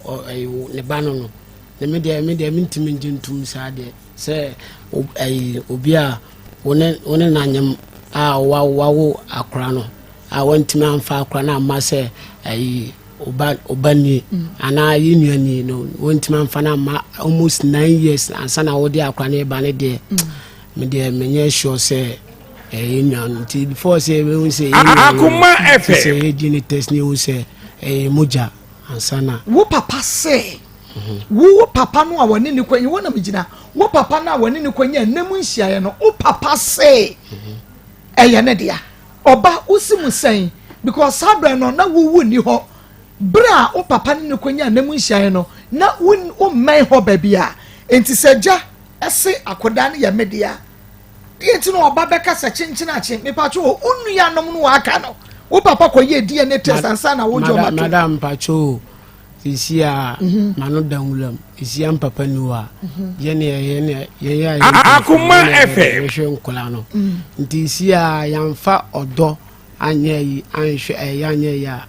ɛyi ne ba no no na me deɛ me deɛ mentumi ngye ntum saa deɛ sɛ ɛyi obi a wo ne wo ne n'anyem a wa wawo akora no a wantumi amfa akora no amma sɛ ɛyi oba oba nie mm. anaa yɛ nua nie no wantumi amfa no amma almost 9 years ansa na wode akora no ba no deɛ mm. me deɛ menyɛ sure sɛ ɛyɛ nua no nti before sɛ yɛbɛhu sɛ ɛyɛ nua no Akoma nti sɛ FM. yɛ DNA test ne yɛhu sɛ ɛyɛ mogya ansa na Wo papa sɛ wo wo papa no a wɔne ne kɔ wo na megyina wo papa no a wɔne ne kɔ nya nna mu nhyiaeɛ no wo papa sɛ ɛyɛ ne dea ɔba wosi mu sɛn because saa berɛ no na wowu nni hɔ berɛ a wo papa ne ne kɔ nya nna mu nhyiaeɛ no na wo wommɛn hɔ baabi a nti sɛ gya ɛse akɔdaa no yɛ me dea Deɛ nti na ɔba bɛka sɛ kyenkyen akye mepatwo o wo nuanom no aka no wo papa kɔ yɛ DNA test ansa na wogye ɔma to. Madam mpatwo o sisi a mhm. ma no da nwuram sisi a mpapa ni hɔ a mhm. yɛne yɛne yɛyɛ a Akoma FM yɛhwɛ nkɔla no mm. nti sisi a yɛnfa ɔdɔ anyɛ yi anhwɛ ɛyɛ anyɛ yi a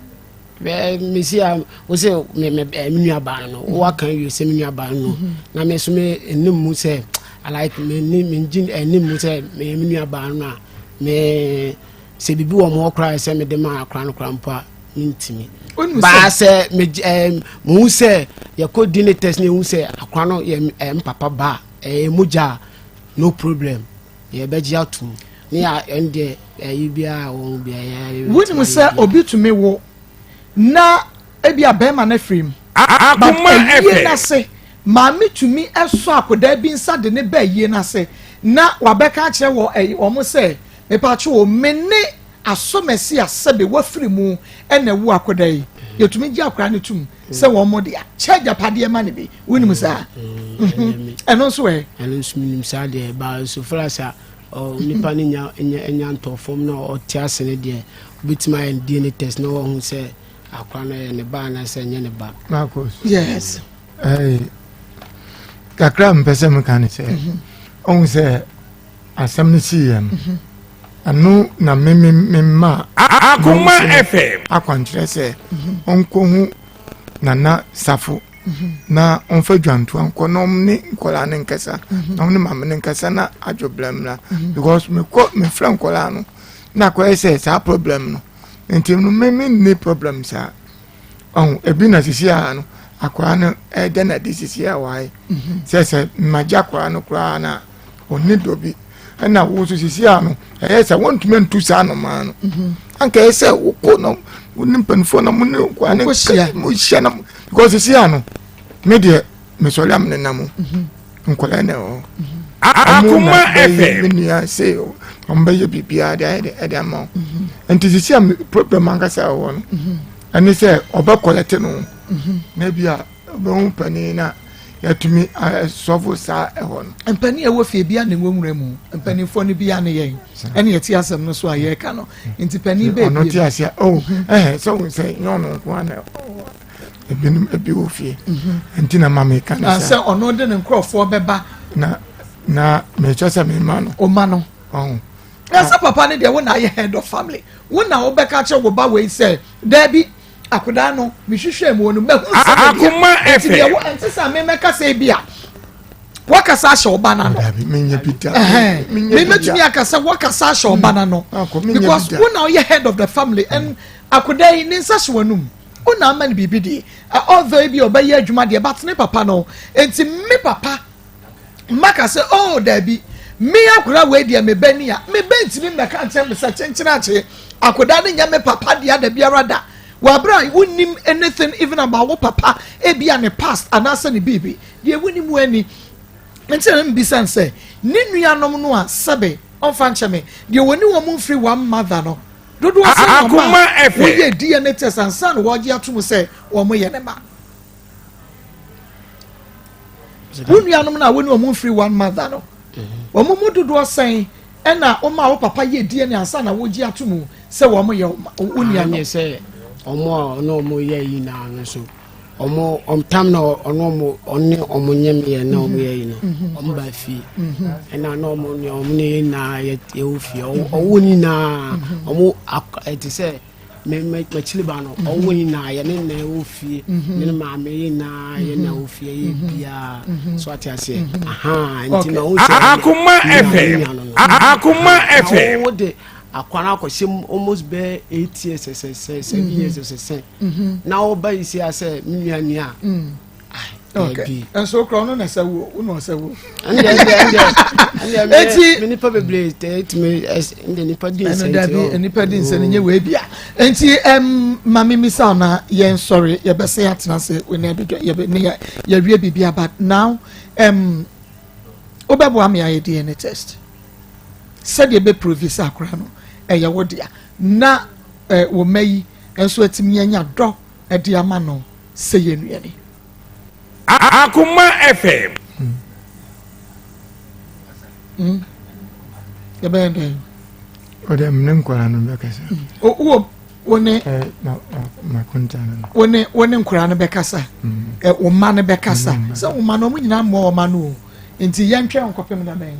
mesi a wo sɛ me me eh, me nua baa no no waka wie sɛ me nua baa no no mhm. na me so me anim mu sɛ like me ni me ngye anim mu sɛ me me nua baa no a me sɛ biribi wɔ mo hɔ koraa sɛ mede ma akora no koraa mpo a mentumi baa sɛ me ɛɛ mo hu sɛ yɛkɔ di ne test ne ehu sɛ akora no yɛ ɛɛ mpapa ba ɛyɛ mogya no problem. Yɛbɛgye atom ne a ɛn deɛ ɛyi biara a wɔn biara yɛ. Wonim sɛ obi tumi wo na ebi a bɛrima no afiri mu. But ayie no ase maame tumi sɔ akwadaa bi nsa de ne ba ayie no ase. Na wabɛka akyerɛ wɔ ɛyi wɔn sɛ mepatwo o me ne asɔmɛsi asɛbe wafiri mu ɛna ɛwu akoda yi yɛtumi gye akora no tum sɛ wɔn mo dea kyɛ agyapadeɛ ma ne bi wonim saa mhm. ɛno nso ɛ. Ɛno nso menim saa deɛ ba so far as a nipa no nya nya ntɔ fam na ɔte ase no deɛ wobɛtumi ayɛ DNA test na wahu sɛ akora no yɛ ne ba anaasɛ ɛnyɛ ne ba. Marcus. Yes. Hey, kakra mpɛ sɛ meka ne sɛ ɔhu sɛ asɛm no siiɛ no ɛno na meme mema Akoma FM akwankyerɛ sɛ ɔnkɔhu nana safo na ɔmfa dwantoa nkɔ na ɔm ne nkɔlaa no nkasa na ɔm ne maame no nkasa na adwo blamla because mekɔ mefrɛ nkɔlaa no na akɔyɛ sɛ saa problem no nti no me menni problem saa Ɔho, ebi na sisi a no, akwaraa no ɛda na de sisi a wae. Mhm. Sɛ sɛ mmagye akwaraa no koraa na ɔne dɔ bi. Ɛna wo nso sisi a no, ɛyɛ sɛ wɔntumi ntu saa anomaa no. Mhm. Anka ɛyɛ sɛ wokɔ na wo ne mpanimfoɔ na mo ne nkwaraa no mo hyia na because sisi a no, me deɛ mesɔre a menenam o. Mhm. Nkwaraa na ɛwɔ hɔ. Akoma FM. Me nua se wɔn bɛyɛ biribiara de ayɛ de ɛde ama wo. Nti sisi a problem ankasa ɛwɔ no. Ɛne sɛ ɔbɛ kɔlɛte no. Na bi a ɔbɛhu panin na yɛatumi sɔfo saa ɛhɔ no. Mpanin a ɛwɔ fie bia na ɛwɔ nwura mu. Mpanimfoɔ no bia ne yɛn. Ɛne yɛte asɛm no so a yɛreka no. Nti panin bɛɛ bi. Ɔno te aseɛ. Oh, ɛhɛ sɛ wo sɛ nyɛ ɔno nko ara na ebinom ebi wɔ fie mhm. nti na ma meka ne sɛ ɔno de ne nkurɔfoɔ bɛba na na mekyɛ sɛ mema no ɔma no ɔho na sɛ papa no deɛ wo na ayɛ head of family wo na wobɛka kyerɛ wo ba wei sɛ daabi akodaa no mehwehwɛ mu no mahu sɛ akoma ɛfɛ deɛ wo ɛnte sɛ memɛka sɛ bi a wakasa ahyɛ ɔba no ano memɛtumi aka sɛ wakasa ahyɛ ɔba no ano because wo na woyɛ head of the family and akodaa yi ne nsa hyɛ w'anum Wo na ama no biribi di. Although ebi ɔbɛyɛ adwuma deɛ but ne papa no nti me papa maka sɛ oh daabi me akora wei deɛ me bɛ ni a me bɛ ntumi mmɛka nkyɛn me sɛ kyenkyene akye akoda ne nyɛ me papa deɛ da biara da wɔ abere a wonim anything even about wo papa ebi a ne past anaasɛ ne biribi deɛ wonim wo ani nti na mbisa nsɛ ne nuanom no a sɛbe ɔmfa nkyɛ me deɛ wɔne wɔn mfiri one mother no Dodoɔ sɛn na Akoma ɔma FM. wɔyɛɛ DNA test ansa na wɔagye atom sɛ wɔyɛ ne mma? Wo nuanom no a wo ne wɔn mfiri one mother no, wɔn mu dodoɔ sɛn ɛna woma wo papa yɛ DNA ansa na wogye atom sɛ wɔn yɛ wo nuanom? Anyɛ sɛ wɔn a ɔne wɔn yɛ yi naa no so. Ɔmo ɔmo tam na ɔno ɔmo ɔne ɔmo nyɛ mi yɛ na ɔmo yɛ yi no ɔmo ba fie ɛna na ɔmo ne ɔmo ne yɛ nyinaa yɛ yɛwɔ fie ɔwo ɔwo nyinaa ɔmo ak ɛte sɛ mɛ mɛ mɛkyili ba no ɔwo nyinaa yɛ ne na ɛwɔ fie ne ne maame yɛ nyinaa yɛ na ɛwɔ fie yɛ biara so ate aseɛ ahan nti na ɔmo sɛ Akoma FM Akoma FM. ɔwo de akwa no akɔhyɛ mu almost bɛɛ eight years sɛ sɛ seven years sɛ sɛ na ɔba yi si asɛ me nua ni a mm. dabi nso kura ɔno na ɛsɛ wo wo na ɔsɛ wo. ɛndeɛ ɛndeɛ ɛndeɛ ɛndeɛ mi nipa bebree tɛ etumi ɛndeɛ nipa di nsɛn ti dabi nipa di nsɛn nye wei bia nti ɛm maame misa na yɛn sɔre yɛbɛsɛ atena ase wɔ ne ɛbi yɛbɛ ne yɛ yɛwie biribi aba now ɛm wobɛboa mi ayɛ DNA test sɛdeɛ bɛ prove sɛ akora no ɛyɛ wo dea na ɛ wɔ mma yi. nso atumi anya dɔ de ama no sɛ yɛn nua ni. Akoma FM. Mm. Yɛbɛyɛ dɛn? Ɔdɛ mene nkwadaa no bɛkasa. Mm. Wɔ wo ne. Eh, ma ma konta no. Wo ne wo ne nkwadaa no bɛkasa. Mm. Eh, wo mma no bɛkasa. Sɛ wo mma no wɔn nyinaa mmoa wɔn ma no o. Nti yɛntwɛn nkɔpem da bɛn.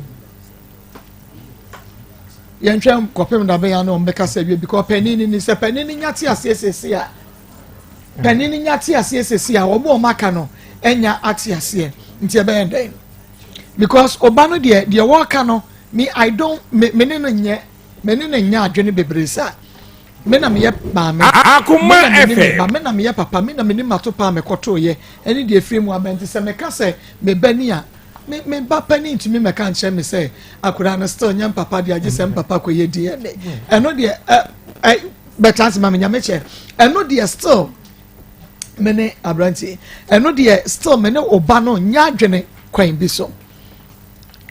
Yɛntwɛn kɔpem da bɛn a na wɔn bɛkasa wie because panin ni sɛ panin ni nya te aseɛ sese a panin ni nya te aseɛ sese a wɔn a wɔn aka no nya ate aseɛ nti ɛbɛyɛ dɛn because ɔba no deɛ deɛ wɔreka no me I don't me me ne no nyɛ me ne no nyɛ adwene bebree saa me na meyɛ maame Akoma me na menim me FM. ba me na meyɛ papa me na menim mato paa mekɔtoo yɛ ɛne deɛ efiri mu aba nti sɛ meka sɛ me ba ni a Me me ba panin ntumi mmɛka nkyerɛ me sɛ akwadaa no still nyɛ mpapa deɛ agye sɛ mpapa kɔyɛ DNA ɛno deɛ ɛ ɛ bɛtena ase ma me nyame kyɛ ɛno deɛ still me ne aberanteɛ ɛno deɛ still me ne ɔba no nyɛ adwene kwan bi so.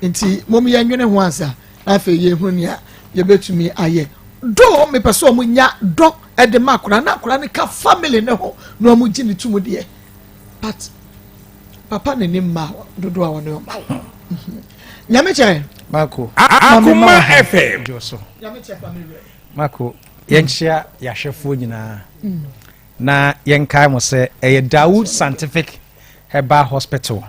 Nti mom yɛnwene ho ansa na afei yɛhunu nea yɛbɛtumi ayɛ. Though mepɛ sɛ ɔmo nya dɔ de ma akwadaa na akwadaa no ka family no ho na ɔmo gye ne tum deɛ but papa na ne mma dodoɔ a wɔne ɔma wo. Nyame kyɛ. Mako. Akoma FM. Nyame kyɛ fa me werɛ. Mako, yɛnkyea yɛahwɛfoɔ nyinaa na yɛnkae mo sɛ ɛyɛ Dawood Scientific Herbal Hospital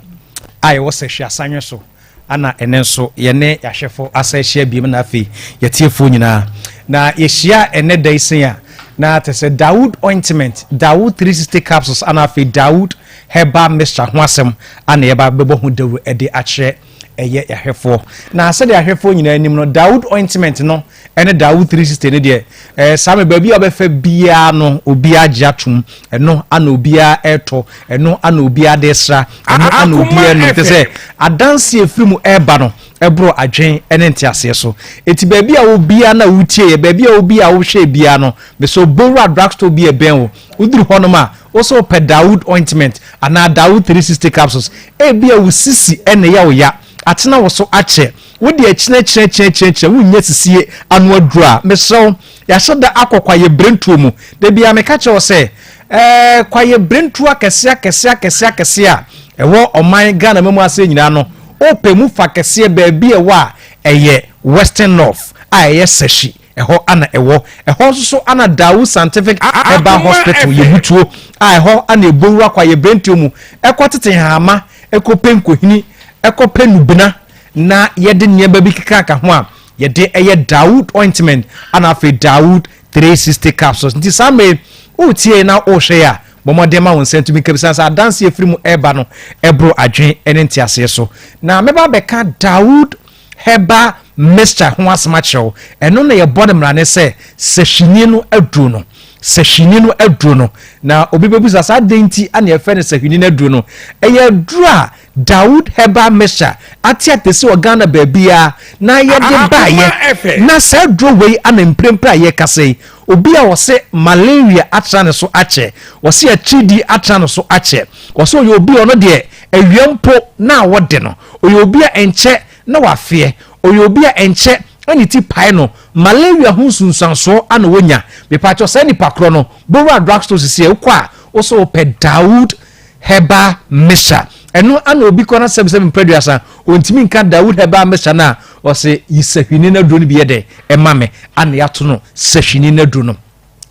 a yɛwɔ Sahwi Asanwe so ana ɛnɛ nso yɛne yɛahwɛfo asa ahyia biom na afei yɛtiefoɔ nyinaa na yɛhyia ɛnɛ da yi sen a na te sɛ Dawood ointment, Dawood 360 capsules ana afei Dawood herbal mixture ho asɛm ana yɛba bɛbɔ ho dawuro ɛde akyerɛ ɛyɛ yɛahwɛfoɔ. Na sɛdeɛ ahwɛfoɔ nyinaa anim no, Dawood ointment no ɛne Dawood 360 no deɛ ɛɛ saa me baabi a wɔbɛfa biara no obiara gye atom, ɛno ana obiara ɛretɔ, ɛno ana obiara de sra, ɛno ana obiara nom te sɛ adanse efiri mu ɛreba no ɛboro adwen ɛne nteaseɛ so. Eti baabi a obiara na wotie yɛ, baabi a obiara wohwɛ biara no, mesɛ obowura drugstore bi ɛbɛn wo, woduru hɔnom a wosɛ wopɛ Dawood ointment anaa Dawood 360 capsules, ebia wo sisi ɛna ɛyɛ wo ya, atena wo so akyɛ. Wo deɛ kyinɛkyinɛkyinɛkyinɛkyinɛ wonnya sisie ano aduro a, mesrɛ wo, yɛahyɛ da akɔ kwaeɛbirentuo mu. Da biara meka kyerɛ wo sɛ, ɛɛ kwaeɛbirentuo akɛseɛ akɛseɛ akɛseɛ akɛseɛ a ɛwɔ ɔman Ghana ma mu aseɛ nyinaa no, wopɛ mu fa kɛseɛ baabi a ɛwɔ a, ɛyɛ Western North a ɛyɛ Sahwi, ɛhɔ ana ɛwɔ. Ɛhɔ nso so ana Dawu Scientific Herbal Hospital yɛ butuo a ɛhɔ ana ɛbɔwura kwaeɛbirentuo mu ɛkɔ tete nhahama, ɛkɔpɛ nkohini, ɛkɔpɛ nubena, na yɛde nneɛma bi kekaka ho a yɛde ɛyɛ Dawood ointment ana afei Dawood 360 capsules. Nti saa mmerɛ wotie na wohwɛ a, bɔ mmɔden ma wo nsa ntumi nka bisa sɛ adanse afiri mu ɛreba no ɛboro adwene ne nteaseɛ so. Na mɛba bɛka Dawood herbal mixture ho asɛm akyerɛ wo. Ɛno na yɛbɔ no mmara ne sɛ sahwini no aduro no, sahwini no aduro no. Na obi bɛbusa saa adɛn nti ana yɛfrɛ no sahwini no aduro no. Ɛyɛ aduro a Dawood Herbal Mixture ate atese wɔ Ghana baabiara na yɛde baeɛ. Na saa aduro wei ana mprempren a yɛrekasa yi, obi a ɔse malaria atra ne so akyɛ, ɔse atiridii atra ne so akyɛ, ɔse ɔyɛ obi a ɔno deɛ awia mpo na awɔ de no, ɔyɛ obi a ɛnkyɛ na wafeɛ, ɔyɛ obi a ɛnkyɛ na ne ti pae no, malaria ho nsunsuansoɔ ana wɔnya. Mepaakyɛw saa nipa korɔ no, bɔwura drugstore sisi a wokɔ a, wosɛ wopɛ Dawood Herbal Mixture. Ɛno ana obi kɔ na sɛbisɛbi mprɛduasa ɔntumi nka Dawood Herbal Mixture no a, ɔse yi sahwini no aduro no bi yɛ dɛ ɛma me, ana yɛato no sahwini no aduro no,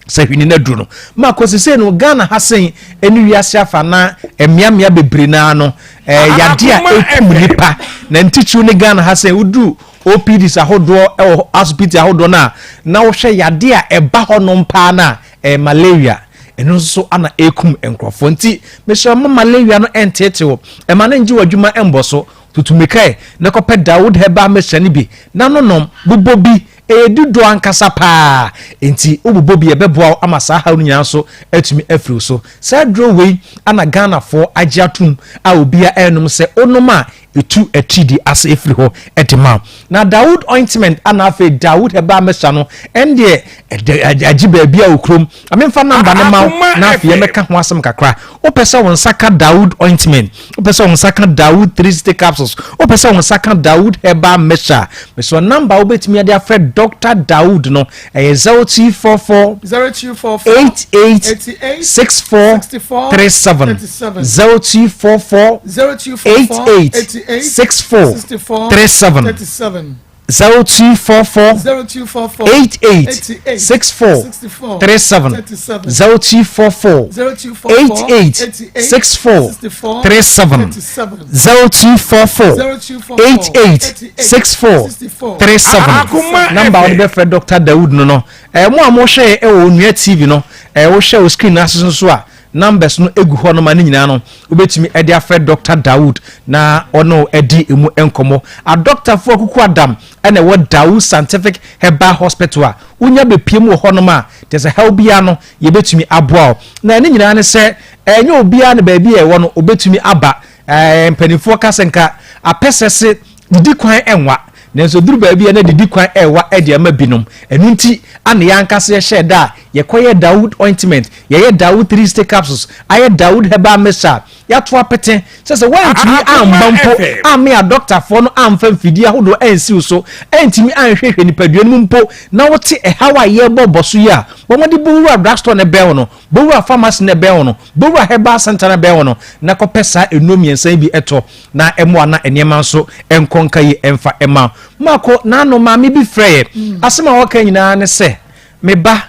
sahwini no aduro no. Ma kɔ sesei no Ghana ha sen ɛne wiase afa na mmeammea bebree naa no ɛɛ yadeɛ a ɛkum nipa na ntitiriw ne Ghana ha sen woduru OPDs ahodoɔ ɛwɔ asopiti ahodoɔ no a na wohwɛ yadeɛ a ɛba hɔ nom paa no a Ɛyɛ malaria, ɛno nso so ana ɛrekum nkurɔfoɔ. Nti mesrɛ mo malaria no ɛnteete wo, ɛma no ngye w'adwuma ɛmbɔ so. Tutu mmirika ɛ na kɔpɛ Dawood Herbal Mixture no bi na no nom, bobɔ bi, ɛyɛ dudɔ ankasa paa. Nti wobobɔ bi a ɛbɛboa wo ama saa haw no nyinaa nso atumi afiri wo so. Saa aduro wei ana Ghanafoɔ agye atom a obiara ɛrenom sɛ wonom a Etu atiridii ase firi hɔ de ma wo. Na Dawood ointment ana afei Dawood herbal mixture no, ɛndeɛ ɛde agye baabi a wɔ kurom. Ma memfa namba no ma wo na afei yɛmmɛka ho asɛm kakra. Wopɛ sɛ wo nsa ka Dawood ointment, wopɛ sɛ wo nsa ka Dawood 360 capsules, wopɛ sɛ wo nsa ka Dawood herbal mixture a, mesrɛ namba a wobɛtumi de afrɛ Dr. Dawood no, ɛyɛ 0244 0244 88 88 64 64 37 37 0244 0244 88 88 64 64 37 37 0244 0244 88 88 64 64 37 37 0244 0244 88 88 64 64 37 37 0244 0244 88 64 64 37 Akoma Number a wɔde FM. bɛfrɛ Dr. Dawood no no, eh, mo a mohwɛ wɔ Onua TV no, eh, wohwɛ wo screen no ase so nso a, numbers no egu hɔ no ma ne nyinaa no wobɛtumi de afrɛ Dr. Dawood na ɔne wo adi emu nkɔmmɔ. Adɔktafoɔ akuku adam ɛna ɛwɔ Dawood Scientific Herbal Hospital a wonya bɛpiem wɔ hɔnom a kyerɛ sɛ haw biara no yɛbɛtumi aboa wo. Na ne nyinaa ne sɛ ɛnyɛ obiara na baabi a ɛwɔ no obɛtumi aba. Ɛɛ mpanimfoɔ ka sɛ nka apɛsɛ se didi kwan ɛnwa, nanso ɛduru baabi a na didi kwan ɛwa de ama binom. Ɛno nti ana yɛn ankasa yɛhyɛɛ da a yɛkɔyɛ Dawood ointment, yɛyɛ Dawood 360 capsules, ayɛ Dawood herbal mixture. yɛato apete sɛ sɛ woantumi amba mpo amme adɔktafoɔ no amfa mfidie ahodoɔ ansi wo so antumi anhwehwɛ nipadua no mu mpo na wote ɛhaw a yɛrebɔ bɔ so yi a, bɔ mmɔden bɔ wura drugstore no ɛbɛn wo no, bɔ wura pharmacy no ɛbɛn wo no, bɔ wura herbal center no ɛbɛn wo no na kɔpɛ saa nnuro mmiɛnsa yi bi tɔ na ɛmmoa na nneɛma nso nkɔ nka yie mfa mma wo. Mako, n'ano maame bi frɛeɛ. Asɛm a ɔka nyinaa ne sɛ, Me ba,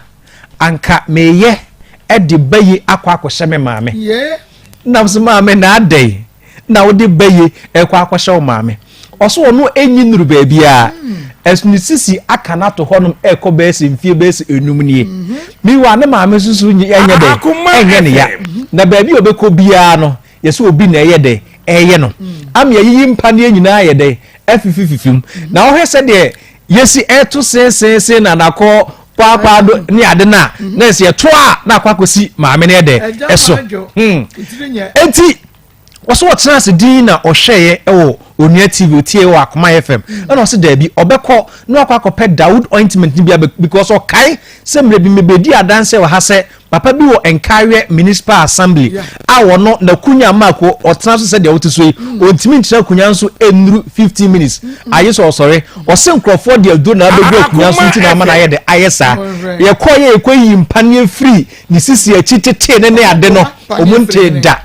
anka meyɛ de ba yi akɔ akɔhyɛ me maame. Nam so maame na adɛn na wode ba yi ɛkɔ akɔhyɛ wo maame? Ɔso ɔno enyi nnuru baabiara. Ɛso ne sisi aka no ato hɔnom ɛkɔ bɛyɛ sɛ mfie bɛyɛ sɛ enum nie. Meanwhile ne maame nso so ɛnyɛ dɛ ɛnyɛ ne ya. Na baabi a ɔbɛkɔ biara no yɛsɛ obi na ɛyɛ dɛ ɛyɛ no. Ama yɛyiyi mpaneɛ nyinaa yɛ dɛ afifififi mu. Na wohwɛ sɛdeɛ yɛsi ɛto seeseesee na nakɔ paapaa do ne ade no a na ɛsɛ yɛto a na akɔ akɔsi maame no ɛdɛ ɛso hmm. Enti wɔsɛ wɔtena ase din na ɔhwɛeɛ wɔ Onua TV otie wɔ Akoma FM ɛna ɔsɛ daabi ɔbɛkɔ na wakɔ akɔpɛ Dawood ointment no bi abɛ because ɔkae sɛ mmerɛ bi mebɛdi adanseɛ wɔ ha sɛ Papa bi wɔ Nkareɛ Municipal Assembly a ɔno n'akunya mma ko ɔtena so sɛdeɛ wote so yi ɔntumi ntena akunya nso nnuru 15 minutes agye sɛ ɔsɔre. Ɔse nkurɔfoɔ de aduro na abɛgu akunya so nti na ama no ayɛ de ayɛ saa. Yɛkɔɔ yɛ yɛkɔ yi mpaneɛ firi ne sisi akyi tetee ne ne ade no ɔmo ntee da.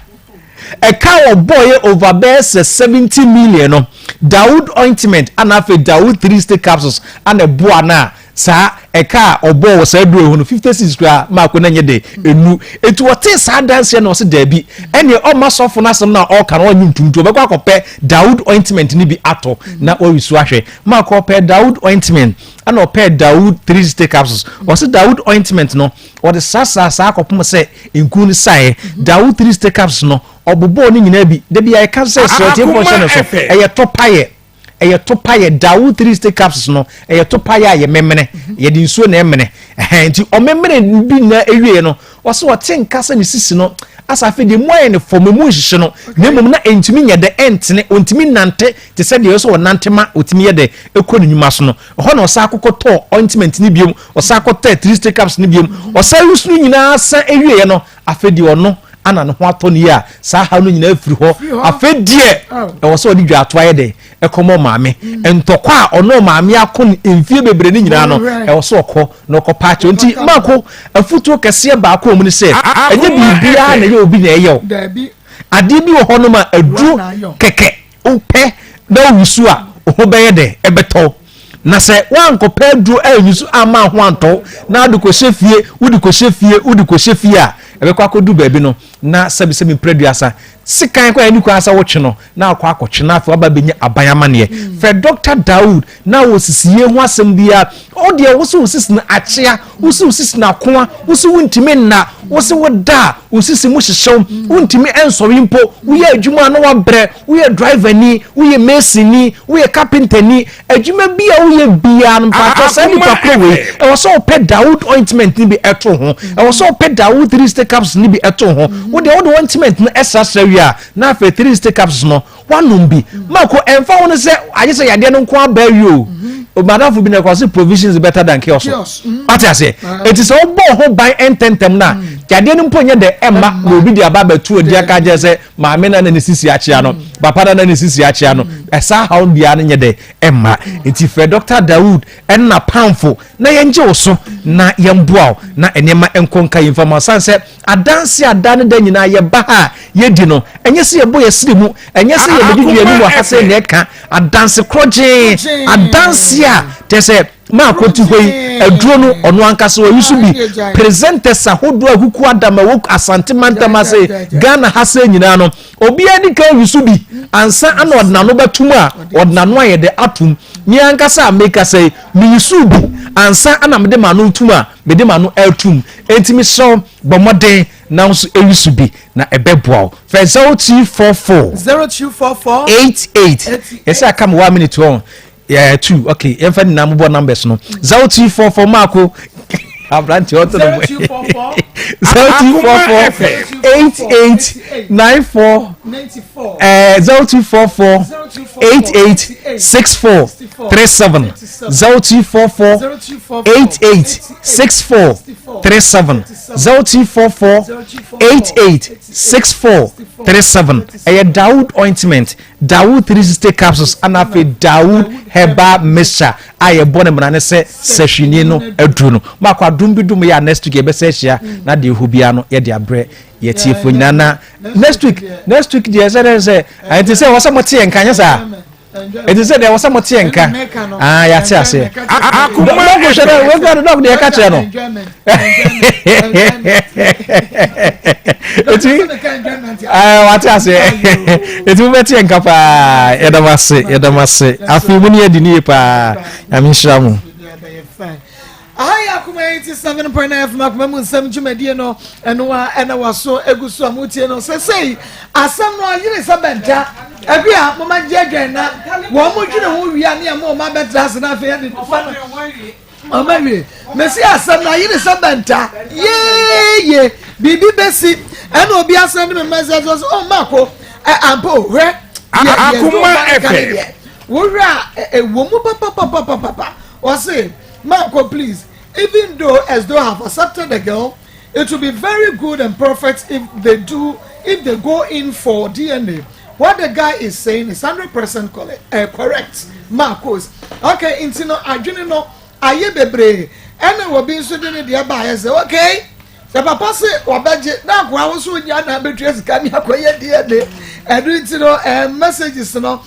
Ɛka a ɔbɔeɛ over bɛyɛ sɛ 70 million no Dawood ointment ana afei Dawood 3 stick capsules ana ɛboa no a Saa ɛka a ɔbɔɔ wɔ saa aduro yi ho no, 50 cedis koraa maako na nyɛ dɛ ɛnu. Enti ɔtee saa adanseɛ no ɔse daabi, ɛneɛ ɔmma sɔfo no asɛm no a ɔreka no ɔnnye ntom nti ɔbɛkɔ akɔpɛ Dawood ointment no bi atɔ na waresu ahwɛ. Maako ɔpɛɛ Dawood ointment ɛna ɔpɛɛ Dawood 360 capsules. Ɔse Dawood ointment no ɔde srasraa saa kɔpem sɛ nku no saeɛ. Dawood 360 capsules no ɔbobɔɔ ne nyinaa bi. Da biara yɛka sɛ srɛ atiefoɔ nhyɛ no so, ɛyɛ tɔpayɛ. Ɛyɛ topa yɛ dawo three stick capsules no ɛyɛ topa yɛ a yɛ memene yɛde nsuo na ɛmene ɛhɛn nti ɔmemene bi nyinaa ewie no ɔsɛ ɔte nka sɛ ne sisi no asa afei deɛ mu ayɛ ne fam emu nhyehye no na mmom na ɛntumi nyɛ dɛ ɛntene ɔntumi nante te sɛ deɛ ɛsɛ ɔnante ma ɔtumi yɛ dɛ ɛkɔ ne nnwuma so no ɛhɔ na ɔsan akokɔ tɔɔ ointment no biom ɔsan akɔtɔɔ three stick capsules no biom ɔsan yusu no nyinaa san ewieɛ no Afei deɛ ɔno ana ne ho atɔ no yie a, saa haw no nyinaa firi hɔ. Afei deɛ ɛwɔ sɛ ɔde dwaatoa yɛ dɛ ɛkɔmɔ maame. Ntɔkwa a ɔno maame ako no mfie bebree no nyinaa no, ɛwɔ sɛ ɔkɔ na ɔkɔ paakyɛw. Nti mako afutuo kɛseɛ baako wɔ mu ne sɛ, ɛnyɛ biribiara na ɛyɛ obi na ɛyɛ o. Adeɛ bi wɔ hɔnom a aduro kɛkɛ wopɛ na woyi a, wo ho bɛyɛ dɛ ɛbɛtɔ wo. Na sɛ woankɔpɛ aduro anyi so amma ho antɔ wo na wode kɔhyɛ fie, wode kɔhyɛ fie, wode kɔhyɛ fie a, ɛbɛkɔ akɔdu baabi no na sɛbisɛbi mprɛduasa sekan kɔ a ɛni kwan sɛ wotwe no na akɔ akɔtwe na afei waba bɛnya aban amaneɛ. Frɛ Dɔkta Daud na wɔ sisiye ho asɛm biara. Wo deɛ wo se wo sisi no akyea, wo se wo sisi no akoa, wo se wontumi nna, wo se wo da a wo sisi mu hyehye wo, wontumi nsɔre mpo, woyɛ adwuma a na wabrɛ, woyɛ driver ni, woyɛ mason ni, woyɛ carpenter ni, adwuma bi a woyɛ biara no mpakyɛ saa nipa koro wei, ɛwɔ sɛ wopɛ Dawood ointment no bi ɛto ho, ɛwɔ sɛ wopɛ Dawood 3 stick capsules no bi ɛto ho. Wo deɛ wode ointment no ɛsrasra wie a, na afei 3 stick capsules no Woanom bi. Marco, ɛmfa ho no sɛ agye sɛ yadeɛ no nko aba awie o. Madamfo bi na ɛkɔ sɛ provision is better than cure so. Wate aseɛ? Eti sɛ wobɔ ho ban ntɛntɛm no a, yadeɛ no mpo nyɛ dɛ ɛmma na obi de aba abɛto adi aka akyerɛ sɛ maame na na ne sisi akyea no, papa na na ne sisi akyea no. Ɛsaa haw biara no nyɛ dɛ ɛmma. Enti frɛ Dr. Dawood ɛne n'apamfo na yɛngye wo so na yɛmboa wo na nneɛma nkɔ nka yie mfa ma wo. Sane sɛ Adanse a da ne da nyinaa yɛba ha a yedi no, ɛnyɛ sɛ yɛbɔ yɛn srɛ mu, ɛnyɛ sɛ yɛbɛdwidwi yɛn anim wɔ ha sɛ nea ɛka. Adanse korɔgyee, adanse a kyerɛ sɛ maako te hɔ yi, aduro no ɔno ankasa ɔyi so bi. Presenters ahodoɔ a kuku adam a ɛwɔ Asante mantam ase, Ghana ha sɛ nyinaa no, obiara di kan yi so bi ansa ana ɔde n'ano bɛtom a ɔde n'ano ayɛ dɛ atom. Me ankasa a mekasa yi, meyi so bi ansa ana mede m'ano tom a mede m'ano atum. Enti mesrɛ wo, bɔ mmɔden na wo nso yi so bi, na ɛbɛboa wo. Frɛ 0244 0244 88 yɛsɛ aka me one minute wɔn yeah, two okay yɛmfa nyinaa mobɔ numbers no 0244 maako aberante ɔto no 0244 88 94 0244 88 64 37 0244 88 64. 37 0244 88 64 37 ɛyɛ Dawood ointment Dawood 360 capsules ana afei Dawood herbal mixture a yɛbɔ ne mmara ne sɛ sɛhwini no aduru no maakɔ adom bi dum yɛ a next week yɛbɛsɛ ahyia na deɛ ɛhɔ biara no yɛde abrɛ yɛtiefoɔ nyinaa na next week next week deɛ sɛ dɛ sɛ ɛnti sɛ wɔ sɛ mote yɛn nka nyɛ saa ɛti sɛ deɛ wɔ sɛ mote yɛn nka aa yɛate aseɛ dɔk hwɛ dɛ wekura no dɔk deɛ ɛka kyerɛ no ɛti wate aseɛ ɛti mobɛte yɛn nka paa yɛda mo ase yɛda mo ase afei mu ne yɛdi ne yie paa nyame nhyira mo. Aha yɛ Akoma 87.9 FM Akoma mu nsɛm dwumadie no ɛno a ɛna waso egu so a motie no sɛsɛi asɛm no ayere sɛ bɛnta ɛbi a moma gye adwan na wɔn mo dwene ho wie a ne ɛmo ɔma bɛtra ase na afei ɛde fa no ɔma wie mesi asɛm no ayere sɛ bɛnta yeeye biribi bɛsi ɛna obi asɛn de me message sɛ ɔma ko ɛ ampa o hwɛ yɛ yɛ Akoma FM wohwɛ a ɛwɔ mu papapapapapa ɔse Marco, please, even though as though have accepted the girl, it will be very good and perfect if they do, if they go in for DNA. What the guy is saying is 100% correct. Uh, correct. Marcos. Okay, nti no adwene no ayɛ bebree. Ɛna obi nso de ne deɛ baayɛ sɛ okay. Sɛ papa se wɔbɛgye na akoa wo so nya na abɛtua sika ne akɔyɛ DNA. Ɛno nti no eh, messages no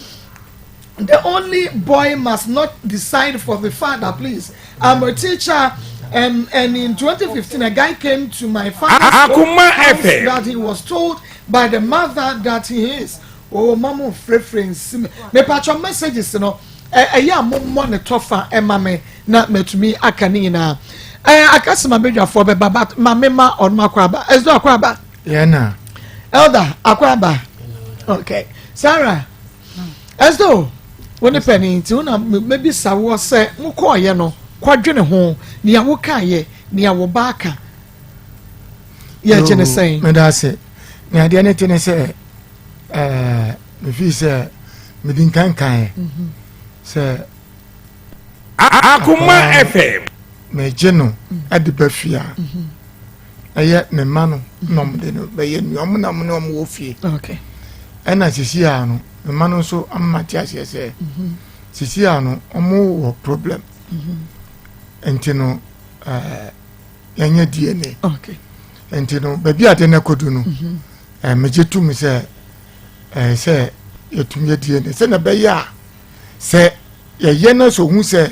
the only boy must not decide for the father please i'm a teacher um, and in 2015 a guy came to my father's house that he was told by the mother that he is oh mamu frefre nsi me patro messages no ɛyɛ a mommɔ ne tɔfa ɛma me na matumi aka ne nyinaa ɛɛ akasema badwafoɔ bɛba but ma me ma ɔnom akɔ aba ɛsɛ akɔ aba yɛn na elder akɔ aba okay sarah Ɛsɛ wo ne panin nti wo na mɛbisa woɔ sɛ mokɔɔyɛ no kɔdwene ho nea wokaeɛ nea wo ba aka yɛgye ne sɛn. Meda ase nea adeɛ ne te ne sɛ ɛɛ mefii sɛ medi nkankaeɛ mhm. sɛ Akoma FM megye no de ba fie a mhm. ɛyɛ me mma no na ɔmo de no bɛyɛ nua ɔmo na ɔmo ne ɔmo wɔ fie ɛna sisi a no me mma no nso ama te aseɛ sɛ mhm. sisi a no ɔmo wɔ problem mhm. nti no ɛɛ yɛnyɛ DNA nti no baabi a de no akɔdu no mhm. ɛɛ megye tum sɛ ɛɛ sɛ yɛtumi yɛ DNA sɛ na ɛbɛyɛ a sɛ yɛyɛ no sɛ ohun sɛ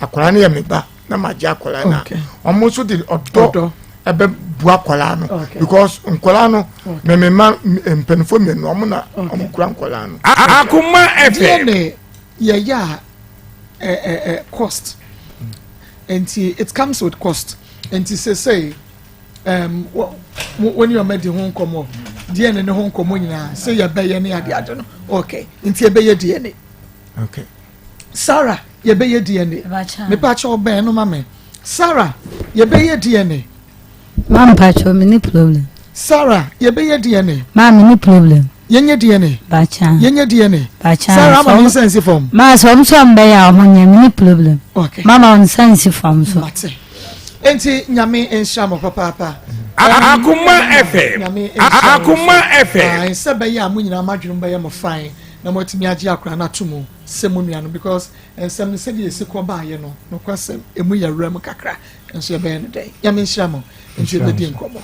akwadaa no yɛ me ba na ma gye akwadaa no a wɔn nso de ɔdɔ ɛbɛ bu akwadaa no because nkwadaa no mɛmɛ ma mpanimfoɔ mmienu wɔn na wɔn kura nkwadaa no. Akoma FM. DNA yɛyɛ a ɛ ɛ ɛ cost nti it comes with cost nti sese um, wo ne ɔma di ho nkɔmmɔ DNA ne ho nkɔmmɔ nyinaa sɛ yɛbɛyɛ ne ade ade no okay nti yɛbɛyɛ DNA. Okay. Sarah yɛbɛyɛ DNA. Mepakyɛ ɔbɛn no ma me. Sarah yɛbɛyɛ DNA. Maa mepakyɛ me ne problem. Sarah yɛbɛyɛ DNA. Maa me ne problem. Yɛnyɛ DNA. Bacha. Yɛnyɛ DNA. Bacha. Sarah ama me nsa nsi fam. Maa sɛ ɔmo sɛ ɔmo bɛyɛ a ɔmo nyɛ me ne problem. Okay. Mama ɔmo nsa nsi fam so. Mate. Enti nyame nhyira mo papaapa. Akoma FM. Nyame nhyira mo. Akoma FM. Sɛ bɛyɛ a mo nyinaa mo adwene bɛyɛ mo fine. na moatumi agye akora no ato mu sɛ mo nua no because nsɛm no sɛdeɛ ɛsi kɔ baayɛ no nokwasɛm ɛmu yɛ werɛ mu kakra nso yɛbɛyɛ no dɛn nyame nhyira mo nti yɛbɛdi nkɔmmɔ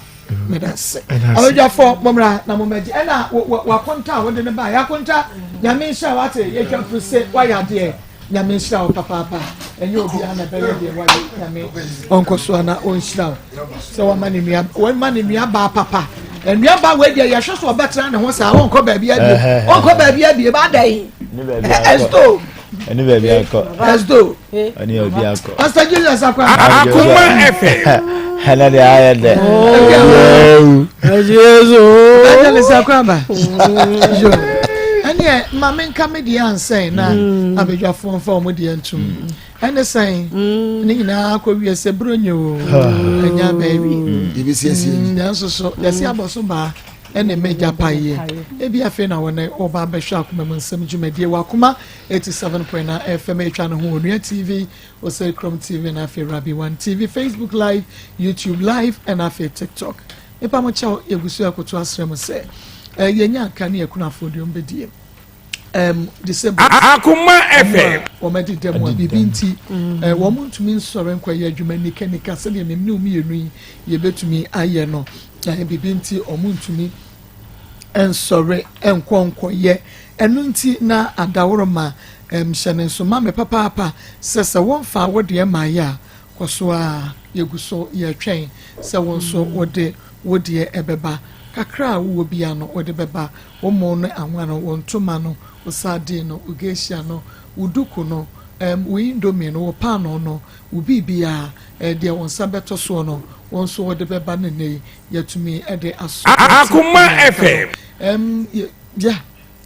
meda ase abadwafoɔ mommra na mommɛgye ɛna wakonta a wode no baayɛ akonta nyame nhyira wate yɛtwa firi se wayɛ adeɛ Nyame nhyira wo papaapa ɛnyɛ obiara na ɛbɛyɛ deɛ wayɛ Nyame ɔnkɔ so ana ɔnhyira wo sɛ wama ne nua wama ne nua baa papa nua baa wei deɛ yɛhwɛ so ɔbɛtena ne ho saa ɔnkɔ baabi abie ɔnkɔ baabi abie ba ada yi ɛsto ɛne baabi akɔ ɛsto ɛne baabi akɔ Pastor Julius akɔ akoma ɛfɛ ɛnɛ deɛ ayɛ dɛ Evangelist akɔ aba ɛneɛ ma menka me deɛ ansɛn na mm. abadwafoɔ mfa wɔn deɛ ntom mm. ɛne sɛn mm. ne nyinaa kɔ wie sɛ buro nye o ɛnya baabi nanso so yɛsi abɔ so baa. ne m'agyapayeɛ. Ebia afei na wo ne wo ba bɛhwɛ akoma mu nsɛm dwumadie wɔ Akoma 87.9 FM atwa ne ho Onua TV, Osei Krom TV na afei Rabi One TV, Facebook Live, YouTube Live ɛna afei TikTok. Mepa mo kyɛw yɛgu so ɛkoto asrɛ mo sɛ eh, yɛnya nka ne akunafoɔ deɛ ɔmbɛdie um, disabled Akoma FM. wɔn adi dɛm a biribi nti eh, wɔn ntumi nsɔre nkɔyɛ adwuma nikanika sɛdeɛ mem ne mmienu yi yɛbɛtumi ayɛ no na biribi nti wɔn ntumi nsɔre nkɔ nkɔyɛ ɛno nti na adaworoma um, hyɛ ne nso ma me papaapa sɛ sɛ wɔmfa wo deɛ ma yɛ a kɔ so a yɛgu so yɛtwɛn sɛ wo nso wode wo deɛ ɛbɛba kakra a wowɔ bia no wode bɛba wo mo ne anwa no wo ntoma no wo sardine no wo geisha no wo duku no um, wo indomie no wo paano no wo biribiara eh, deɛ wo nsa bɛtɔ soɔ no wo nso wode bɛba ne nne yi yɛtumi de aso Akoma FM. um, yɛ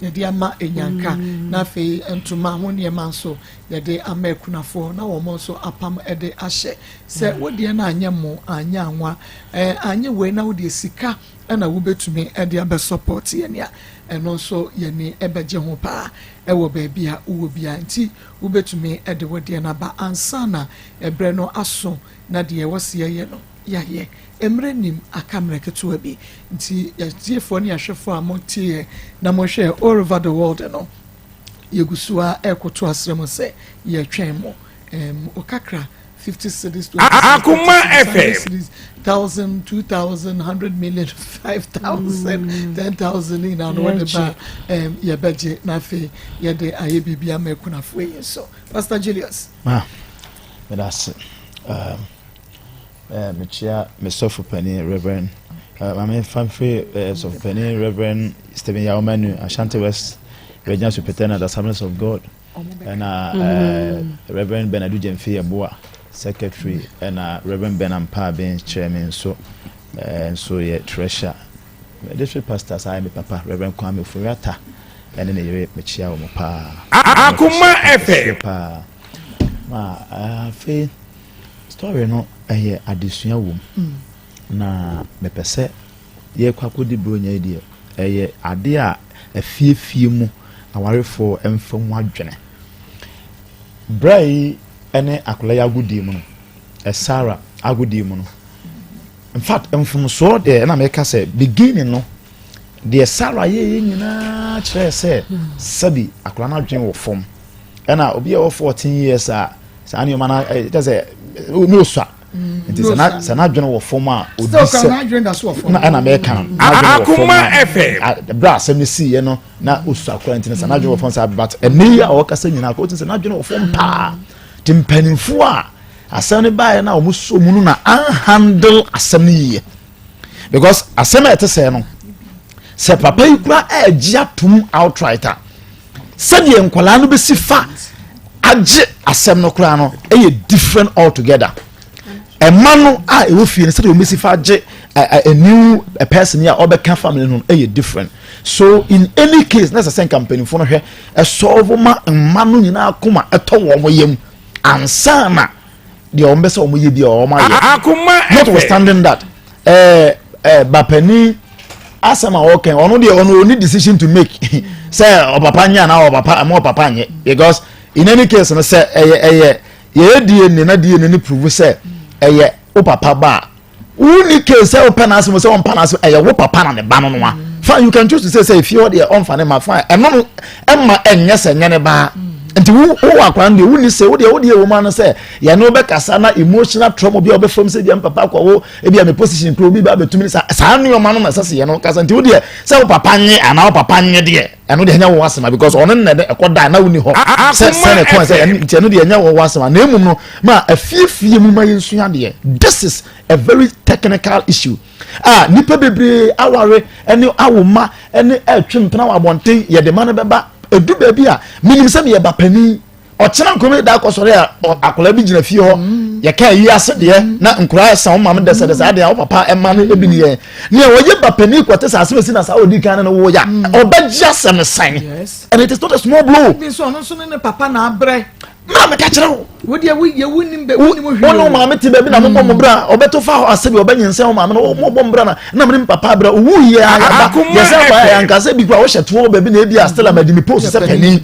yɛde ama enyanka na afei ntoma ho nneɛma nso yɛde ama akunafoɔ na wɔn nso apam de ahyɛ sɛ wodeɛ no anyɛ mo anyɛ anwa ɛɛ anyɛ wei na wodeɛ sika ɛna wobɛtumi de abɛ support yɛn nea ɛno nso yɛni ɛbɛgye ho paa ɛwɔ baabi a wowɔ bia nti wobɛtumi de wodeɛ no aba ansa na ɛbrɛ no aso na deɛ ɛwɔ se yɛyɛ no yɛayɛ mmerɛ nim aka mmerɛ ketewa bi nti yɛtiefoɔ ne yɛahwɛfoɔ a motie na mohwɛ all over the world no yɛgu so a ɛkoto asrɛ mu sɛ yɛtwɛn mo um, okakra 50 cedis 20 Akoma FM. cedis thousand two thousand hundred million 5,000 10,000 nyinaa no wɔde ba um, yɛbɛgye na afei yɛde ayɛ biribi ama akunafoɔ yi nso. Pastor Julius. Ma meda ase mekyia me sɔfo panin Reverend maame famfiri sɔfo panin Reverend Stephen Yaomanu, Ashanti West Regional Superintendent, Assemblies of God, ɛna Reverend Bernard Gyamfi Yeboah, secretary, ɛna Reverend Bernard Mpaaben kyerɛ me nso nso yɛ treasurer. District pastor saa yɛ me papa Reverend Kwame Oforiata ɛne ne yere, mekyia wɔn paa. Akoma FM. Paa ma afei story no ɛyɛ adesua wɔ mu na mepɛ sɛ yɛkɔ akɔdi buronya yi deɛ ɛyɛ adeɛ a afiefie mu awarefoɔ mfa mu adwene berɛ yi ne akwadaa yi agodie mu no, Sarah agodie mu no, in fact mfomsoɔ deɛ ɛna mɛka sɛ beginning no deɛ Sarah yɛyɛ nyinaa kyerɛ sɛ sɛbi akwadaa no adwene wɔ fam ɛna obi a ɛwɔ 14 years a saa nneɛma no kyɛ sɛ ne osua nti sɛ n'adwene wɔ fam a odi sɛ na ɛna mɛka no n'adwene wɔ fam a berɛ a asɛm no siiɛ no na osua koraa nti no sɛ n'adwene wɔ fam saa, but ɛnɛ yi a ɔkasa nyinaa kɔ sɛ n'adwene wɔ fam paa nti mpanimfoɔ a asɛm no baeɛ no a wɔn so mu no na anhandle asɛm no yie because asɛm a ɛte sɛ no sɛ papa yi kura ɛregye atum outright a sɛdeɛ nkwadaa no bɛsi fa agye asɛm no koraa no ɛyɛ different altogether. Ɛma no a ɛwɔ fie no sɛdeɛ wɔn bɛsi fa agye a new a person a ɔbɛka family no ɛyɛ different. So in any case na ɛsɛ sɛ nka mpanimfoɔ no hwɛ ɛsɔɔbo ma mma no nyinaa koma ɛtɔ wɔn yam ansa na deɛ wɔn bɛ sɛ wɔn yɛ bi a wɔn ayɛ. Akoma Notwithstanding that bapani asɛm a ɔkɛn ɔno deɛ ɔno oni decision to make sɛ ɔpapa nyɛ anaa ɔpapa ɛmo ɔpapa nyɛ because in any case no sɛ ɛyɛ yɛyɛ DNA na DNA ne prove sɛ ɛyɛ wo papa ba a wonni case sɛ wopɛ n'asɛm sɛ wɔmpa n'asɛm, ɛyɛ wo papa na ne ba no no a fine, you can choose to say sɛ efie hɔ deɛ ɔmfa ne ma, fine. Ɛno no ɛma ɛnyɛ sɛ nyɛ ne ba nti wo wo akwadaa no deɛ wonni sɛ wo deɛ wo deɛ wɔ mu ano sɛ yɛne wo bɛkasa na emotional trauma bi a wɔbɛfam sɛ bia papa akɔ wo ebi a me position kuro bi ba abɛtumi saa saa nneɛma no na ɛsɛ sɛ yɛne wo kasa nti wo deɛ sɛ wo papa nye anaa wo papa nye deɛ ɛno deɛ ɛnyɛ wo asɛm because ɔno ne na ɛkɔ da na wonni hɔ sɛ sɛ ne kɔn sɛ nti ɛno deɛ ɛnyɛ wo asɛm na emum no ma afiefie mu ma yɛnsua deɛ this is a very technical issue a nipa bebree aware ɛne awoma ɛne ɛtwe mpena wɔ abɔnten yɛde ma no bɛba edu baabi a minim sɛ meyɛ ba panin ɔkyena nkɔmɛ da akɔsɔre a akwadaa bi gyina fie hɔ yɛka yi ase deɛ na nkwadaa ɛsan wɔn maame dɛsɛdɛsɛ adeɛ a wɔn papa ɛma no ebi ni yɛ nea wɔyɛ ba panin kɔte sɛ asɛm esi na saa odi kan no wɔ ya ɔbɛgye asɛm no sɛn and it is not a small blow. Ebi nso ɔno nso ne ne papa na abrɛ. Mena meka kyerɛ wo. Wo deɛ wo yɛ wo nim bɛ wo nim hwee. Wo ne wo maame te baabi na mo bɔ mo bra ɔbɛto fa hɔ asɛ bi ɔbɛnyinsɛn wo maame no wo bɔ mo bra na na mo ne papa abira owu yɛ ayaba yɛ sɛ ba yɛ ankasa bi kura wohyɛ toɔ baabi na ebi a still ama di mi post sɛ panin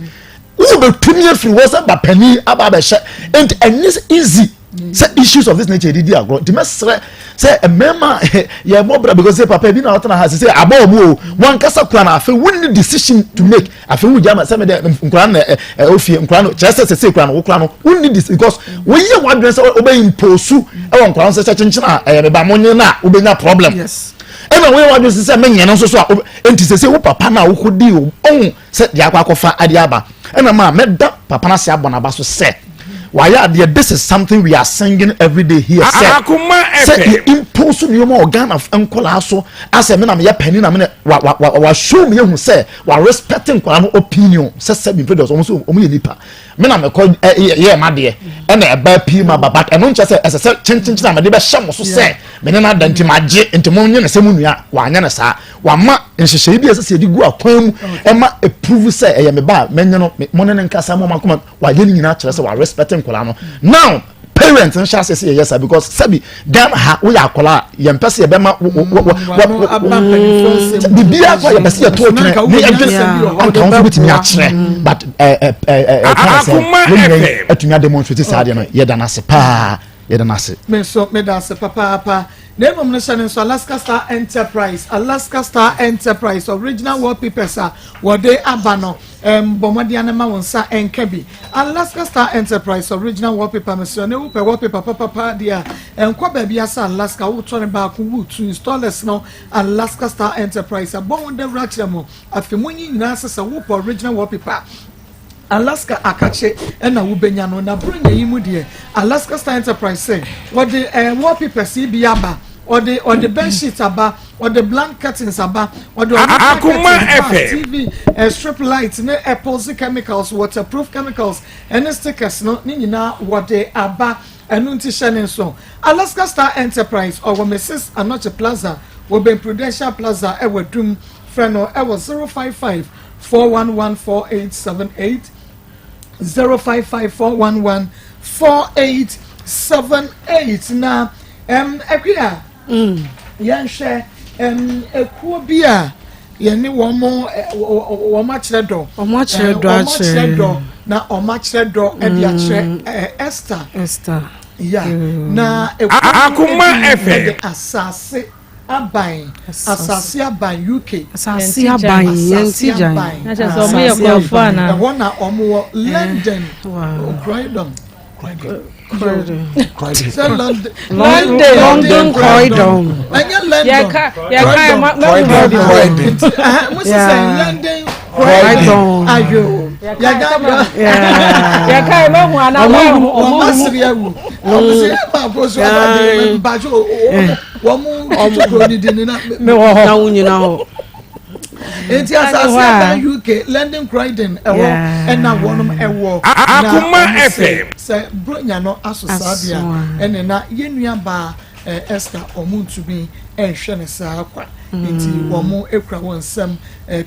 wo bɛtumi afiri hɔ sɛ ba panin aba abɛhyɛ nti ɛnyɛ easy sɛ issues of this nature didi agorɔ nti mɛsrɛ sɛ mmarima yɛ bɔ bra because sɛ papa bi na ɔtena ha sɛ abɔ ɔmo o wankasa kura na afei wonni decision to make afei wogya ma sɛ mede nkura no ɛ ofie nkura no kyerɛ sɛ sɛ kura no wokura no wonni decision because woyɛ wadwene sɛ wobɛ impose ɛwɔ nkura no sɛ sɛ kyenkyen a ɛyɛ me ba mo nye no a wobɛnya problem ɛna woyɛ wadwene sɛ sɛ menyɛ no nso so a nti sɛ sɛ wo papa no a wokɔdi ɔhu sɛ deɛ akɔ akɔfa adeɛ aba ɛna maa mɛda papa no ase abɔ n'aba so sɛ wayɛ adeɛ this is something we are singing every day here sɛ sɛ yɛ impose nneɛma wɔ Ghana nkɔlaa so asɛ me na meyɛ panin na me na wa wa wa wa show me ehu sɛ wa respect nkɔlaa no opinion sɛ sɛ bi mpɛ wɔn so wɔn yɛ nipa me na mekɔ ɛ yɛ ɛma deɛ ɛna ɛba pii ma ba but ɛno nkyɛ sɛ ɛsɛ sɛ kyenkyenkyen a mɛde bɛhyɛ mo so sɛ me ne no ada nti ma gye nti mo nye ne sɛ mo nua wanyɛ ne saa wama nhyehyɛe bi a ɛsɛ sɛ yɛde gu akwan mu ɛma ɛprove sɛ ɛyɛ me ba a mɛnyɛ no mo ne ne nkasa mo makoma wayɛ ne nyinaa kyerɛ sɛ wa respect nkwadaa no now parents nhyɛ ase sɛ yɛyɛ saa because sɛbi Ghana ha woyɛ akwadaa a yɛmpɛ sɛ yɛbɛma biribiara kɔ yɛpɛ sɛ yɛto twene ne yɛdwene anka wo nso bɛtumi akyerɛ but ɛka sɛ yɛn nyinaa atumi ademonstrate saa deɛ no yɛda no ase paa yɛda no ase. Me nso meda ase papaapa. Na mmom no hyɛ no nso Alaska Star Enterprise, Alaska Star Enterprise original wallpapers a wɔde aba no, ɛm, bɔ mmɔden ara ma wo nsa nka bi. Alaska Star Enterprise original wallpaper, mesrɛ ne wopɛ wallpaper papapa deɛ a, ɛnkɔ baabi asa Alaska, wotɔ no baako, wotu installers no, Alaska Star Enterprise abɔ ho dawuro akyerɛ mo. Afei monyi nyinaa sɛ sɛ wopɛ original wallpaper Alaska akakye na wobenya no, na Buronya yi mu deɛ, Alaska Star Enterprise sɛ wɔde eh, wallpapers yi bi aba, ɔde ɔde bed sheet aba, ɔde blank curtains aba, ɔde original curtains, bars, TV, eh, strip light ne epoxy chemicals, waterproof chemicals ɛne stickers no ne nyinaa wɔde aba. Ɛno nti hyɛ ne nso. Alaska Star Enterprise ɔwɔ Mrs. Anokye Plaza wɔ bɛn Prudential Plaza ɛwɔ Adum. Frɛ no ɛwɔ 055 411 4878 055 411 4878 na ɛm ɛkwi a mm. yɛnhwɛ ɛm ekuo bi a yɛne wɔn wɔn akyerɛ dɔ wɔn akyerɛ dɔ wɔn akyerɛ dɔ na wɔn akyerɛ dɔ ɛde akyerɛ mm. Esther Esther ya mm. na ekuo bi ɛde asase. Aban, asase aban UK. Asase aban, yɛn ti gyan. Na kyerɛ sɛ wɔn yɛ kɔnfo ana? Ɛhɔ na wɔn wɔ London, Croydon. Croydon. Sɛ London. London. London Croydon. Ɛnyɛ London. Yɛka yɛka yɛ ma ma Croydon. Nti ɛhɛn mo sisɛ London Croydon. Ayo. Yɛka yɛka yɛ ma hu ana wɔn wɔn asiri awu. Wɔn sɛ yɛ baako so ɔba de mpatsɔ wɔn mu tutu kuro ni di ni na mi wɔ hɔ na wo nyina hɔ. Nti asase aban UK London Croydon ɛhɔ ɛna wɔnom ɛwɔ na wɔn sɛ sɛ bronya no aso saa deɛ ɛne na yɛn nua baa Esther wɔn ntumi ɛnhwɛ ne saa kwa nti wɔn ekura wɔn nsam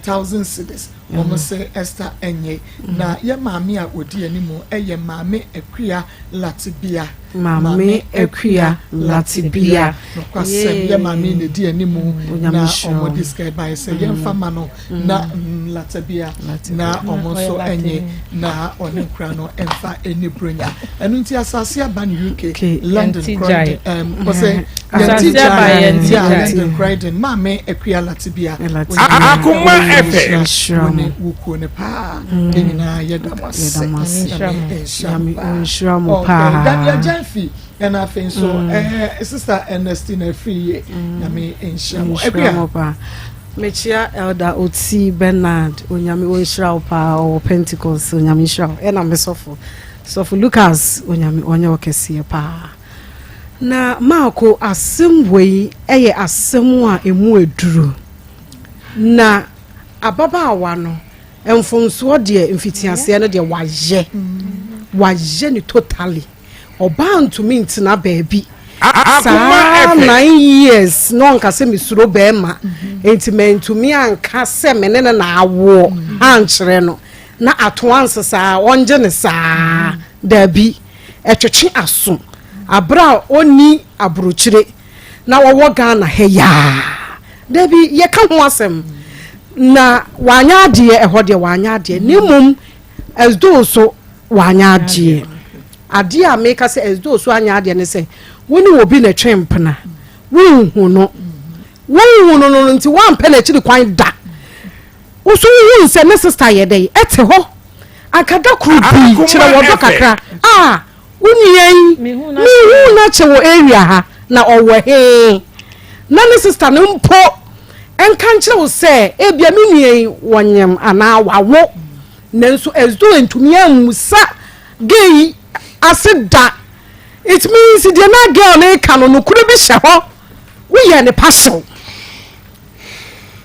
thousand cedis wɔn sɛ Esther ɛnye na yɛ maame a odi anim ɛyɛ maame Akua Latibia. Maame Akua Latibia. Nokwasɛm, yɛ maame yi na edi anim na wɔde sika yi baeɛ sɛ yɛmfa ma no na Latibia na wɔn nso nye na ɔne nkura no mfa ɛni Buronya. Ɛno nti asase aba no UK, London, Croydon, ɔsɛ yɛn ti gya London, Croydon, Maame Akua Latibia. Akoma FM. Wo ne wo kuo no paa. Yɛn nyinaa yɛda mo ase. Nyame nhyira mo paa. Daniel Gyamfi ɛna afei nso ɛɛ Sister Ernestina Afriyie. Nyame nhyira mo. Akua. Mekyia Elder Oti Bernard Onyame ɔnhyira wo paa ɔwɔ Pentecost Onyame nhyira wo ɛna me sɔfo sɔfo Lucas Onyame ɔnyɛ wo kɛseɛ paa na Maako asɛm wei ɛyɛ asɛm a ɛmu aduru na ababaawa no mfomsoɔ deɛ mfitiaseɛ no deɛ wayɛ wayɛ no totally ɔbaa ntumi ntena baabi saa nine years na ɔnka sɛ mesuro bɛrima nti mantumi anka sɛ me ne no na awoɔ ankyerɛ no na ato anse saa ɔngye ne saa. Daabi, ɛtwetwe aso aberɛ a ɔnni aburokyire na ɔwɔ Ghana ha yi ara. Daabi, yɛka ho asɛm. Na wanyɛ adeɛ, ɛhɔ deɛ wanyɛ adeɛ. Na mmom, as though so wanyɛ adeɛ. Adeɛ a meka sɛ as though so anyɛ adeɛ ne sɛ, wo ne obi na ɛtwe mpena, wonhu no. Wonhu no no nti woampɛ n'akyiri kwan da. Wo so wohuu sɛ ne sista yɛ dɛn? Ɛte hɔ. Anka da koro bi kyerɛ wɔdɔ kakra. Ah, wo nua yi, menhuu no akyɛ wɔ area ha, na ɔwɔ he? Na ne sista no mpo nka nkyerɛ wo sɛ ebia me nua yi wɔnyem anaa wawo. Nanso as though antumi ammusa girl yi ase da. It means deɛ na girl no reka no, nokorɛ bi hyɛ hɔ. Woyɛɛ ne parcel.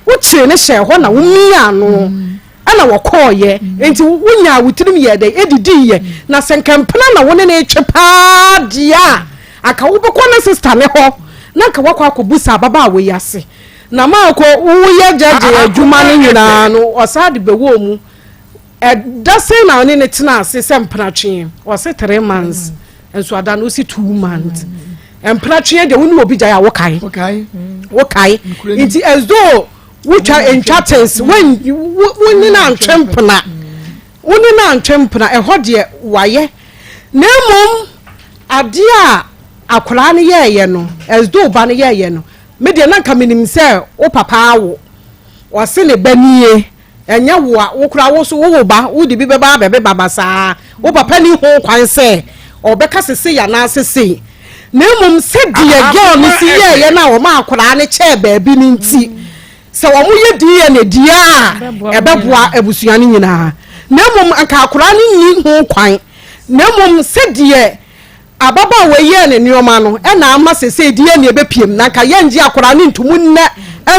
Wokyee no hyɛɛ hɔ na womiaa no ɛna wɔkɔɔyɛ. Nti wonyaa wo tirim yɛɛ dɛn? Ɛdidiiɛ. Na sɛ nka mpena na wo ne no retwe paa deɛ a, anka wobɛkɔ ne sista ne hɔ na anka woakɔ akɔbu saa ababaawa yi ase. Na maakɔ woyɛ gyagye adwuma no nyinaa no, ɔsaa de bɛwɔɔ mu. Ɛda sɛn na ɔne no tenaa ase sɛ mpenatwe? Ɔse 3 months. Nso ada no wosi 2 months. Mpenatwe deɛ wo ne obi gyae a wokae. Wokae. Nti as though wotwa ntwa tens wo ne no antwe mpena. Wo ne no antwe mpena ɛhɔ deɛ wayɛ. Na mmom adeɛ a akwaraa no yɛɛyɛ no as though ba no yɛɛyɛ no me deɛ na nka menim sɛ wo papa awo. Ɔse ne ba nie. Ɛnyɛ wo a, wo koraa wo nso wowo ba, wode bi bɛba abɛbeba basaa. Wo papa nni ho kwan sɛ ɔbɛka sɛ sei anaasɛ sei. Na mmom sɛdeɛ girl no si yɛeɛ no a wɔma akwadaa no kyɛɛ baabi no nti, sɛ wɔyɛ DNA deɛ a, ɛbɛboa abusua no nyinaa. Na mmom anka akwadaa no nni ho kwan. Na mmom sɛdeɛ Ababaawa yi yɛɛ ne nneɛma no na ama sesei DNA bɛpiem na nka yɛngye akwadaa no ntomu nnɛ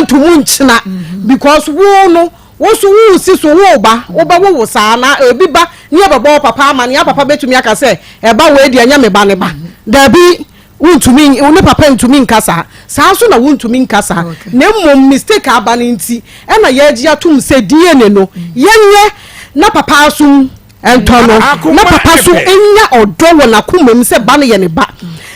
ntomu nkyena because wo no wo so woresi so wo ba wobɛwo wo saa na ebi ba ne yɛbɛbɔ wo papa ama nea papa bɛtumi aka sɛ ɛba wei deɛ ɛnyɛ me ba ne ba daabi wontumi ne papa ntumi nka saa saa nso na wontumi nka saa na mmom mistake aba no nti ɛna yɛagye atom sɛ DNA no yɛnyɛ na papa asom Ɛntɔ no, na papa so nya ɔdɔ wɔ n'akomam sɛ ba no yɛ ne ba,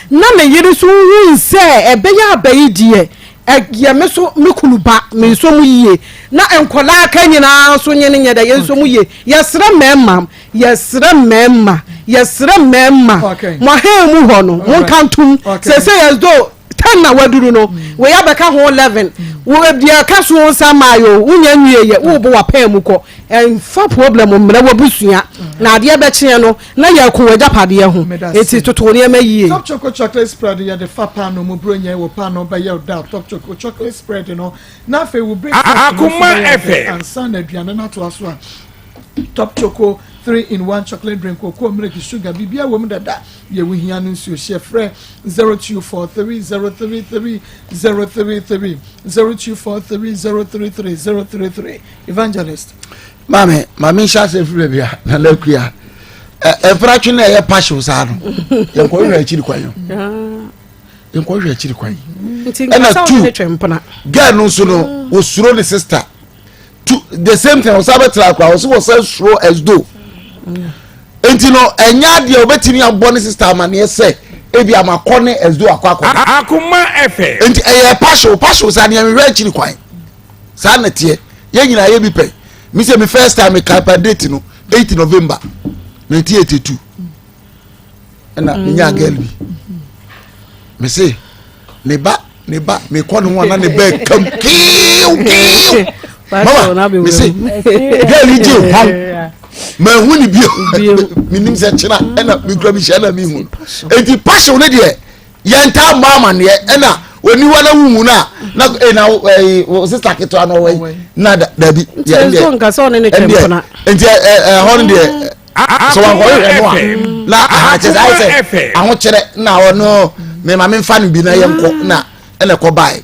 na ne yere nso hu sɛ ɛbɛyɛ aba yi deɛ, ɛyɛ me so me kunu ba, mensɔ mu yie, na nkwadaa aka nyinaa nso nye no nyɛ dɛ, yɛnsɔ mu yie. Yɛsrɛ mmarima, yɛsrɛ mmarima, yɛsrɛ mmarima, mo ahan mu hɔ no, monka ntom. Seesei as though 10 na waduru no, wei abɛka ho 11, wo deɛ ɛka so nsa mmaeɛ o, wonya nwieɛ, worebɔ w'apaa mu kɔ. Ɛmfa problem mmrɛ w'abusua na adeɛ bɛkyeɛ no na yɛko w'agyapadeɛ ho nti toto wo nneɛma yie. Top Choco Chocolate Spread yɛde fa paanoo mu buronya wɔ paanoo bɛyɛ wo da Top Choco Chocolate Spread no na afei wo breakfast no nso bɛyɛ wo dɛ ansa na aduane no atoa so a Top Choco 3 in 1 Chocolate Drink cocoa milk sugar biribiara wɔ mu dada deɛ wohia no nsuo hyɛ frɛ 0243 033 033 0243 033 033 Evangelist. Maame, maame nhyɛ ase firi baabi a nana akua ɛfra twe na ɛyɛ passion saa no yɛnkɔhwɛ akyiri kwan o yɛnkɔhwɛ akyiri kwan ɛna tu girl no nso no wɔsuro ne sister tu the same thing ɔsan bɛtena akora ɔsɛ wɔsɛ suro as though nti no ɛnyɛ adeɛ ɔbɛtumi abɔ ne sister amaneɛ sɛ ebi amakɔ ne as though akɔ akɔ akoma ɛfɛ nti ɛyɛ passion passion saa nea mehwɛ akyiri kwan. saa na teɛ yɛn nyinaa yɛ bi pɛ mi sɛ mi first time mi kan date no 8 november 1982 ɛna mi nya girl bi mi se ne ba ne ba mi kɔ ne ho ana ne ba kam kiiw kiiw mama mi se girl yi gye hɔn ma ehu ne bio mi nim sɛ kyena ɛna mi kura mi hyɛ ɛna mi hu eti passion ne deɛ. yɛntaa mmɔ amaneɛ ɛna oni hɔ na wuhu no a na ee na ɛyi wo sista ketewa no ɔwɔ yi na dabi nti nso nka sɛ ɔne ne twɛ mpona nti ɛ ɛ ɛhɔ no deɛ sɛ wankɔhwehwɛ no a na aha kyɛ sɛ ayɛ sɛ ahokyerɛ na ɔno me ma memfa no bi na yɛnkɔ na ɛna ɛkɔ bae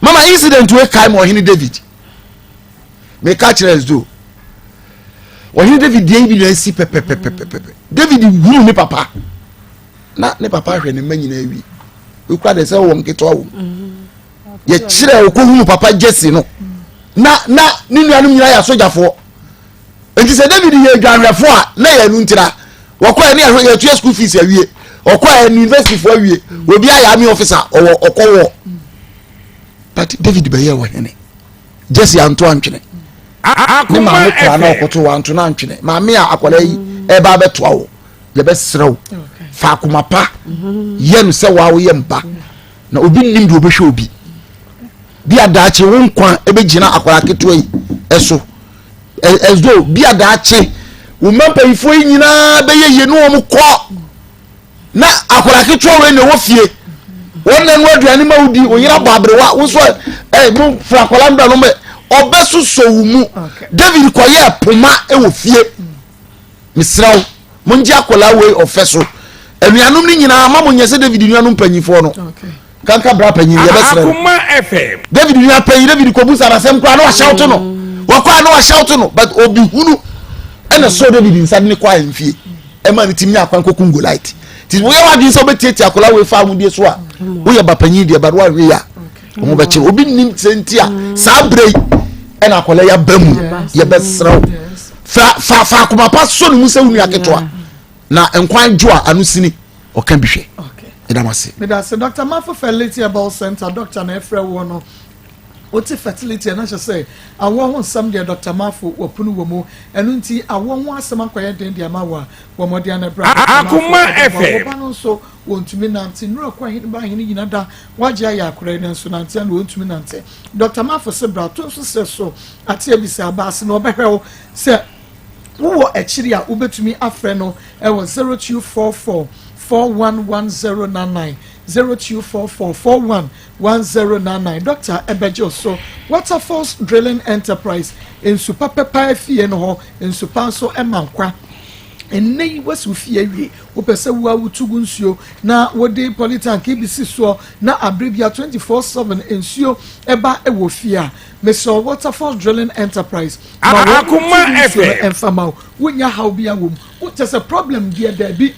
mama incident wei kae ma ɔhene david meka kyerɛ ɛsdo ɔhene david deɛ yi bi na asi pɛpɛpɛpɛpɛ david hunu ne papa na ne papa ahwɛ ne mma nyinaa wie wekura de sɛ wɔn nketewa wɔm yɛkyerɛ okohunu papa jesse no na na ne nuanom nyinaa yɛ asogyafoɔ nti sɛ david yɛ adwanhwɛfoɔ a na yɛ ɛnu ntira. Wɔkɔ yɛ ne yɛhwɛ yɛtua school fees awie. Ɔkɔ yɛ university fo awie. Obi ayɛ army officer ɔwɔ ɔkɔ wɔ. But David bɛyɛ wɔ hene. Jesse anto antwene. Ne maame kora na ɔkoto wanto no antwene. Maame a akwadaa yi ɛba abɛtoa wo. Yɛbɛsrɛ wo. Fa akoma pa yɛ no sɛ waa woyɛ mba. Na obi nnim deɛ ɔbɛhwɛ obi. Bi adaakye wo nkwa ɛbɛgyina akwadaa ketewa yi ɛso. Ɛzo bi adaakye wo mma mpanyinfoɔ yi nyinaa bɛyɛ yie ne wɔn kɔ na akwadaa ketewa wei na ɛwɔ fie wɔn na ɛno aduane ma wodi oyere abɔ aberewa wo nso ɛ mo fura akwadaa mbra no mɛ ɔbɛsosɔ wo mu David kɔyɛ poma ɛwɔ fie mesrɛ wo mongye akwadaa wei ɔfɛ so anuanom no nyinaa ma mo nyɛ sɛ David nuanom mpanyinfoɔ no kanka bra panyin yɛbɛsrɛ no David nua panyin David kɔbu sa n'asɛm koraa na wahyɛwoto no wakɔ a na wahyɛwoto no but obi hunu ɛna sɔɔ David nsa de ne kɔ ahemfie ɛma ne timi nya akwan kɔkum Goliath ti woyɛ w'adwene sɛ wobɛtiatia akwadaa wei fa ahodie so a woyɛ ba panyin deɛ but woahwɛ yi a wɔn bɛkyerɛ obi nim sɛ nti a saa berɛ yi ɛna akwadaa yi aba mu yɛbɛsrɛ wo fa fa fa akoma pa sɔ ne mu sɛ wo nua ketewa na nkwan dwo a ano sini ɔka bi hwɛ ɛda mo ase. Meda ase Dr. Mafo Fertility Herbal Center doctor na ɛfrɛ woɔ no wote fertility ɛna hyɛ sɛ awoɔ ho nsɛm deɛ Dr. Mafo wapunu wɔ mu ɛno nti awoɔ ho asɛm akɔyɛ den de ama wo a bɔ mmɔden ana bra Dr. Mafo ɛbɛboa wo ba no nso wɔntumi nante nnura kɔ ahene ba ahene nyina da wagye ayɛ akora yi nanso nante ana wɔntumi nante Dr. Mafo se bra to nso srɛ so ate abisa aba ase na ɔbɛhwɛ wo sɛ Wowɔ akyiri a, wobɛtumi afrɛ no wɔ 0244 411099, 0244 411099. Dɔkta bɛgye wo so. Waterfalls Drilling Enterprise, nsu pa pɛpaa fie no hɔ, nsu pa nso ma nkwa. Ɛnnɛ yi woasi wo fie awie, wopɛ sɛ wo ara wotu gu nsuo na wode polytank bi si soɔ na aberɛ biara 24/7 nsuo ba wɔ fie a, mesrɛ wo Waterfalls Drilling Enterprise ma wɔn Akoma ntu nsuo no FM. mfa ma wo, wonnya haw biara wɔ mu. Wo kyerɛ sɛ problem deɛ daabi.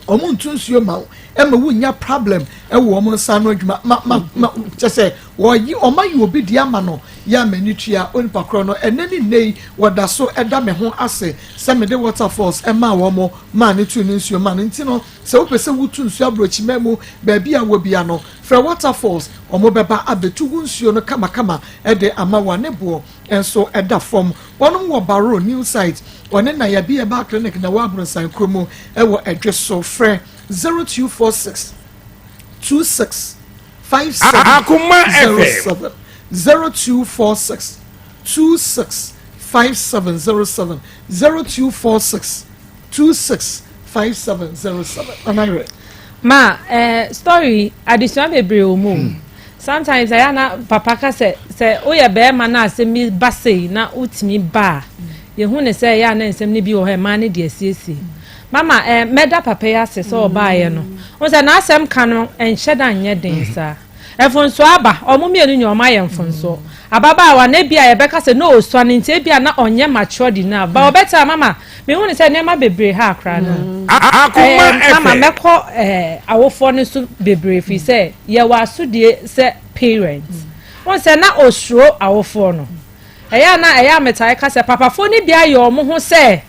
Wɔn ntu nsuo ma wo ɛma wonnya problem ɛwɔ wɔn nsa ano adwuma ma ma ma kyerɛ sɛ wɔyi wɔn ayɛ obi deɛ ama no yɛ ama ani tua onipa korɔ no ɛnɛ ne nnɛ yi wɔda so ɛda me ho ase sɛ mede waterfalls ɛmaa wɔn maa ne tu ne nsuo ma no nti no sɛ wopɛ sɛ wotu nsuo aburokyima mu baabi a wɔ bia no frɛ waterfalls wɔn bɛba abɛtu wo nsuo no kamakama ɛde ama wo a ne boɔ nso da fam. Wɔnom wɔ Barrow New Site, wɔne Nayabi Herbal Clinic na ɛwɔ Abronsan kuro mu wɔ Ɛdwe so. Frɛ 0246 26 Akoma FM. 5707, 0246 26 5707, 0246 265707. Nana Yerɛ. Ma eh, story adesua bebree wɔ mu o. Hmm. Sometimes ɛyɛ na papa ka sɛ sɛ woyɛ bɛrima na asɛm bi ba sei na wotumi ba a yɛhu ne sɛ ɛyɛ a na nsɛm no bi wɔ hɔ ɛmaa ne de asiesie. Mama eh, mɛda papa yi ase sɛ ɔbaeɛ no. Wo sɛ n'asɛm ka no ɛnhyɛ da nyɛ den saa. Mfomsoɔ aba, wɔn mmienu nyinaa wɔn ayɛ mfomsoɔ. Ababaawa no ebia yɛbɛka sɛ na ɔsua no nti ebia na ɔnyɛ matured enough but ɔbɛtena mama mehu no sɛ nneɛma bebree ha akora no. Akoma Ɛɛ mama FM. mɛkɔ ɛɛ awofoɔ no so bebree firi sɛ yɛwɔ asodie sɛ parents. Wohu sɛ na ɔsuro awofoɔ no. Ɛyɛ a na ɛyɛ a metae ka sɛ papafoɔ no bi ayɛ wɔn ho sɛ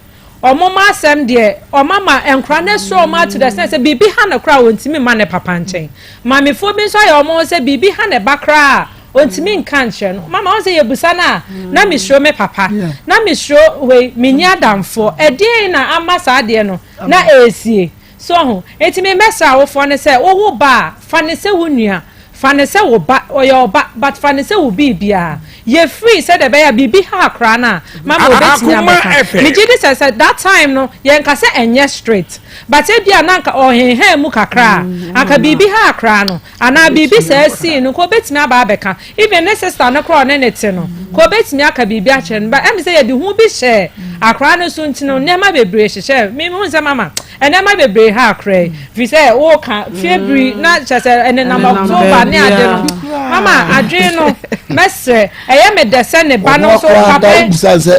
Wɔn mma asɛm deɛ, wɔn ama nkwadaa no asuro wɔn ato the extent sɛ biribi ha no koraa a, wɔntumi mma ne papa nkyɛn. Maamefoɔ bi nso ayɛ wɔn ho sɛ biribi ha ne ba koraa a, ɔntumi nka nkyerɛ no. Mama, wohu sɛ yɛbusa no a, na mesuro me papa, na mesuro wei, menni adamfoɔ. Ɛdeɛn na ama saa adeɛ no na ɛresie? So ho? Enti me mɛsrɛ awofoɔ no sɛ, wowo ba a, fa no sɛ wo nua, fa no sɛ wo ba, ɔyɛ ɔba, but fa no sɛ wo biribiara. Yɛ free sɛdeɛ ɛbɛyɛ a biribi ha akwadaa no a, mama ɔbɛtumi Akoma abɛka. FM. Megye di sɛ sɛ that time no, yɛnka sɛ ɛnyɛ strict, but ebia na anka ɔhenhan mu kakra a, anka biribi ha akwadaa no, anaa biribi saa sii no, nka ɔbɛtumi aba abɛka. Even ne sister no koraa a ɔne no te no, nka ɔbɛtumi aka biribi akyerɛ no. But ɛm sɛ yɛde hu bi hyɛɛ akwadaa no so nti no, nneɛma bebree hyehyɛɛ. Me mehu sɛ mama, nneɛma bebree ha akwadaa yi. Firi sɛ woka fie biri na kyerɛ sɛ ɛnenam October ne ade no. Mama, adwene no, mɛsrɛ, ɛyɛ me dɛ sɛ ne ba no Ɔno nso koraa papa da yi. wobusa sɛ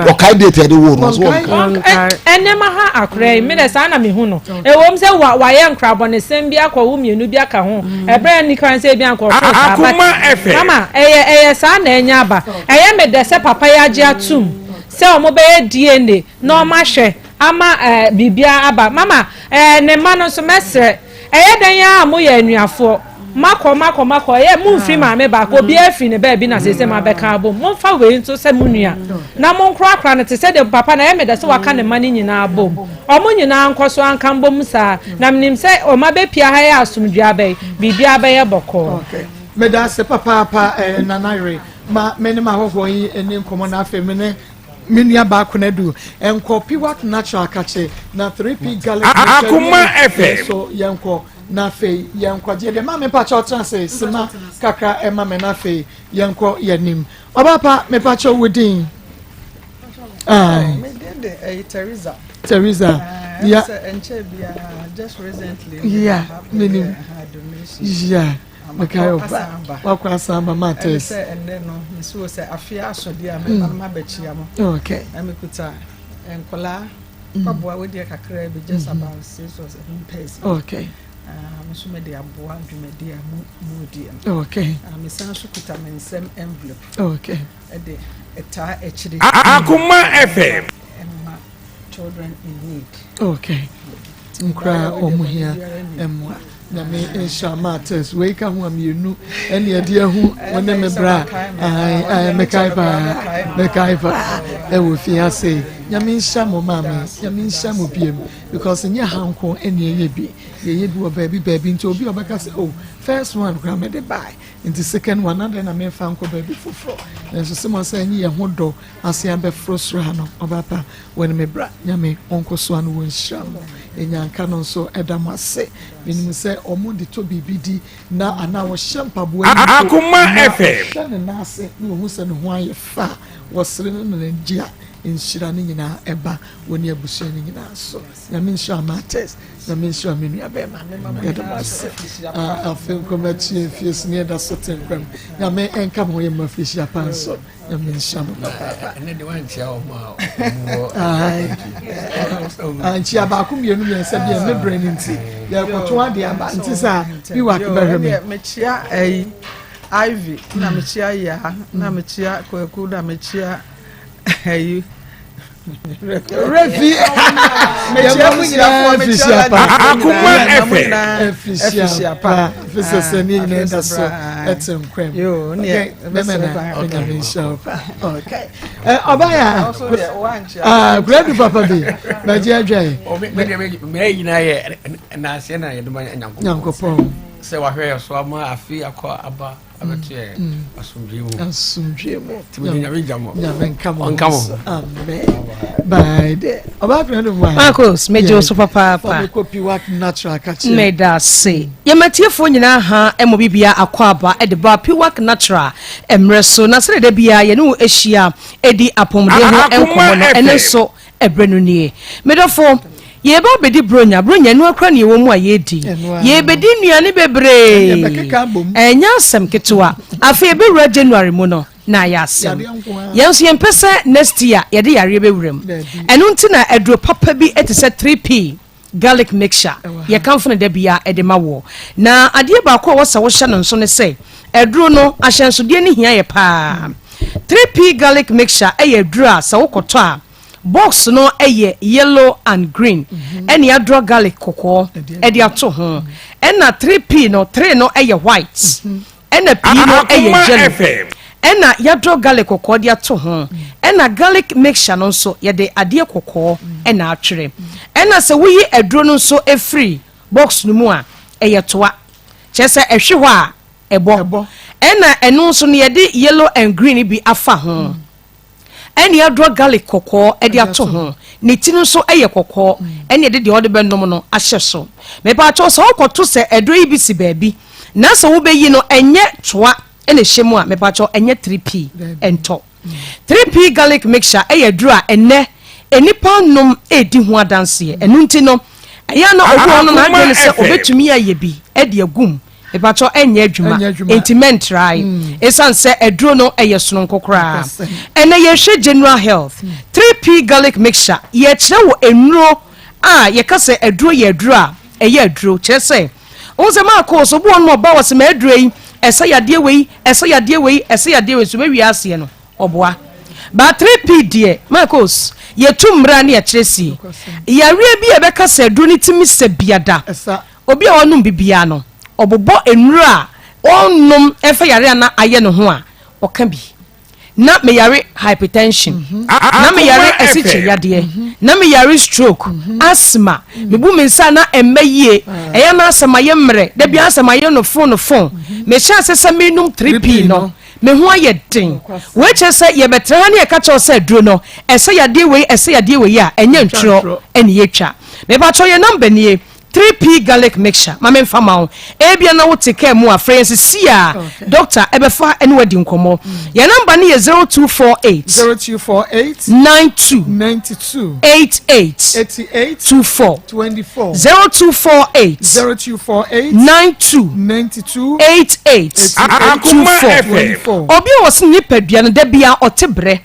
ɔkae date ɛde wo no ɔso wɔnkae. Nneɛma ha akora yi, me dɛ saa na mehu no. Ɛwom sɛ wa wayɛ nkrabɔnesɛm bi akɔ wo mmienu bi aka ho. Ɛberɛ nni kwan sɛ ebi anka ɔforo saa but Akoma FM. mama ɛyɛ ɛyɛ saa na ɛnya aba. Ɛyɛ me dɛ sɛ papa yi agye atum sɛ wɔn bɛyɛ DNA na wɔn ahwɛ. ama eh, biribiara aba. Mama, eh, ne mma no nso mɛsrɛ, ɛyɛ dɛn ara a moyɛ anuafoɔ, moakɔ, moakɔ, moakɔ, ɛyɛ momfiri maame baako, obiara firi ne baabi na seesei moabɛka abom. Momfa wei nso sɛ mo nua, na monkorakora no te sɛ deɛ papa no, ɛyɛ me dɛ sɛ waka ne mma no nyinaa abom. Wɔn nyinaa nkɔ so anka mbom saa, na menim sɛ wɔn abɛpia ha yɛ asomdwoeɛ aba yi, biribiara bɛyɛ bɔkɔɔ. Okay. Meda ase papaapa eh, Nana Yere. Ma me ne m'ahɔhoɔ yi nni nkɔmmɔ na afei me ne me nua baa Konadu nkɔ Piwak Natural Kakye na 3P Garlic Akoma FM. So yɛnkɔ na afei yɛnkɔ gye deɛ maame mpakyɛ ɔtena ase sima kakra ɛma me na afei yɛnkɔ yɛnim. Ɔbaa pa mepakyɛ wo din. Aye. Me din de ɛyɛ Teresa. Teresa. Ah, yeah. Ɛnkyɛ biara just recently. Yeah. Menim. Yeah. Mekae ɔba. Wakɔ asan aba ma test. Ɛne sɛ ɛnɛ no mesi wɔ sɛ afe aso deɛ a mɛba no mabɛkyia mo. Okay. Na mekuta nkɔlaa mpaboa wedeɛ kakra bi just about six or seven pairs. Okay. Ah, me nso mede aboa dwumadi a mo mo die no. Okay. Ah, mesan so kuta me nsɛm envelope. Okay. Ɛde ɛtaa akyire. Akoma FM. Ɛma children in need. Okay. Nkura wɔn hia mmoa. Nyame nhyira Matters. Wei ka ho a mmienu ɛne ɛde ahu wo ne me bra. Ae ae mekae paa. Mekae paa. Ɛwɔ fie ase. Nyame nhyira mo maame. Nyame nhyira mo biem. Because nyɛ ha nko ɛne ɛyɛ bi. Yɛyɛ bi wɔ baabi baabi nti obi a ɔbɛka sɛ oh first one koraa mede bae nti second one adɛn na memfa nkɔ baabi foforɔ nanso sɛ mo asɛ nye yɛn ho dɔ ase abɛforo soro ha no ɔba pa wɔ ne me bra nyame ɔnkɔ so ano wɔ nhyira mo enyanka no nso ɛda mo ase menim sɛ ɔmo de tɔ biribi di na anaa wɔhyɛ mpaboa yi mpo na ɔhwɛ ne nan ase na wɔhu sɛ ne ho ayɛ fa a wɔsere no na n'agye a nhyira no nyinaa ɛba wɔ ne abusua no nyinaa so nyame nhyira matters Nyame nhyira me nua bɛɛma yɛda mo ase afe nkɔm akyi mfie so ne yɛda so te nkwam Nyame nka mo ho yɛ mo afirihyia pa nso Nyame nhyira mo papaapa nkyia baako mmienu mmiɛnsa bi a me brɛ no nti yɛkɔto adeɛ aba nti sɛ bi wak bɛhwɛ me mekyia ɛyi Ivy na mekyia Yaa na mekyia Kwaku na mekyia ɛyi Refi yɛma mo nyinaa afirihyia pa Akoma FM afirihyia pa afisɛ sɛ ne nyinaa da so ɛte nkwam mɛmɛ na onyame nhyira wo pa ɔbaa yɛ kuradu papa bi bɛgye adwa yi mmerɛ nyinaa yɛ naaseɛ na yɛde ma nyankopɔn sɛ wahwɛ yɛ so ama afe akɔ aba abɛto yɛ asomdwoe mu asomdwoe mu tìmí nyame gya mo nyame nka mo nka mo amen bye de ɔbaa fɛn no mu a Marcos megye wo so papaapa fami kɔ piwak natural kakyɛ meda ase yɛmatiefoɔ nyinaa ha mmɔ bibia akɔ aba de ba piwak natural mmerɛ so na sɛdeɛ da biara yɛne wo ahyia ɛdi apɔmuden ho nkɔmmɔ no ɛno nso Ɛberɛ no nie. Me dɔfo, yɛreba abɛdi Buronya. Buronya, ɛno ara koraa na yɛwɔ mu a yɛredi. Yɛrebɛdi nnuane bebree. Ɛnyɛ asɛm ketewa. Afei yɛbɛwura January mu no, na ayɛ asɛm. Yɛn nso yɛmpɛ sɛ next year yɛde yareɛ bɛwura mu. Ɛno nti na aduro papa bi te sɛ 3P garlic mixture yɛkamfo no da biara de ma woɔ. Na adeɛ baako a ɛwɔ sɛ wohyɛ no nso ne sɛ, aduro no ahyɛnsodeɛ no hia yɛ paa. 3P garlic mixture yɛ aduro a sɛ wokɔtɔ a, box no yɛ yellow and green ɛne adrɔ garlic kɔkɔɔ ɛde ato ho. Ɛna 3P no, 3 no yɛ white. Ɛna pii no yɛ jello. Ɛna yɛadrɔ garlic kɔkɔɔ de ato ho. Ɛna garlic mixture no nso yɛde adeɛ kɔkɔɔ na atwere. Ɛna sɛ woyi aduro no nso firi box no mu a, ɛyɛ toa. Kyerɛ sɛ ɛhwe hɔ a, ɛbɔ. Ɛna ɛno nso no yɛde yellow and green bi afa ho. Ɛna yɛadrɔ garlic kɔkɔɔ de ato ho. Ne ti no nso yɛ kɔkɔɔ. Ɛna yɛde deɛ wɔde bɛnom no ahyɛ so. Mepaakyɛw sɛ wokɔto sɛ aduro yi bi si baabi na sɛ wobɛyi no ɛnyɛ toa na ɛhyɛ mu a, mepaakyɛw ɛnyɛ 3P ntɔ. 3P garlic mixture yɛ aduro a ɛnnɛ nnipa nom redi ho adanseɛ. Ɛno nti no, ɛyɛ a na obi wɔ hɔ no n'adwene ne sɛ ɔbɛtumi ayɛ bi de agu mu. Mepakyɛw ɛnyɛ adwuma enti mɛntrae esiane sɛ aduro no ɛyɛ sononko koraa. Ɛnɛ yɛhwɛ general health 3P garlic mixture yɛkyerɛ wɔ nnuro a yɛka sɛ aduro yɛ aduro a ɛyɛ aduro kyerɛ sɛ wohu sɛ maakoo so obi wɔ nom ɔba wɔ sɛ m'aduro yi ɛsɛ yadeɛ wei ɛsɛ yadeɛ wei ɛsɛ yadeɛ wei nso bɛwie aseɛ no ɔboa. But 3P deɛ, Marcos, yɛtu mmara ne yɛkyerɛ sie. Yareɛ bi a yɛbɛka sɛ aduro no tumi sa biada, obi a ɔnom bi biara no, ɔbobɔ nnuro a ɔnnom ɛfa yareɛ a na ayɛ ne ho a, ɔka bi. Na meyare hypertension, na meyare asikyire yadeɛ, na meyare stroke, asthma, mebu me nsa a na ɛmma yie, ɛyɛ na asɛ mayɛ mmerɛ, da biara asɛ mayɛ no fon no fon. Mehyɛ ase sɛ menom 3P no, me ho ayɛ den. Wei kyerɛ sɛ yɛbɛtena ha ne yɛka kyerɛ wo sɛ aduro no, ɛsɛ yadeɛ wei, ɛsɛ yadeɛ wei a, ɛnyɛ ntorɔ ne yɛtwa. Mepakyɛw yɛn number nie, 3P garlic mixture ma memfa ma wo. Ebia na wote kaa mu a, frɛ yɛn sisi a dɔkta ɛbɛfa ne wadi nkɔmmɔ. Yɛn namba no yɛ 0248 0248 92 92 88 88 24 24 0248 0248 92 92 88 24 24. Obi a wɔse ne nipadua no da biara ɔte brɛ.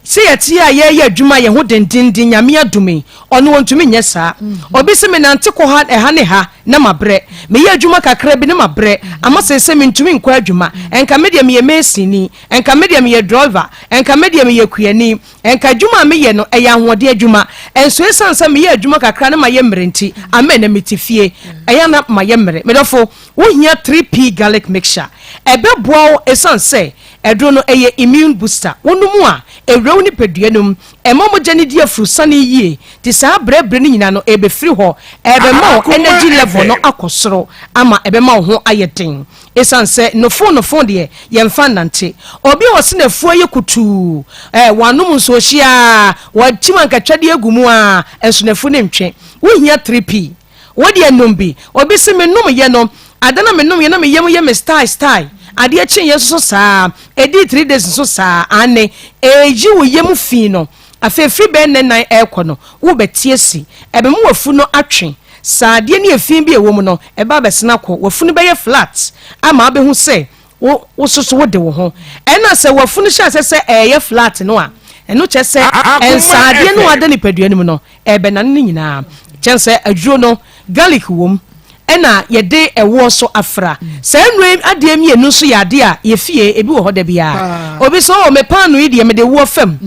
Sɛ yɛte a yɛreyɛ adwuma a yɛn ho dendenden, Nyame adom yi, ɔno ɔntumi nyɛ saa. Obi se menante kɔ ha, ɛha ne ha na mabrɛ. Meyɛ adwuma kakra bi na mabrɛ. Ama seesei mentumi nkɔ adwuma. Ɛnka me deɛ meyɛ masonni, ɛnka me deɛ meyɛ drɔiva, ɛnka me deɛ meyɛ kuani. Ɛnka adwuma a meyɛ no, ɛyɛ ahoɔden adwuma. Nso esiane sɛ meyɛ adwuma kakra na mayɛ mmerɛ nti, ama ɛnnɛ mete fie. Ɛyɛ a na mayɛ mmerɛ. Me dɔfo, wohia 3P Garlic Mixture. Ɛbɛboa wo esiane sɛ Aduro no, ɛyɛ immune booster. Wonom a, ɛwura wo nipadua no mu. Ɛma mogya no di afurusane yie. Nti saa brɛbrɛ no nyinaa no, ɛrebɛfiri hɔ. Ɛrebɛma wo energy level no akɔ soro ama ɛbɛma wo ho ayɛ den. Ɛsiane sɛ nofoonofoo deɛ, yɛmfa nnante. Obi a ɔse n'afuo ayɛ kutuu, eh, wanom nsuohyeɛ ara, wakyim ankatwadeɛ agu mu ara, nso n'afu no ntwe. Wohia 3P. Wo deɛ nom bi. Obi se me nom yɛ no, ada na me nom yɛ na me yam yɛ me style style, adeɛ kyee yɛ nso so saa, ɛdii 3 days nso saa, aane, ɛɛyi wo yam fii no, afei firi bɛyɛ nnɛ nan ɛɛkɔ no, wo bɛ te asi, ɛbɛma wafu no atwe, saa adeɛ ne ɛfii bi ɛwɔ mu no, ɛbɛ abɛsene akɔ, wafunu bɛyɛ flat, ama wabɛhu sɛ wo wo soso wode wo ho. Ɛna sɛ wafunu hyɛ aseɛ sɛ ɛɛyɛ flat no a, ɛno kyerɛ sɛ ɛnsaadeɛ no a ada nipadua no mu no, ɛrebɛnane no nyinaa. Kyɛn sɛ aduro no, garlic wom, ɛna yɛde ɛwoɔ nso afra. Saa nnuro yi adeɛ mmienu nso yɛ adeɛ a yɛ fie ebi wɔ hɔ da biara. Obi sɛ, oh, me paano yi deɛ mede woɔ fam.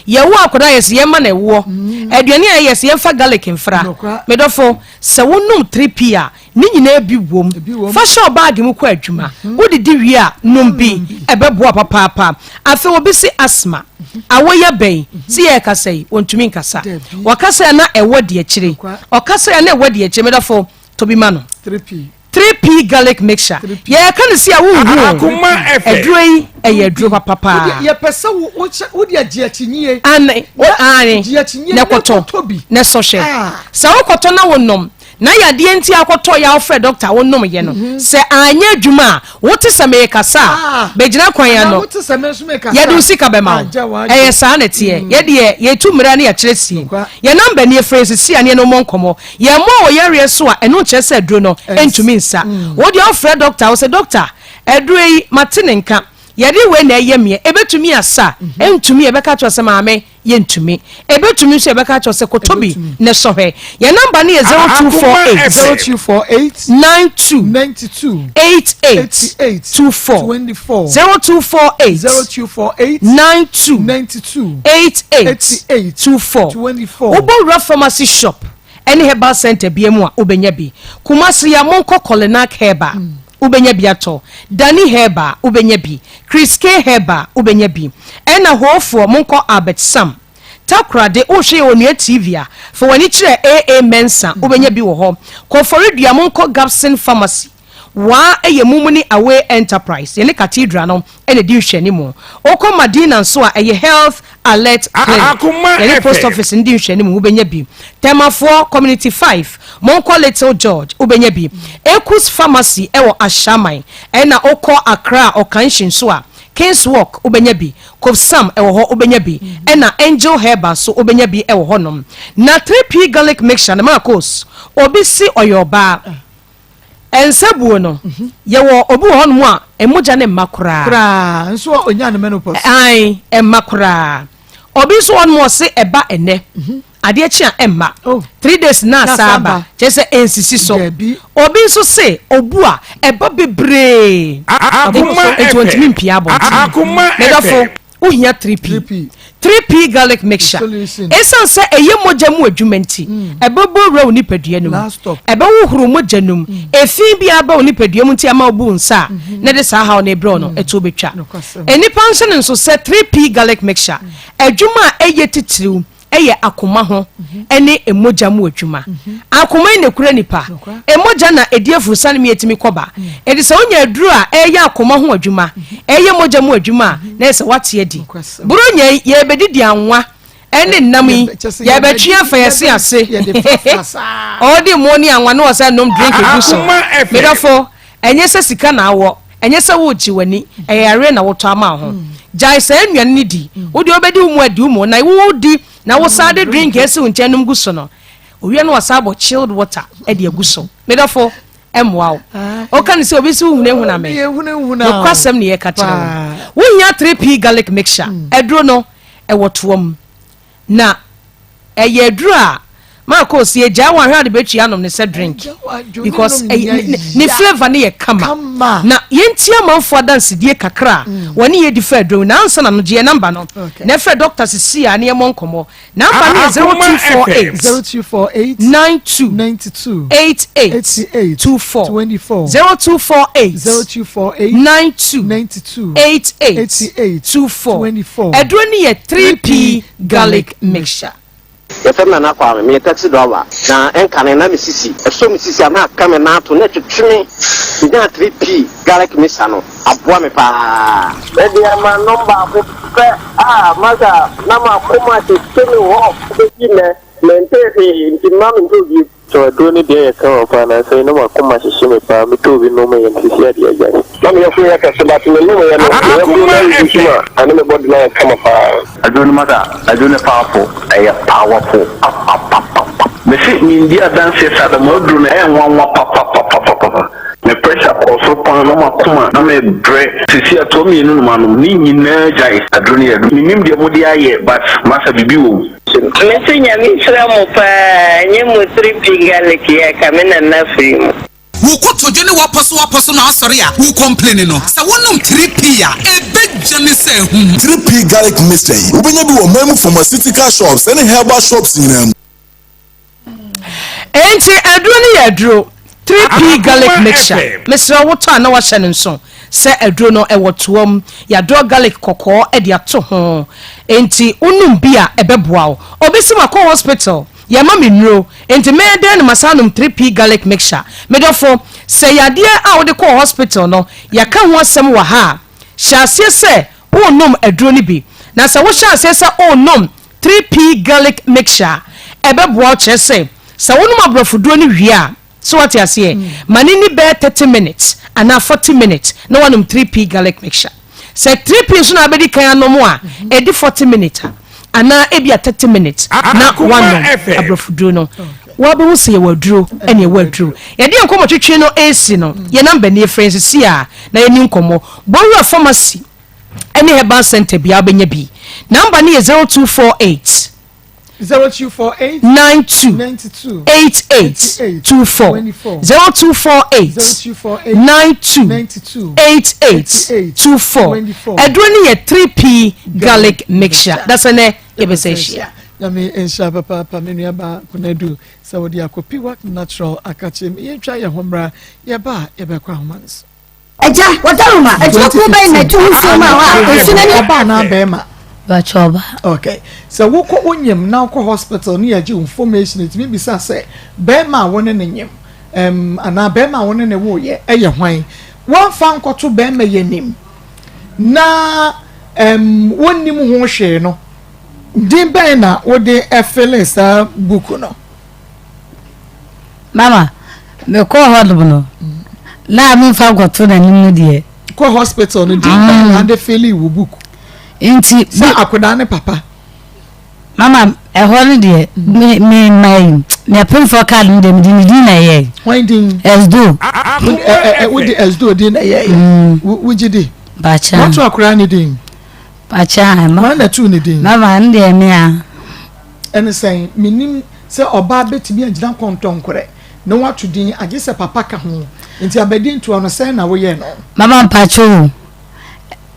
Yɛwo akwadaa yɛ sɛ yɛmma no ɛwoɔ. Aduane a yɛyɛ sɛ yɛmfa garlic mfra. Me dɔfo, sɛ wonom 3P a, Ne nyinaa bi wom. Fa hyɛ wo baage mu kɔ adwuma. Wodidi wie a, nom bi. Ɛbɛboa papaapa. Afei obi se asthma. Awɔ yi abɛn. Se yɛrekasa yi, ontumi nkasa. Ɔkasa a na ɛwɔ di akyire. Ɔkasa a na ɛwɔ di akyire. Me dɔfo, tɔ bi ma no. 3P garlic mixture. Yɛreka no sei a wonhu o. Aduro yi, ɛyɛ aduro papa paa. Yɛpɛ sɛ wode agye akyinnye. Aane, aane, na kɔtɔ, na sɔ hwɛ. Sɛ wokɔtɔ na wonom, Na yadeɛ nti akɔtɔ yɛ a wofrɛ dɔkta a wonom yɛ no mhm. sɛ anyɛ adwuma a wote sɛ merekasa a ah. bɛgyina kwan ano yɛde wo sika bɛma wo ɛyɛ saa na ɛteɛ mm. yɛdeɛ yɛtu mmerɛ ne yɛkyerɛ sie yɛn namba ni efrɛ sisi a ne yɛn mmɔ nkɔmmɔ yɛn mmɔ wɔ yareɛ so a ɛno nkyerɛ sɛ aduro no ntumi nsa mm. wodeɛ wofrɛ dɔkta wo sɛ dɔkta aduro yi mate ne nka yɛde wei na ɛyɛ meɛ ɛbɛtumi asa mhm. ɛntumi ɛbɛka kyerɛ sɛ maame Yɛntumi. Ɛbɛtumi nso yɛbɛka akyerɛ wo sɛ kɔtɔ bi na sɔ hwɛ. Yɛn namba no yɛ 0248 0248 92 92 88 88 24 24 0248 0248 92 92 88 88 24 24 Wobɔ wura pharmacy shop ɛne herbal center bia mu a wobɛnya bi. Kumasi a monkɔ Kolinak Herbal wobɛnya bi atɔ. Dani Herbal wobɛnya bi. Chris K Herbal wobɛnya bi. Ɛna Hoofoɔ monkɔ Albert Sam. Takoradi wohwɛ yɛ Onua TV a fa w'ani kyerɛ AA Mensah wobɛnya bi wɔ hɔ. Koforidua monkɔ Gabson Pharmacy. Waa ɛyɛ Mumuni Away Enterprise, yɛne Cathedral no na ɛdi nhwɛanimu. Wokɔ Madina nso a, ɛyɛ Health Alert Clinic, yɛne Post Office no di nhwɛanimu, wobɛnya bi. Tɛmafoɔ, Community 5, monkɔ Little George, wobɛnya bi. Ekus Pharmacy ɛwɔ Ashaiman, ɛna wokɔ Accra Okanshin nso a, Kings Walk, wobɛnya bi. Kopsam ɛwɔ hɔ, wobɛnya bi. Ɛna Angel Herbal nso, wobɛnya bi ɛwɔ hɔnom. Na 3P Garlic Mixture no, Marcos, obi se ɔyɛ ɔbaa. Nsabuo no, yɛwɔ obi wɔ hɔnom a mogya no mma koraa. Koraa, nso ɔnya ne menopause. Ae, ɛmma koraa. Obi nso wɔ hɔnom a ɔse ɛba ɛnɛ, mhm. adeɛ kye a ɛmma. Oh. Three days na asa aba, kyerɛ sɛ ɛnsisi so. Obi nso se obu a ɛba bebree. Akoma Nti wɔntumi mpia abɔnten. Akoma Medɔfo, FM. Wohia 3P. 3P garlic mixture. Esiane sɛ ɛyɛ mogya mu adwuma nti, mm. ɛbɛbɔ wura wo nipadua no mu. Ɛbɛhohoro mogya no mu. Mm. Efi biara ba wo nipadua mu nti ama wobu nsa a mm-hmm. na de saa haw no ebrɛ no mm. ɛto betwa. Nnipa nhyɛ no nso sɛ 3P garlic mixture adwuma a ɛyɛ titiriw yɛ akoma ho ne mogya mu adwuma. Akoma yi na ekura nipa. Mogya na edi afurusa ne etumi kɔba. Enti sɛ wonya aduru a ɛyɛ akoma ho adwuma, ɛyɛ mogya mu adwuma a, na ɛsɛ wate adi. Buronya yi, yɛrebɛdidi anwa ne nnam yi, yɛrebɛtwe afa yɛse ase. Ɔde mo ne anwa na ɔsɛ nom drink gu so. Medɔfo, Ɛnyɛ sɛ sika na awɔ, ɛnyɛ sɛ woregye w'ani, ɛyɛ yareɛ na wotɔ ama wo ho. Gyae saa nnuane no di. Wo deɛ wobɛdi wo mu adi wo mu, na wodi na wosan de drink asi wo nkyɛn nom gu so no, owia no wasan abɔ chilled water de agu so. Me dɔfo, ɛmmoa wo. Woka no sɛ obi se wohunahuna me. Nokwasɛm ne yɛka kyerɛ wo. Wohia 3P garlic mixture. Aduro no, ɛwɔ toa mu. Na ɛyɛ aduru a Marco si egyae wɔn ahwɛ ade betwi anom ne sɛ drink because ne flavour ne yɛ kama. Na yɛntie amanfoɔ adansedie kakra a mm. wɔne yɛ di fa aduro na ansa na no gye yɛ namba no na ɛfrɛ doctor sisi a ne yɛmmɔ nkɔmmɔ. Namba no yɛ 0248 0248 92 92 88 88 24 24 0248 0248 92 92 88 88 24 24. Aduro no yɛ 3P garlic mixture. Yɛfrɛ me Nana Kwame, meyɛ taxi driver, na ɛnkane na me sisi ɛsɔ me sisi a na aka me nan ato na ɛtwetwe me, menyaa 3P garlic mixture no, aboa me paa. Medeɛ manom baako pɛ a masa na makoma hyehye me hɔ bɛsi nnɛ mentee hwee nti mma mentɔ bio. So aduro no deɛ yɛ kama paa nansa yi na makoma hyehye me paa metɔ bi nom yɛ no sisi adeɛ agyae. Na me yafunu yɛ kɛse but me nom yɛ no me yafunu na reduce ma ɛne me body no ayɛ kama paa. Aduro no masa aduro no powerful ɛyɛ powerful papapapapa. Mese mendi adanseɛ saa da mo aduro no ɛyɛ nwanwa papapapapapa me pressure kɔɔ soro paa na makoma na me brɛ sisi atoa mienu na manom ne nyinaa gyae aduro no yɛ aduro menim deɛ mode ayɛ but masa biribi wɔ mu. Mese Nyame nhyira mo paa nye mo 3P garlic yi a ka me nana firi mu. Wo kotodwe ne w'apɔso w'apɔso na asɔre a wo complaini no, sɛ wonom 3P a, ɛbɛgya ne sɛ ahum. 3P Garlic Mixture yi, wobɛnya bi wɔ ɔman mu pharmaceutical shops ne herbal shops nyinaa mu. Enti aduro no yɛ aduro 3P garlic mixture. Mesrɛ wo tɔ a na wahyɛ no nso sɛ aduro no ɛwɔ toa mu. Yɛadɔ garlic kɔkɔɔ de ato ho. Enti wonom bi a ɛbɛboa wo. Obi se makɔ hospital yɛma me nnuro enti mɛyɛ dɛn na masan anom 3P garlic mixture? Me dɔfo, sɛ yadeɛ a wode kɔɔ hospital no yɛaka ho asɛm wɔ ha a, hyɛ aseɛ sɛ worenom aduro no bi. Na sɛ wohyɛ aseɛ sɛ worenom 3P garlic mixture a, ɛbɛboa wo, kyerɛ sɛ, sɛ wonom aborɔfoduro no wie a, so woate aseɛ, ma no nni bɛyɛ 30 minutes anaa 40 minutes na woanom 3P garlic mixture. Sɛ 3P nso na wabɛdi kan anom a, ɛdi 40 minutes a, anaa ebia 30 minutes na woanom aborɔfoduro no. Woabɛhu sɛ yɛwɔ aduro ɛne ɛwɔ aduro. Yɛde yɛn nkɔmmɔtwetwe no resi no, yɛn namba nie, frɛ yɛn seesei ara na yɛnni nkɔmmɔ. Bɔwura Pharmacy. ne herbal center biara wobɛnya bi. Number no yɛ 0248 0248 92 92 88 24 0248 92 92 88 24 Aduro no yɛ 3P garlic mixture. Dasɛ nɛ yɛbɛsɛ ahyia. Nyame nhyira papaapa me nuaba Konadu sɛ wode akɔ Piwak Natural akakyem. Yɛntwa yɛn ho mmra, yɛba a yɛbɛkɔ ahoma no so. Agya, wɔdaroma, adwumakuo bɛn na ɛtu ho nsuo ma hɔ a nsu no ani. Ɔbaa anaa bɛrima? Bàtchɛ ɔbaa. Okay. Sɛ wokɔ wonyim na wokɔ hospital ne yɛgye wo information etumi bisa sɛ bɛrima a wo ne no nyim um, anaa bɛrima a wo ne no woyɛ ɛyɛ hwan? Wɔmfa nkɔto bɛrima yi anim na um, wonnim ho hwee no, din bɛn na wode ɛfele saa book no? Mama, mekɔɔ hɔnom no, na memfa nkɔto n'anim no deɛ. Kɔ hospital no din bɛn na ade fili wo book. Nti. Sɛ akwadaa ne papa. Mama, ɛhɔ no deɛ, me me ma yi, me apemfoɔ card no deɛ mede ne din na ɛyɛɛ. Hwan din? Esdo. Wode Esdo din na ɛyɛɛ. Wogye di? Bakyɛ. Wɔto akwadaa ne din? Bakyɛ. Hwan na ɛtoo ne din? Mama, ɛno deɛ me a. Ɛne sɛn? Mennim sɛ ɔbaa bɛtumi agyina kɔntɔnkorɛ na wato din agye sɛ papa ka ho. Nti abadintoɔ no sɛn na woyɛɛ no? Mama mpakyɛw o,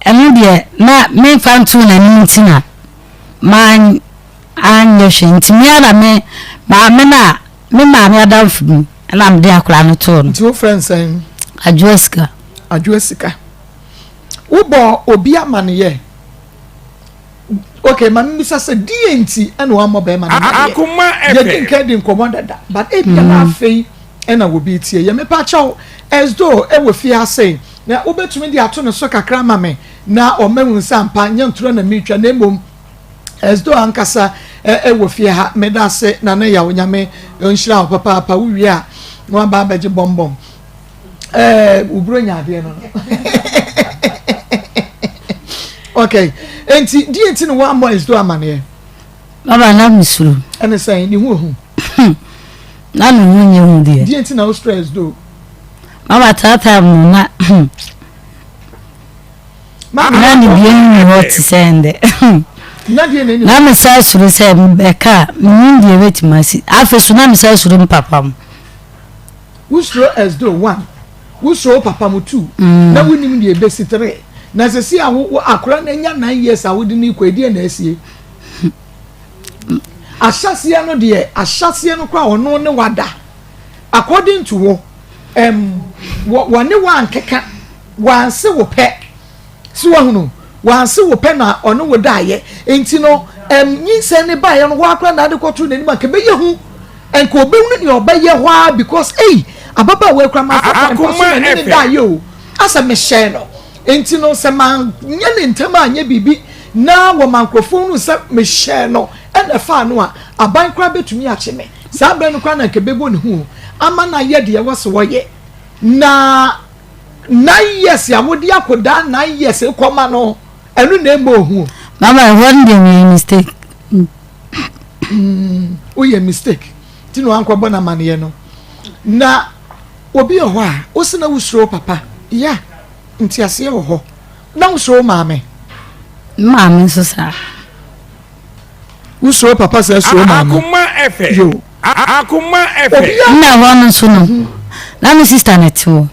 Ɛno deɛ na memfa ntoo n'anim nti na man anyɛ hwee nti me ara na me maame no a me maame adamfo bi ɛna mede akwadaa no too no. Nti wofrɛ no sɛn? Adwoa Sika. Adwoa Sika. Wobɔ obi amaneyɛ? Ok, ma mebisa sɛ deɛ nti ɛna wammɔ bɛrima no amaneɛ? Yɛdi nka di nkɔmmɔ dada but ebia na afei ɛna obi retie yɛ. Mepa kyɛw, Esdo ɛwɔ fie ha sei na wobɛtumi de ato ne so kakra ama me na ɔmahu sɛ ampa nyɛ ntorɔ na meretwa na mmom Esdo ankasa ɛwɔ fie ha. Meda ase Nana Yaw, Nyame nhyira wo papaapa. Wowie a na waba abɛgye bɔmbɔm. Ɛɛ woburo nya adeɛ no no. Okay, enti deɛ nti na woammɔ Esdo amaneɛ? Baba na mesuro. Ɛne sɛn ne ho ehu? Na ne ho nyɛ hu deɛ. Deɛ nti na wo stress do? Mama taataa mu na na ne bie nni hɔ te sɛ ndɛ. Na me sa suro sɛ mebɛka a menim deɛ ɛbɛtumi asi. Afei so na me sa suro me papa mu. Wosuro as though one, wosuro wo papa mu two, na wonim deɛ ɛbɛsi three. Na sɛsi a wo akora no anya nine years a wode no kɔ ɛdeɛ na asie. Ahyɛseɛ no deɛ ahyɛseɛ no koraa ɔno ne wada. According to wo, um, wɔne wo ankeka, wɔanse wo pɛ. So wahunu? Wɔanse wo pɛ na ɔne wo daeɛ. Nti no, um, nyinsɛn ne baeɛ no hɔ akora na ade kɔto n'anim a, nka ɛbɛyɛ hu. Nka ɔbɛhunu nea ɔbɛyɛ hɔ ara because ei, ababaawa yi koraa mamfa kwan pa so na ɛne ne daeɛ o. Asɛ mehyɛɛ no. Nti no, sɛ manyɛ ne ntɛm anyɛ biribi na wɔma nkurɔfoɔ hunu sɛ mehyɛɛ no na ɛfaa no a, aban koraa bɛtumi akye me. Saa berɛ no koraa na anka ɛbɛbɔ ne hu ama no ayɛ deɛ ɛwɔ sɛ ɔyɛ. Na nine years a wode akɔdaa nine years kɔma no, ɛno na ɛmmɔ hu. Mama ɛhɔ no deɛ meyɛ mistake. Mm, woyɛ mistake nti na wankɔbɔ no amaneɛ no. Na obi wɔ hɔ a, wo se na wosuro papa. Ya, nteaseɛ wɔ hɔ. Na wosuro wo maame. Maame nso saa. Wosuro papa sɛ suro maame. Akoma FM. Yo. Akoma FM. Nna hɔ no nso no, na me sista na ɛte hɔ.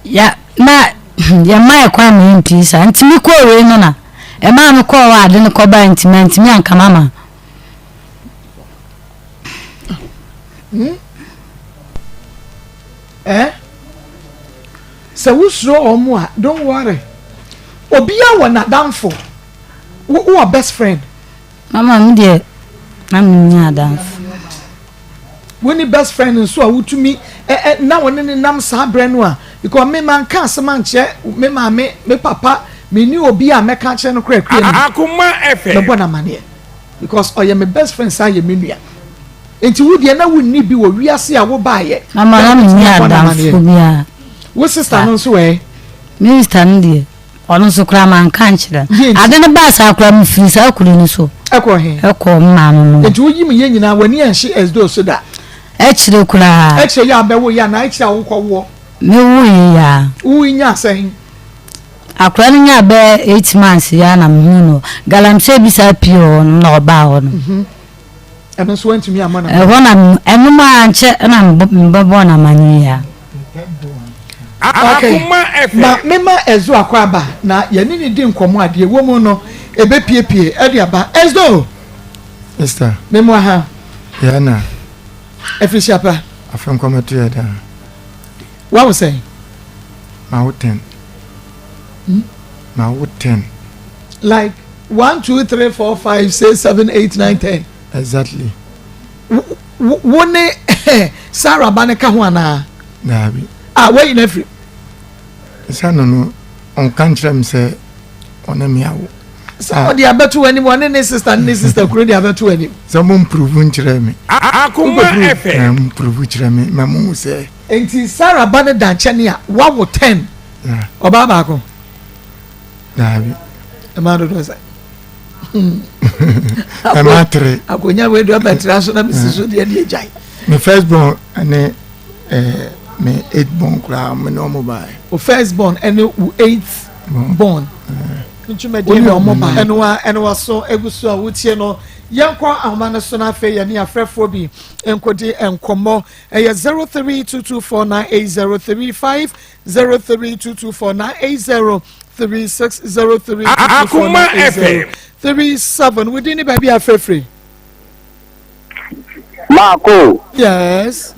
Ya na yɛmma yɛ kwan ma yɛmpie saa. Nti me kɔɔ wei no na ɛmaa me kɔɔ hɔ ade no kɔbaa nti mantumi anka mama. Hmm? Eh? Sɛ wosuro wɔn a, don't worry. Obiara wɔ n'adamfo. Wo wɔ best friend. Mama me deɛ na menni adamfo. Wo ne best friend nso a wotumi ɛ ɛ na wɔne ne nam saa berɛ no a because me manka asɛm ankyerɛ me maame me papa menni obi a mɛka akyerɛ no koraa akua ni. Akoma FM. Mɛbɔ no amaneɛ because ɔyɛ me best friend saa yɛ me nua. Nti wo deɛ na wonni bi wɔ wiase a wobaeɛ. Mama na menni adamfo biara. Wo sister no nso ɛ? Me sister no deɛ ɔno nso koraa manka ankyerɛ no. Ade no baa saa koraa mefiri saa kuro no so. Ɛkɔɔ he? Ɛkɔɔ me maame mu. Nti woyi me yɛ nyinaa w'ani anhye Esdo so da? Akyire koraa. Akyire yɛ a bɛwo yɛ anaa akyire a wokɔ woɔ? Mewoeɛ yi ara. Wo nyaa sɛn? Akwadaa no nyaa bɛyɛ eight months yi ara na mehuu no. Galamsey bi saa pie wɔ hɔ nom na ɔbaa hɔ nom. Ɛno nso wantumi ammɔ no Ɛhɔ na ɛno mu ara nkyɛ na mebɛbɔɔ no amanneɛ yi ara. Okay. Ma mema Ɛzo akɔ aba na yɛne ne di nkɔmmɔ a deɛ ɛwɔ mu no ɛbɛpiepie ɛde aba. Ɛzo! Mister. Memu aha. Yɛ na. Afirihyia pa. Afe nkɔmɛto yɛ daa. Wawo sɛn? Mawo ten. Hmm? Mawo ten. Like one two three four five six seven eight nine ten. Exactly. Wo ne Sarah ba ne ka ho anaa? Daabi. Ah, wayi no afiri. Sɛ no no, ɔnka nkyerɛ me sɛ ɔne me awo. Sɛ ɔde abɛto w'anim, ɔne ne sister ne ne sister kuro de abɛto w'anim. Sɛ mo mpuruvu nkyerɛ me. Akoma FM. Mo mpuruvu kyerɛ me, ma mo hu sɛ. Nti Sarah ba no da nkyɛn a, wawo ten. Ɔbaa baako. Daabi. Ɛmaa dodoɔ sɛ. Ɛmaa tere. Akonya wei deɛ ɔbɛtena so na mesi so deɛ deɛ gyae. Me first born ɛne ɛɛ me eighth born koraa me ne ɔmo baa. O first born ɛne wo eighth born. Wo ne ɔmo baa. Ɛnoa ɛnoa so egu so a wotie no yɛnkɔ ahoma no so na afei yɛne afrɛfoɔ bi nkɔdi nkɔmmɔ ɛyɛ 0322498035 03224980. 36 03 24 80 37. Within the baby afefre. Maako. Yes.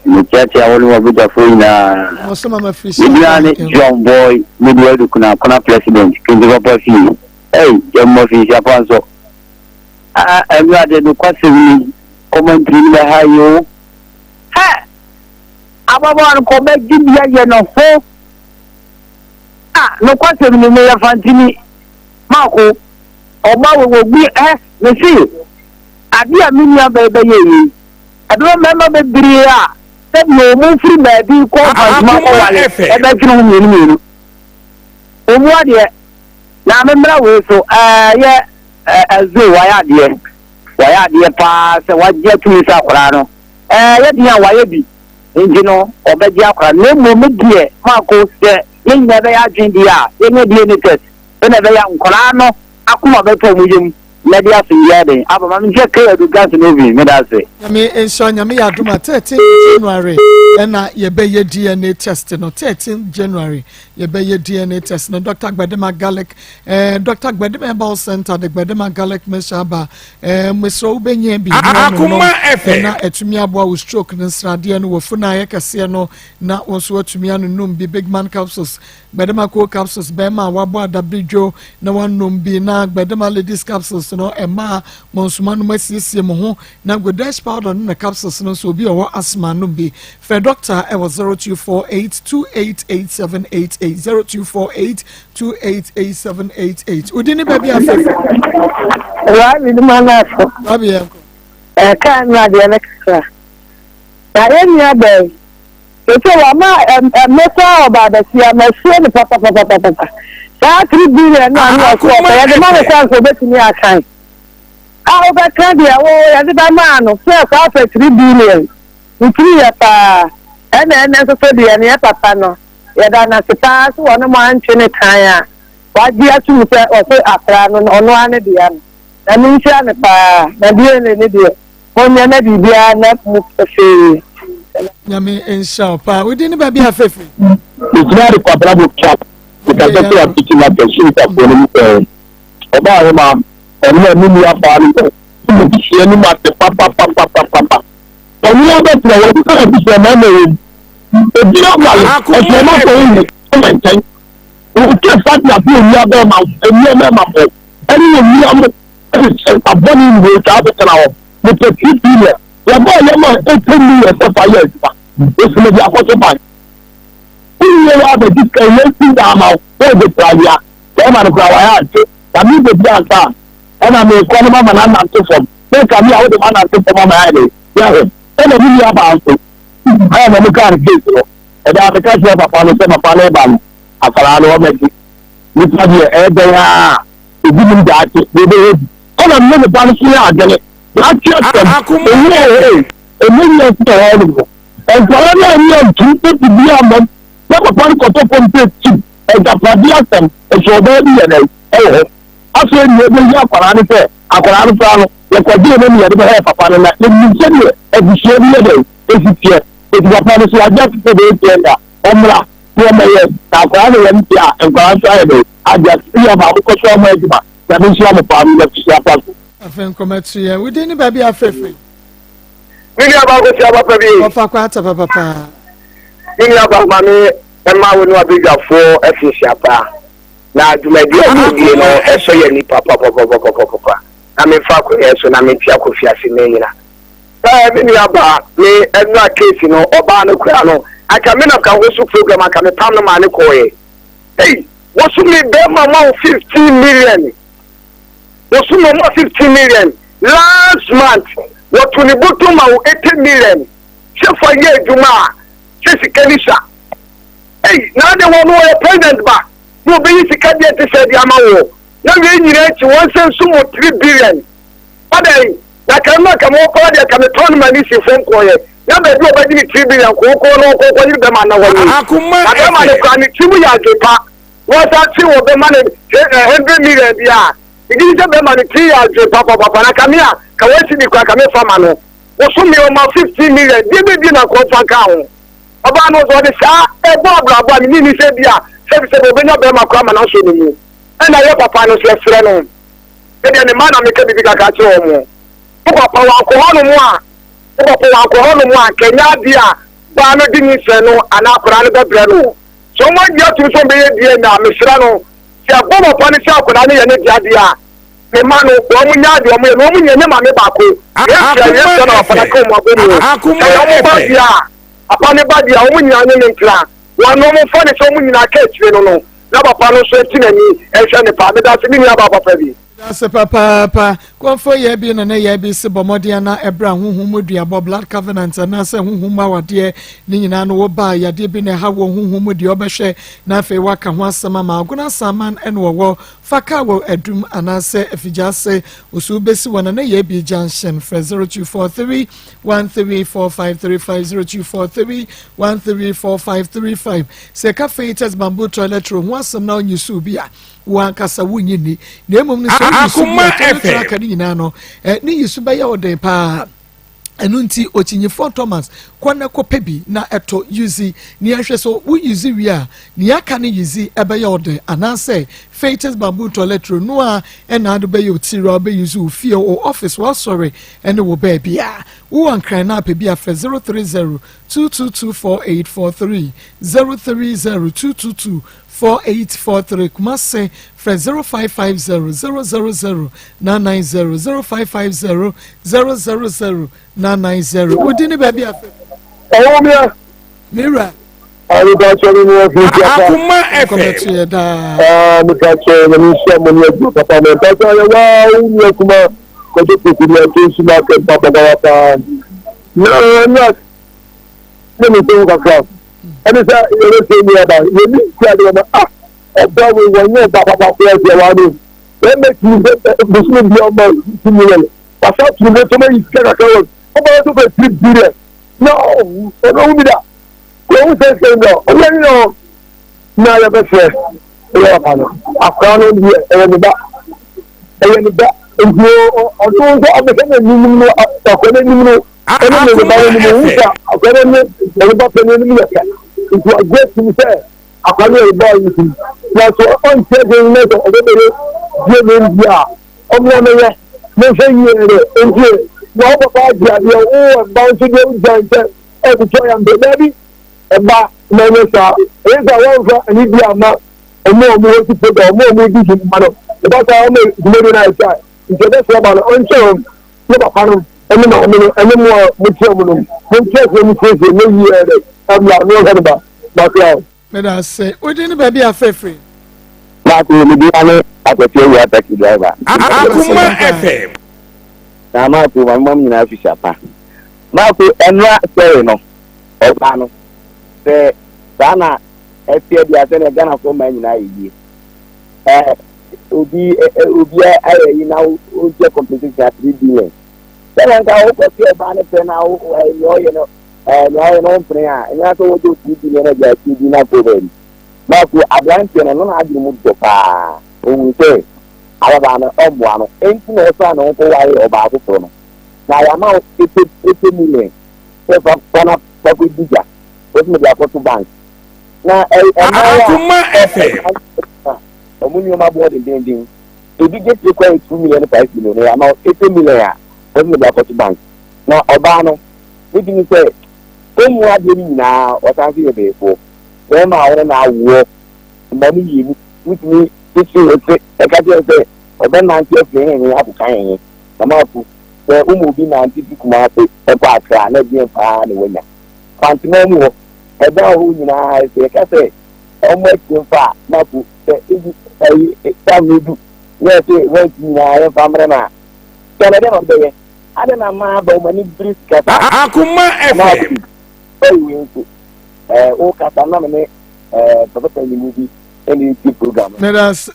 Mekyerɛkyerɛ wo ne w'abadwafoɔ nyinaa. Wɔsoma ma firi Me din ne John Boy Medi Adu Kuna Kuna President Kente Papa Fie. Ei, yɛmmɔ finhyia pa nso. Ah, Awurade nokwasɛm ni, kɔmantiri no bɛha yi o. Hɛ! Ababaawa no kɔbɛgye bi ayɛ ne ho. Ah, nokwasɛm ni, meyɛ fantini. Maako, ɔba wɔ wɔ bi, ɛ, mese, ade a me nua bɛyɛ bɛyɛ yi, ɛbɛma mmarima bebree a sɛdeɛ wɔn firi baabi kɔ mfantoma kɔwale ɛbɛdwene ho mmienu mmienu. Wɔn adeɛ, na me mmra wei so, ɛyɛ ɛzo wayɛ adeɛ, wayɛ adeɛ paa sɛ wagye atumi sɛ akwaraa no, ɛyɛ den a wayɛ bi, nti no ɔbɛgye akwaraa no. Na mmom me deɛ maako sɛ yɛn nyinaa bɛyɛ adwene deɛ a yɛnyɛ DNA test sɛdeɛ ɛbɛyɛ a nkwaraa no akoma bɛtɔ wɔn yam. Mɛde asomdwoeɛ ayɛ dɛn aba ma me nkyɛ K Adu Gas no oven meda ase. Nyame nhyira Nyame yɛ adom a 13 January ɛna yɛbɛyɛ DNA test no 13 January yɛbɛyɛ DNA test no Dr. Gbedema Garlic eh, Dr. Gbedema Herbal Center de Gbedema Garlic mixture aba eh, mesrɛ wobɛnya bi na wɔnom ɛna atumi aboa wo stroke no nsradeɛ no wɔfu no ayɛ kɛseɛ no na wɔn nso atumi anonom bi Big Man capsules Gbedema Cold Capsules bɛrima a wabɔ adabridwo na wanom bi na Gbedema Ladies Capsules no mmaa mo nso moanom asiesie mo ho na Godesh Powder no na capsules no nso obi a ɔwɔ asthma anom bi. Frɛ dɔkta ɛwɔ 0248 288788 0248 288788. Wodi ne baabi afɛfɛ. Rabi no ma no aso. Rabi yɛn kɔ. Ɛka nnura deɛ ne kakra. Na yɛn nua bɛn. Sese wama me koraa ɔba abɛsia masie no papapapapapa saa 3 billion no a ne ɔso ɔpɛ yɛde ma no koraa nka obetumi akan a wobɛka deɛ wo yɛde bɛmaa no sɛ kɔ afɛ 3 billion ne tiri yɛ paa ɛna ɛnɛ nso so deɛ neɛ papa no yɛda no ase paa so wɔne mo antwe ne kan a wagye atum sɛ ɔse akora no ɔno ara ne deɛ no na menhyira no paa na DNA ne deɛ Monyɛ na biribiara nna mu pefee. Nyame nhyira wo paa. Wo din ne baabi a fefiri? Megyina de Kwabena Bokia mekasa firi Apiti Market Sunitafoɔ no mu pɛɛ. Ɔbaa hɔ ma ɔne a me nua baa no bɔ ne abusua no mu ase papapapapapa. Ɔne abɛtena hɔ sɛ abusua mmarima wɔ mu. Obi awale ɔsɛ ɔma sɛ ɔwu ɛma nkyɛn. Ɔtwa sa de ato onua bɛrima onua mmarima bɔ ɛne onua mo ɛde kyɛ abɔne nyinaa saa abɛtena hɔ. Mepɛ 3 billion. Yɛbɔɔ yɛn ma 80 million sɛ fa yɛ adwuma. Esi mede akɔto bank. Wowie yɛ abɛgye sika yi yɛnsi da ama wo na wode pra wia. Bɛrima no koraa wayɛ ade. Na me bɛdi ansa a ɛna mekɔ no mama no anante fam. Na nka me a wode manante fam ama ayɛ dɛn? Yɛhwɛ. Ɛna me nua baa nso ɛna na ɔmo kaa no case no. Ɛdaa meka kyerɛ papa no sɛ papa no ba no akwadaa no ɔmɛgye. Nipa deɛ ɛyɛ dɛn ara a obi nim daakye deɛ ɛbɛyɛ bi. Ɛna me ne me ba no so yɛ adwene. Daakye asɛm, owu wɔ hɔ o, ɛmu nyɛ nso wɔ hɔ nom no. Nkwadaa no anni antum sɛ biribi amma mu na papa no kɔtɔ fam sɛ tim, agyapadeɛ asɛm, nso ɔbaa bi yɛ dɛn wɔ hɔ. Afei deɛ ɛbɛhia akwadaa no sɛ akwadaa no koraa no, yɛkɔgyee no ne yɛde bɛhɛɛ papa no na yɛnim sɛdeɛ abusua bi yɛ dɛn ɛsi teɛ. Enti papa no so wagye ato sɛ bɛyɛ teɛ nka ɔmmra na ɔmmɛyɛ na akwadaa no yɛ no deɛ a nkwadaa nso ayɛ dɛn agye ato. Woyɛ maame kɔ so ama adwuma. Nyame nhyira mo paa meda fisi apa so. Afei nkɔmɔ to yɛn. Wo din ne baabi a frɛfrɛ. Me nua baa kɔsi aba pa bi. Ɔfa kɔ ata papapa. Me nua baa ma me mma wo ne wabadwafoɔ afinhyia pa. Na dwumadi a wodie no ɛsɔ yɛ ani papapapapapapa. Na memfa akonnwa so na mentia Kofi ase nnɛ nyina. Ɛɛ me nua baa me ɛnura case no ɔbaa no koraa no anka me na ka ho so program anka me pam no maa ne kɔɔɛ. Ei bosome bɛɛma ma wo 15 million bosome ɔma 15 million last month wɔto ne bɔtɔ ma wo 80 million sɛ fa yɛ adwuma a sɛ sika ni sa ei na ade wɔn wɔyɛ president ba na ɔbɛyi sika deɛ te sɛ de ama wo na wei nyinaa akyi wɔn sɛ nso mo 3 billion Adɛn, na ka mma ka mewɔ paa deɛ ka metɔn no ma ne si fam kɔɔyɛ na baabi a ɔbɛgye ne tiri billion kookoo no ɔkɔ kɔyere bɛma na wɔnye na bɛma no koraa ne tiri mu yɛ adwe pa na ɔsan se wɔ bɛma no 100 million bi a megye di sɛ bɛma no tiri yɛ adwe papapapa na ka me a ka wɔasi bi koraa ka mefa ma no bosome ɔma 15 million deɛ bɛbie na nkɔmfa nka ho ɔbaa no sɛ ɔde saa ɛbɔ abrabɔ a menni ni sɛ bi a Sɛbisɛbi ɔbɛnya bɛrima koraa ma no asɔ ne mu. Ɛna yɛ papa no nso yɛsrɛ no. Me deɛ ne mma na meka biribi kakra kyerɛ wɔn. Wo papa wankɔ hɔnom a, wo papa wankɔ hɔnom a, anka ɛnyɛ adeɛ a baa no de nyinsɛn no anaa akwadaa no bɛbrɛ no. Sɛ wɔn agye atom sɛ wɔbɛyɛ DNA a, mesrɛ no, sɛ ɛbɔ papa no sɛ akwadaa no yɛ ne dea deɛ a, ne mma no, wɔn nyɛ adeɛ wɔn yɛ no, wɔn nyɛ ne maame baako. Yɛsrɛ, yɛsrɛ na papa no aka wɔn abɔ mu. Sɛ ɛyɛ wɔn ba deɛ a, papa no ba deɛ a, wɔn nyinaa ne no ntena. Wɔn no wɔmfa no sɛ wɔn nyinaa ka akyire no no, na papa no nso nte n'ani nhwɛ no paa. Meda ase me nuabaa papa bi. Meda ase papaapa. Kɔmfoɔ yɛ bi na ne yɛ bi se bɔ mmɔden ana ɛbrɛ a honhom mu duabɔ, blood covenant, anaasɛ honhom mu awadeɛ ne nyinaa no wo ba a yadeɛ bi na ɛha wɔ honhom mu deɛ ɔbɛhwɛ na afei waka ho asɛm ama Agona Asaman ɛna ɔwɔ fa kaa wɔ Adum anaasɛ Afigya ase osu wobɛsi wɔ Nana yɛ bi junction frɛ 0243 134535 0243 134535 Sɛ ɛka Feitas bamboo toilet roll ho asɛm na wonyi so bi a, wo ankasa wonnye nni. Na mmom no, sɛ woyi so bi a, toilet roll aka ne nyinaa no, eh, ne yi so bɛyɛ wo den paa. Ɛno nti, okyinyifoɔ Thomas, kɔ na kɔpɛ bi na ɛtɔ yuzi. Nea ɛhwɛ sɛ wo yuzi wie a, nea aka no yuzi ɛbɛyɛ wo den. Anaasɛ Feitas bamboo toilet roll no a ɛna ade bɛyɛ wo tiri a wobɛyuzi wo fie, wo office, w'asɔre, ɛne wo baabi a. Wowɔ Nkran na apɛ bi a, frɛ 030 2224843, 030 222 4843, Kumase, frɛ 0550 000 990, 0550 000 990. Wo din ne baabi a frɛ. Ɛwɔ mi a. Me wura. Mepa kyɛ me mu afi papa. Akoma FM. Kɔmɛto yɛ daa. Mepa kyɛ na me nhyia mo ne adwuma papa mo. Mepa kyɛ yɛ waa wo nua kuma kɔjɔ poku ni ato nsu ma kɛ mpa papa papa. Na na ne me nsɛm kakra ɛne sɛ yɛbɛsɛ ni aba yɛni nti ade wɔma ah ɔba wei wɔnyɛ ɔba papa koraa sɛ waa no bɛmɛ tumi sɛ bosome bia ɔma two million wasa tumi bɛ tɔmɔ yi sika kakra wɔ ɔba yɛ tó fɛ three billion na ɔhu ɔno ɔhu bi da ɔhu sɛ sɛ ndɔ ɔyɛ ne no na yɛbɛsɛ ɛyɛ papa no akora no deɛ ɛyɛ ne ba ɛyɛ ne ba nti ɔno nso abɛsɛ n'anim no akora n'anim no ɛne ne ba no anim ohu sɛ akwadaa no ne ne ba panin anim yɛ pɛ nti wagye atum sɛ akwadaa no yɛ ne ba nti nanso ɔnte ase no sɛ ɔbɛbɛyɛ die ne ndi a ɔmmra mɛyɛ monhwɛ yie dɛ nti na wo papa agye adeɛ wowɔ mba nso deɛ wogya nkyɛ ɛtoto ayɛ mpɛ daabi ɛba na ɛnyɛ saa ɛyɛ sɛ wɔmfa anidie ama ɔmo a ɔmo wɔ si program ɔmo a ɔmo di dwuma no ɛba saa ɔmo dwumadi no ayɛ saa nti ɛbɛsrɛ ba no ɔnkyɛ wɔn ne papa no ne maame no ne mo a mokyerɛ mo no monkyerɛ sɛ monsiesie ne yie dɛ ɛbla ne ɔhwɛ no ba makra o. Meda ase. Wo din ne baabi a frɛfrɛ? Maako, me din ane Akwasi Awuah taxi driver. Akoma FM. Na Maako, ma mema mo nyinaa fisa pa. Maako, ɛnora sɔre no, ɔbaa no, sɛ saa na ɛteɛ deɛ a sɛdeɛ Ghanafoɔ mmaa nyinaa yɛ yie. Ɛɛ obi obi ayɛ yi na wontua compensation a 3 billion. Sɛdeɛ nka wokɔte ɔbaa no pɛ na wo nea ɔyɛ no ɛɛ nea ɔyɛ no wompene a ɛnyɛ sɛ wogye 3 billion agya akyiri bi na kɔ baabi. Baako aberanteɛ no no n'adwene mu dɔ paa. Ohun sɛ ababaa no ɔmmoa no enti na ɔsan ne ho kɔware ɔbaa foforɔ no. Na yɛama wo 80 80 million sɛ fa fa na fa kɔdi dwa. Wosɛ mede akɔto bank. Na ɛmmaa Akoma FM. a wɔn nneɛma boɔ dendenden. Ebi gye tiri kɔ yɛ 2 million ne 5 million. Na yɛama wo 80 million a wosɛ mede akɔto bank. Na ɔbaa no wotumi sɛ ɔmmu adeɛ no nyinaa ɔsan so yɛ bɛɛfoɔ. Bɛrima a wɔne no awoɔ mma no mmienu wotumi kyekye wo se ɛka kyerɛ sɛ ɔbɛnante afiri he he akɔka he he. Na maako sɛ woma obi nante fi Kumase kɔ Accra na ɛdeɛn paa na wanya? Kwantena mu hɔ ɛdan hɔ nyinaa sɛ yɛka sɛ ɔmmɔ akyire mfa a maako sɛ ebi ɛyi tam no du na ɛsɛ rent nyinaa yɛmfa mmerɛ no a sɛ na ɛdeɛn na ɔde bɛyɛ? Adɛn na mmaa ba wɔn ani bere sika saa? Akoma FM. Ɛyi wei nso ɛɛ wokasa na me ne ɛɛ papa panyin bi ɛna eti program. Meda ase.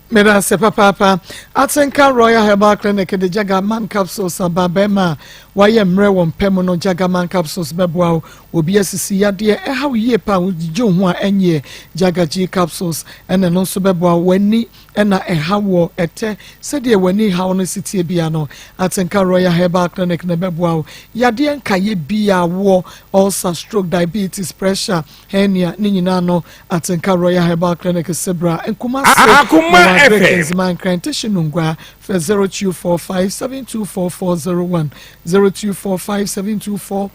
Meda ase papaapa. Atenka Royal Herbal Clinic de Jagaman capsules aba bɛrima a wayɛ mmerɛ wɔ mpɛ mu no. Jagaman capsules bɛboa wo. Obi asisi yadeɛ ɛha wo yie paa, wogyegye wo ho a ɛnyeɛ. Jaga G capsules ɛna ɛno nso bɛboa wo. W'ani. na ɛha woɔ, ɛtɛ sɛdeɛ w'ani haw no si teɛ biara no, Atenka Royal Herbal Clinic na ɛbɛboa wo. Yadeɛ nkaeɛ biara, woɔ, ulcer, stroke, diabetes, pressure, hernia, ne nyinaa no, Atenka Royal Herbal Clinic se bra. Nkumase, Akoma Mawɔ Agric, FM. Nzema, Nkran, Teshie Nungua, frɛ 0245 724401, 0245 724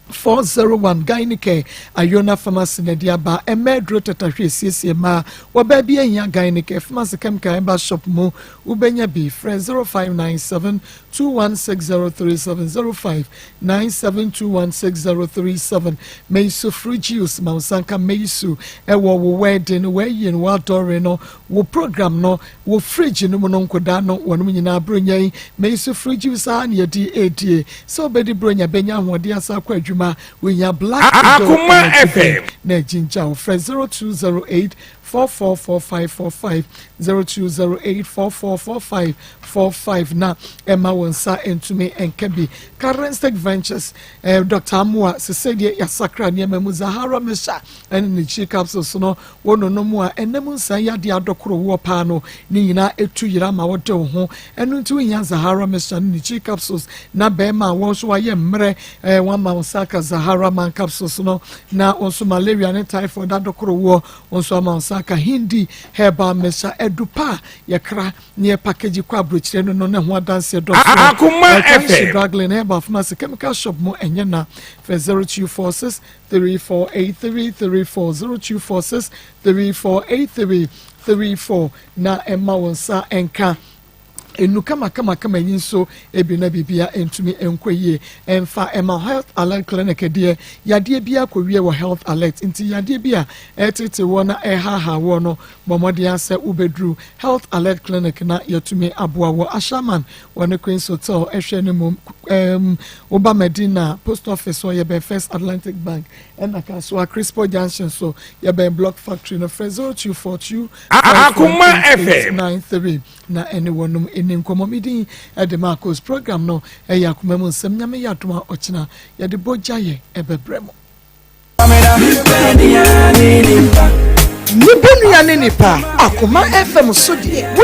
401 Gynecare Iona Pharmacy na ɛde aba. Ɛmma aduro tatahwe esiesie mmaa wɔ baabi ahia Gynecare Pharmacy Chemical Herbal Shop mu wobɛnya bi. Frɛ 0597 216037 0597 216037. Meisu Fruit Juice ma wo nsa nka Meisu ɛwɔ wo wedding no, w'ayie no, w'adɔre no, wo program no, wo fridge no mu no nkodaa no wɔnom nyinaa bronya yi Meisu Fruit Juice ara na yɛde redie. Sɛ wobɛdi bronya bɛnya ahoɔden asan akɔ adwuma. Wohia Black Eagle Akoma Energy FM. Drink na agyingya wo. Frɛ 0208 444545, 0208 444545 na ɛma wo nsa ntumi nka bi. Karenstick Ventures, eh, Dr. Amoa, sesei deɛ yɛasakra nneɛma mu. Zahara Mixture ɛne ne Chi Capsules no, Wo nonom a ɛnam nsa yi adeɛ adɔkoro woɔ paa no ne nyinaa ɛtu yera ma wode wo ho. Ɛno nti wohia Zahara Mixture ne ne Chi Capsules na bɛɛma a wɔn nso wayɛ mmerɛ eh, wɔama wo nsa aka Zahara Man Capsules no na wo nso malaria ne typhoid adɔkoro woɔ wo nso ama wo nsa aka Hindi Herbal Mixture adu pa a yɛkra ne yɛ package kɔ aburokyire no no ne ho adanseɛ dɔsoɔ. Akoma Ɛkanhye FM. Draglin Herbal Pharmacy Chemical Shop mu ɛnyɛ na frɛ 0246 348334 0246 348334 na ɛma wo nsa nka enu kamakamakama yi nso ebi na biribia ntumi nkɔ yie ɛmfa ɛma Health Alert Clinic deɛ yadeɛ bi akɔwie wɔ Health Alert nti yadeɛ bi a ɛtete wɔ na ɛhaha wɔ no bɔ mmɔden asɛ wobɛduru Health Alert Clinic na yɛtumi aboa wɔ Ashaman wɔ ne Queens Hotel ɛhwɛ no mmom ɛɛm woba Medina Post Office hɔ yɛbɛn First Atlantic Bank ɛna Kasoa Crispo Junction so yɛbɛn Block Factory no frɛ 0242 Akoma FM. 518893 na ɛne wɔnom ɛni nkɔmmɔ. Me din ɛde Marcos program no ɛyɛ Akoma mu Nsɛm. Nyame yɛ adom a ɔkyena yɛde bɔgya yɛ ɛbɛbrɛ mo. Nipa nua ne nipa, Akoma FM so deɛ.